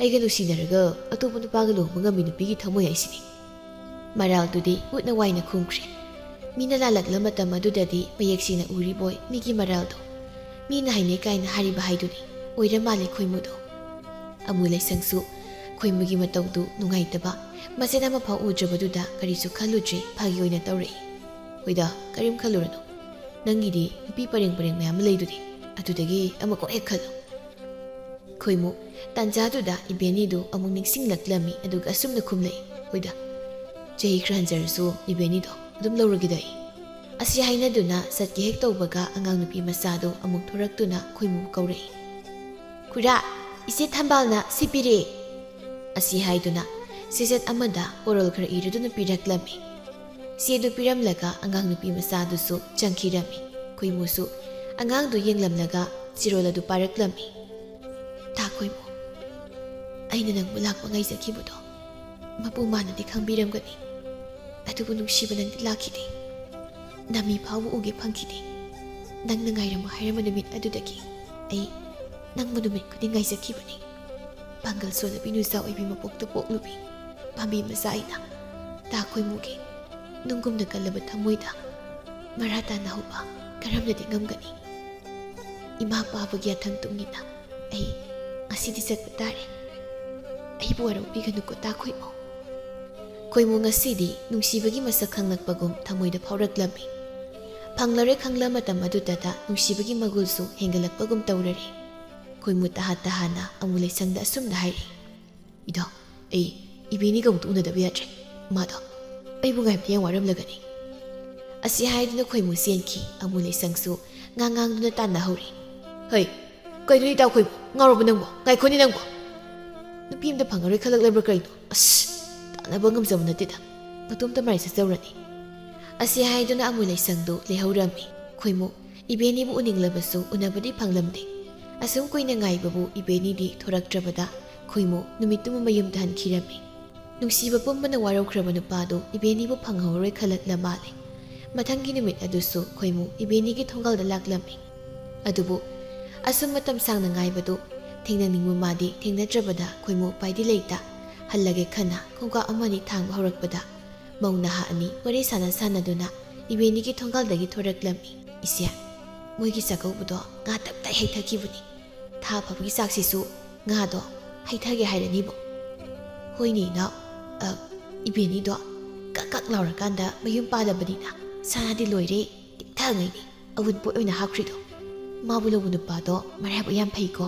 ꯑꯩꯒ ꯅꯨꯡꯁꯤꯅꯔꯒ ꯑꯇꯣꯞꯄ ꯅꯨꯄꯥꯒ ꯂꯨꯍꯣꯡꯕ ꯉꯝꯃꯤ ꯅꯨꯄꯤꯒꯤ ꯊꯃꯣꯏ ꯍꯥꯏꯁꯤꯅꯤ꯫" ꯃꯔꯥꯜꯗꯨꯗꯤ ꯎꯠꯅ ꯋꯥꯏꯅ ꯈꯨꯝꯈ꯭ꯔꯦ꯫ ꯃꯤꯅ ꯂꯥꯜꯂꯛꯂ ꯃꯇꯝ ꯑꯗꯨꯗꯗꯤ ꯃꯌꯦꯛ ꯁꯦꯡꯅ ꯎꯔꯤꯕꯣꯏ ꯃꯤꯒꯤ ꯃꯔꯥꯜꯗꯣ꯫ ꯃꯤꯅ ꯍꯥꯏꯅꯩ ꯀꯥꯏꯅ ꯍꯥꯏꯔꯤꯕ ꯍꯥꯏꯗꯨꯅꯤ꯫ ꯑꯣꯏꯔ ꯃꯥꯜꯂꯦ ꯈꯣꯏꯃꯨꯗꯣ꯫ ꯑꯃꯨ ꯂꯩꯁꯪꯁꯨ ꯈꯣꯏꯃꯨꯒꯤ ꯃꯇꯧꯗꯨ ꯅꯨꯡꯉꯥꯏꯇꯕ, ꯃꯆꯦꯠ ꯑꯃꯐꯥꯎ ꯎꯗ꯭ꯔꯕꯗꯨꯗ ꯀꯔꯤꯁꯨ ꯈꯜꯂꯨꯗ꯭ꯔꯦ, ꯐꯥꯒꯤ ꯑꯣꯏꯅ ꯇꯧꯔꯛꯏ꯫ "ꯍꯣꯏꯗ, ꯀꯔꯤꯝ ꯈꯜꯂꯨꯔꯅꯨ꯫ ꯅꯪꯒꯤꯗꯤ ꯅꯨꯄꯤ ꯄꯔꯦꯡ ꯄꯔꯦꯡ ꯃꯌꯥꯝ ꯑꯃ ꯂꯩꯗꯨꯗꯤ, ꯑꯗꯨꯗꯒꯤ ꯑꯃ ꯀꯣꯛ ꯍꯦꯛ ꯈꯜꯂꯣ꯫" ꯈꯣꯏꯃꯨ ꯇꯥꯟꯖꯥꯗꯨꯗ ꯏꯕꯦꯅꯤꯗꯨ ꯑꯃꯨꯛ ꯅꯤꯡꯁꯤꯡꯂꯛꯂꯝꯃꯤ, ꯑꯗꯨꯒ ꯑꯁꯨꯝꯅ ꯈꯨꯝꯂꯛꯏ, "ꯍꯣꯏꯗ, ꯆꯍꯤ ꯈꯔ ꯍꯟꯖꯔꯁꯨ ꯏꯕꯦꯅꯤꯗꯣ ꯑꯗꯨꯝ ꯂꯧꯔꯒꯦꯗ ꯑꯩ꯫ ꯑꯁꯤ ꯍꯥꯏꯅꯗꯨꯅ ꯆꯠꯀꯦ ꯍꯦꯛ ꯇꯧꯕꯒ ꯑꯉꯥꯡ ꯅꯨꯄꯤ ꯃꯆꯥꯗꯨ ꯑꯃꯨꯛ ꯊꯣꯔꯛꯇꯨꯅ ꯈꯣꯏꯃꯨꯕꯨ ꯀꯧꯔꯛꯏ꯫ "ꯈꯨꯔꯥ, ꯏꯆꯦ ꯊꯝꯕꯥꯜꯅ ꯁꯤ ꯄꯤꯔꯦ!" ꯑꯁꯤ ꯍꯥꯏꯗꯨꯅ ꯆꯦꯆꯦꯠ ꯑꯃꯗ ꯄꯣꯔꯣꯜ ꯈꯔ ꯏꯔꯗꯨꯅ ꯄꯤꯔꯛꯂꯝꯃꯤ꯫ ꯆꯦꯗꯨ ꯄꯤꯔꯝꯂꯒ ꯑꯉꯥꯡ ꯅꯨꯄꯤ ꯃꯆꯥꯗꯨꯁꯨ ꯆꯪꯈꯤꯔꯝꯃꯤ꯫ ꯈꯣꯏꯃꯨꯁꯨ ꯑꯉꯥꯡꯗꯨ ꯌꯦꯡꯂꯝꯂꯒ ꯆꯤꯔꯣꯜ ꯑꯗꯨ ꯄꯥꯔꯛꯂꯝꯃꯤ꯫ "ꯇꯥ ꯈꯣꯏꯃꯨ, ꯑꯩꯅ ꯅꯪꯕꯨ ꯂꯥꯛꯄ ꯉꯥꯏꯖꯈꯤꯕꯗꯣ ꯃꯄꯨ ꯃꯥꯅꯗꯤ ꯈꯪꯕꯤꯔꯝꯒꯅꯤ꯫ ꯑꯗꯨꯕꯨ ꯅꯨꯡꯁꯤꯕ ꯅꯪꯗꯤ ꯂꯥꯛꯈꯤꯗꯦ꯫ ꯅꯃꯤ ꯐꯥꯎꯕ ꯎꯒꯦ ꯐꯪꯈꯤꯗꯦ꯫ ꯅꯪꯅ ꯉꯥꯏꯔꯝꯃꯨ ꯍꯥꯏꯔꯝꯕ ꯅꯨꯃꯤꯠ ꯑꯗꯨꯗꯒꯤ ꯑꯩ ꯅꯪꯕꯨ ꯅꯨꯃꯤꯠ ꯈꯨꯗꯤꯡ ꯉꯥꯏꯖꯈꯤꯕꯅꯤ꯫ ꯄꯥꯡꯒꯜ ꯁꯣꯜꯂꯕꯤ ꯅꯨꯖꯥ ꯑꯣꯏꯕꯤ ꯃꯄꯣꯛꯇ ꯄꯣꯛꯂꯨꯕꯤ ꯄꯥꯝꯕꯤ ꯃꯆꯥ ꯑꯩꯅ ꯇꯥ ꯈꯣꯏꯃꯨꯒꯤ ꯅꯨꯡꯒꯨꯝꯅ ꯀꯜꯂꯕ ꯊꯃꯣꯏꯗ ꯃꯔꯥ ꯇꯥꯅ ꯍꯧꯕ ꯀꯔꯝꯅꯗꯤ ꯉꯝꯒꯅꯤ? ꯏꯃꯥ ꯄꯥꯕꯒꯤ ꯌꯥꯊꯪ ꯇꯨꯡꯏꯟꯅ ꯑꯩ ꯉꯁꯤꯗꯤ ꯆꯠꯄ ꯇꯥꯔꯦ꯫ ꯑꯩꯕꯨ ꯋꯥꯔꯧꯕꯤꯒꯅꯨꯀꯣ ꯇꯥ ꯈꯣꯏꯃꯨ꯫" ꯈꯣꯏꯃꯨ ꯉꯁꯤꯗꯤ ꯅꯨꯡꯁꯤꯕꯒꯤ ꯃꯁꯛ ꯈꯪꯂꯛꯄꯒꯨꯝ ꯊꯃꯣꯏꯗ ꯐꯥꯎꯔꯛꯂꯝꯃꯤ꯫ ꯐꯪꯂꯔꯣꯏ ꯈꯪꯂ ꯃꯇꯝ ꯑꯗꯨꯗꯇ ꯅꯨꯡꯁꯤꯕꯒꯤ ꯃꯒꯨꯜꯁꯨ ꯍꯦꯟꯒꯠꯂꯛꯄꯒꯨꯝ ꯇꯧꯔꯔꯦ꯫ ꯈꯣꯏꯃꯨ ꯇꯍꯥ ꯇꯍꯥꯅ ꯑꯃꯨ ꯂꯩꯁꯪꯗ ꯑꯁꯨꯝꯅ ꯍꯥꯏꯔꯤ꯫ "ꯏꯗꯣ, ꯑꯩ ꯏꯕꯦꯅꯤꯒ ꯑꯃꯨꯛꯇ ꯎꯅꯗꯕ ꯌꯥꯗ꯭ꯔꯦ꯫ ꯃꯥꯗꯣ ꯑꯩꯕꯨ ꯉꯥꯏꯕꯗ ꯌꯥꯝ ꯋꯥꯔꯝꯂꯒꯅꯤ꯫" ꯑꯁꯤ ꯍꯥꯏꯗꯨꯅ ꯈꯣꯏꯃꯨ ꯆꯦꯟꯈꯤ꯫ ꯑꯃꯨ ꯂꯩꯁꯪꯁꯨ ꯉꯥꯡ ꯉꯥꯡꯗꯨꯅ ꯇꯥꯟꯅꯍꯧꯔꯤ꯫ "ꯍꯩ, ꯀꯩꯅꯣ ꯏꯇꯥꯎ ꯈꯣꯏꯃꯨ? ꯉꯥꯎꯔꯕ ꯅꯪꯕꯣ? ꯉꯥꯏꯈꯣꯅꯦ ꯅꯪꯕꯣ꯫ ꯅꯨꯄꯤ ꯑꯝꯇ ꯐꯪꯉꯔꯣꯏ ꯈꯜꯂꯛꯂꯕ꯭ꯔꯥ ꯀꯩꯅꯣ? ꯑꯁ, ꯇꯥꯟꯅꯕ ꯉꯝꯖꯕ ꯅꯠꯇꯦꯗ꯫ ꯃꯇꯣꯝꯇ ꯃꯔꯥꯏ ꯆꯠꯆꯧꯔꯅꯤ꯫" ꯑꯁꯤ ꯍꯥꯏꯗꯨꯅ ꯑꯃꯨ ꯂꯩꯁꯪꯗꯨ ꯂꯩꯍꯧꯔꯝꯃꯤ꯫ ꯈꯣꯏꯃꯨ ꯏꯕꯦꯅꯤꯕꯨ ꯎꯅꯤꯡꯂꯕꯁꯨ ꯎꯅꯕꯗꯤ ꯐꯪꯂꯝꯗꯦ꯫ ꯑꯁꯨꯝ ꯀꯨꯏꯅ ꯉꯥꯏꯕꯕꯨ ꯏꯕꯦꯅꯤꯗꯤ ꯊꯣꯔꯛꯇ꯭ꯔꯕꯗ ꯈꯣꯏꯃꯨ ꯅꯨꯃꯤꯠꯇꯨꯃ ꯃꯌꯨꯝꯗ ꯍꯟꯈꯤꯔꯝꯃꯤ꯫ ꯅꯨꯡꯁꯤꯕ ꯄꯨꯝꯕꯅ ꯋꯥꯔꯧꯈ꯭ꯔꯕ ꯅꯨꯄꯥꯗꯨ ꯏꯕꯦꯅꯤꯕꯨ ꯐꯪꯍꯧꯔꯣꯏ ꯈꯜꯂꯛꯂ ꯃꯥꯜꯂꯦ꯫ ꯃꯊꯪꯒꯤ ꯅꯨꯃꯤꯠ ꯑꯗꯨꯁꯨ ꯈꯣꯏꯃꯨ ꯏꯕꯦꯅꯤꯒꯤ ꯊꯣꯡꯒꯥꯜꯗ ꯂꯥꯛꯂꯝꯃꯤ꯫ ꯑꯗꯨꯕꯨ ꯑꯁꯨꯝ ꯃꯇꯝ ꯁꯥꯡꯅ ꯉꯥꯏꯕꯗꯨ ꯊꯦꯡꯅꯅꯤꯡꯕ ꯃꯥꯗꯤ ꯊꯦꯡꯅꯗ꯭ꯔꯕꯗ ꯈꯣꯏꯃꯨ ꯎꯄꯥꯏꯗꯤ ꯂꯩꯇ ꯍꯜꯂꯒꯦ ꯈꯟꯅ ꯈꯣꯡꯀꯥꯞ ꯑꯃꯅꯤ ꯊꯥꯡꯕ ꯍꯧꯔꯛꯄꯗ ꯃꯧ ꯅꯍꯥ ꯑꯅꯤ ꯋꯥꯔꯤ ꯁꯥꯟꯅ ꯁꯥꯟꯅꯗꯨꯅ ꯏꯕꯦꯅꯤꯒꯤ ꯊꯣꯡꯒꯥꯜꯗꯒꯤ ꯊꯣꯔꯛꯂꯝꯃꯤ꯫ "ꯏꯆꯦ, ꯃꯣꯏꯒꯤ ꯆꯥꯛꯀꯧꯕꯗꯣ ꯉꯥ ꯇꯞꯇꯥꯏ ꯍꯩꯊꯈꯤꯕꯅꯤ꯫ ꯊꯥ ꯐꯕꯒꯤ ꯆꯥꯛꯁꯤꯁꯨ ꯉꯥꯗꯣ ꯍꯩꯊꯒꯦ ꯍꯥꯏꯔꯅꯤꯕꯣ꯫" "ꯍꯣꯏꯅꯦ ꯏꯅꯥꯎ, ꯑ, ꯏꯕꯦꯅꯤꯗꯣ ꯀꯛ ꯀꯛ ꯂꯥꯎꯔꯀꯥꯟꯗ ꯃꯌꯨꯝ ꯄꯥꯜꯂꯕꯅꯤꯅ ꯁꯅꯥꯗꯤ ꯂꯣꯏꯔꯦ, ꯇꯤꯛꯊꯉꯩꯅꯤ꯫ ꯑꯋꯨꯟꯄꯣꯠ ꯑꯣꯏꯅ ꯍꯥꯞꯈ꯭ꯔꯤꯗꯣ꯫ ꯃꯥꯕꯨ ꯂꯧꯕ ꯅꯨꯄꯥꯗꯣ ꯃꯔꯥꯏꯕꯛ ꯌꯥꯝ ꯐꯩꯀꯣ꯫"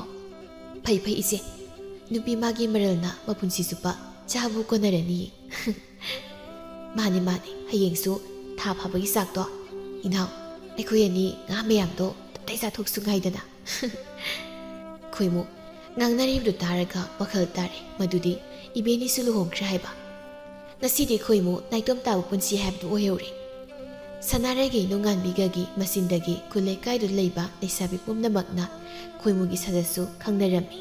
"ꯐꯩ ꯐꯩ ꯏꯆꯦ, ꯅꯨꯄꯤ ꯃꯥꯒꯤ ꯃꯔꯜꯅ ꯃꯄꯨꯟꯁꯤ ꯆꯨꯞꯄ ꯆꯥꯕꯨ ꯀꯣꯟꯅꯔꯅꯤꯌꯦ꯫" "ꯃꯥꯅꯦ, ꯃꯥꯅꯦ, ꯍꯌꯦꯡꯁꯨ ꯊꯥ ꯐꯥꯕꯒꯤ ꯆꯥꯛꯇꯣ, ꯏꯅꯥꯎ, ꯑꯩꯈꯣꯏ ꯑꯅꯤ ꯉꯥ ꯃꯌꯥꯝꯗꯣ ꯇꯞꯇꯥꯏ ꯆꯥꯊꯣꯛꯁꯨ ꯉꯥꯏꯗꯅ?" ꯈꯣꯏꯃꯨ ꯉꯥꯡꯅꯔꯤꯕꯗꯨ ꯇꯥꯔꯒ ꯋꯥꯈꯜ ꯇꯥꯔꯦ, ꯃꯗꯨꯗꯤ ꯏꯕꯦꯅꯤꯁꯨ ꯂꯨꯍꯣꯡꯈ꯭ꯔꯦ ꯍꯥꯏꯕ꯫ ꯉꯁꯤꯗꯤ ꯈꯣꯏꯃꯨ ꯅꯥꯏꯇꯣꯝ ꯇꯥꯕ ꯄꯨꯟꯁꯤ ꯍꯥꯏꯕꯗꯨ ꯑꯣꯏꯍꯧꯔꯦ꯫ ꯁꯅꯥꯔꯩꯒꯤ ꯅꯣꯡꯉꯥꯟꯕꯤꯒꯒꯤ ꯃꯆꯤꯟꯗꯒꯤ ꯈꯨꯜ ꯂꯩꯀꯥꯏꯗꯨꯗ ꯂꯩꯕ ꯂꯩꯁꯥꯕꯤ ꯄꯨꯝꯅꯃꯛꯅ ꯈꯣꯏꯃꯨꯒꯤ ꯁꯛꯇꯝꯁꯨ ꯈꯪꯅꯔꯝꯃꯤ꯫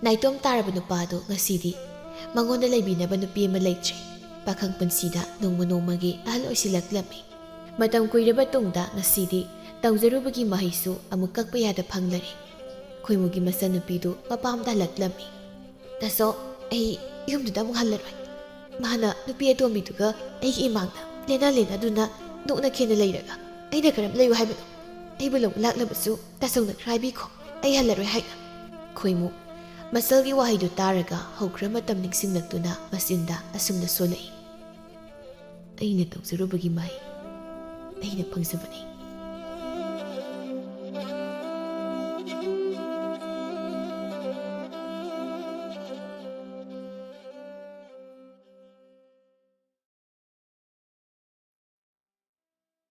ꯅꯥꯏꯇꯣꯝ ꯇꯥꯔꯕ ꯅꯨꯄꯥ ꯑꯗꯨ ꯉꯁꯤꯗꯤ ꯃꯉꯣꯟꯗ ꯂꯩꯕꯤꯅꯕ ꯅꯨꯄꯤ ꯑꯃ ꯂꯩꯇ꯭ꯔꯦ꯫ ꯄꯥꯈꯪ ꯄꯨꯟꯁꯤꯗ ꯅꯣꯡꯃ ꯅꯣꯡꯃꯒꯤ ꯑꯍꯜ ꯑꯣꯏꯁꯤꯜꯂꯛꯂꯝꯃꯤ꯫ ꯃꯇꯝ ꯀꯨꯏꯔꯕ ꯇꯨꯡꯗ ꯉꯁꯤꯗꯤ ꯇꯧꯖꯔꯨꯕꯒꯤ ꯃꯍꯩꯁꯨ ꯑꯃꯨꯛ ꯀꯛꯄ ꯌꯥꯗ ꯐꯪꯂꯔꯦ꯫ ꯈꯣꯏꯃꯨꯒꯤ ꯃꯆꯟꯅꯨꯄꯤꯗꯨ ꯃꯄꯥꯝꯗ ꯍꯜꯂꯛꯂꯝꯃꯤ꯫ "ꯇꯥꯆꯧ, ꯑꯩ ꯌꯨꯝꯗꯨꯗ ꯑꯃꯨꯛ ꯍꯜꯂꯔꯣꯏ꯫ ꯃꯥꯅ ꯅꯨꯄꯤ ꯑꯇꯣꯝꯕꯤꯗꯨꯒ ꯑꯩꯒꯤ ꯏꯃꯥꯡꯗ ꯂꯦꯟꯅ ꯂꯦꯟꯅꯗꯨꯅ ꯅꯣꯛꯅ ꯈꯦꯅ ꯂꯩꯔꯒ ꯑꯩꯅ ꯀꯔꯝ ꯂꯩꯌꯨ ꯍꯥꯏꯕꯅꯣ? ꯑꯩꯕꯨ ꯂꯧꯕ ꯂꯥꯛꯂꯕꯁꯨ ꯇꯥꯆꯧꯅ ꯈꯔ ꯍꯥꯏꯕꯤꯈꯣ, ꯑꯩ ꯍꯜꯂꯔꯣꯏ" ꯍꯥꯏꯅ꯫ ꯈꯣꯏꯃꯨ ꯃꯆꯜꯒꯤ ꯋꯥꯍꯩꯗꯨ ꯇꯥꯔꯒ ꯍꯧꯈ꯭ꯔ ꯃꯇꯝ ꯅꯤꯡꯁꯤꯡꯂꯛꯇꯨꯅ ꯃꯆꯤꯟꯗ ꯑꯁꯨꯝꯅ ꯁꯣꯜꯂꯛꯏ, "ꯑꯩꯅ ꯇꯧꯖꯔꯨꯕꯒꯤ ꯃꯍꯩ ꯑꯩꯅ ꯐꯪꯖꯕꯅꯤ꯫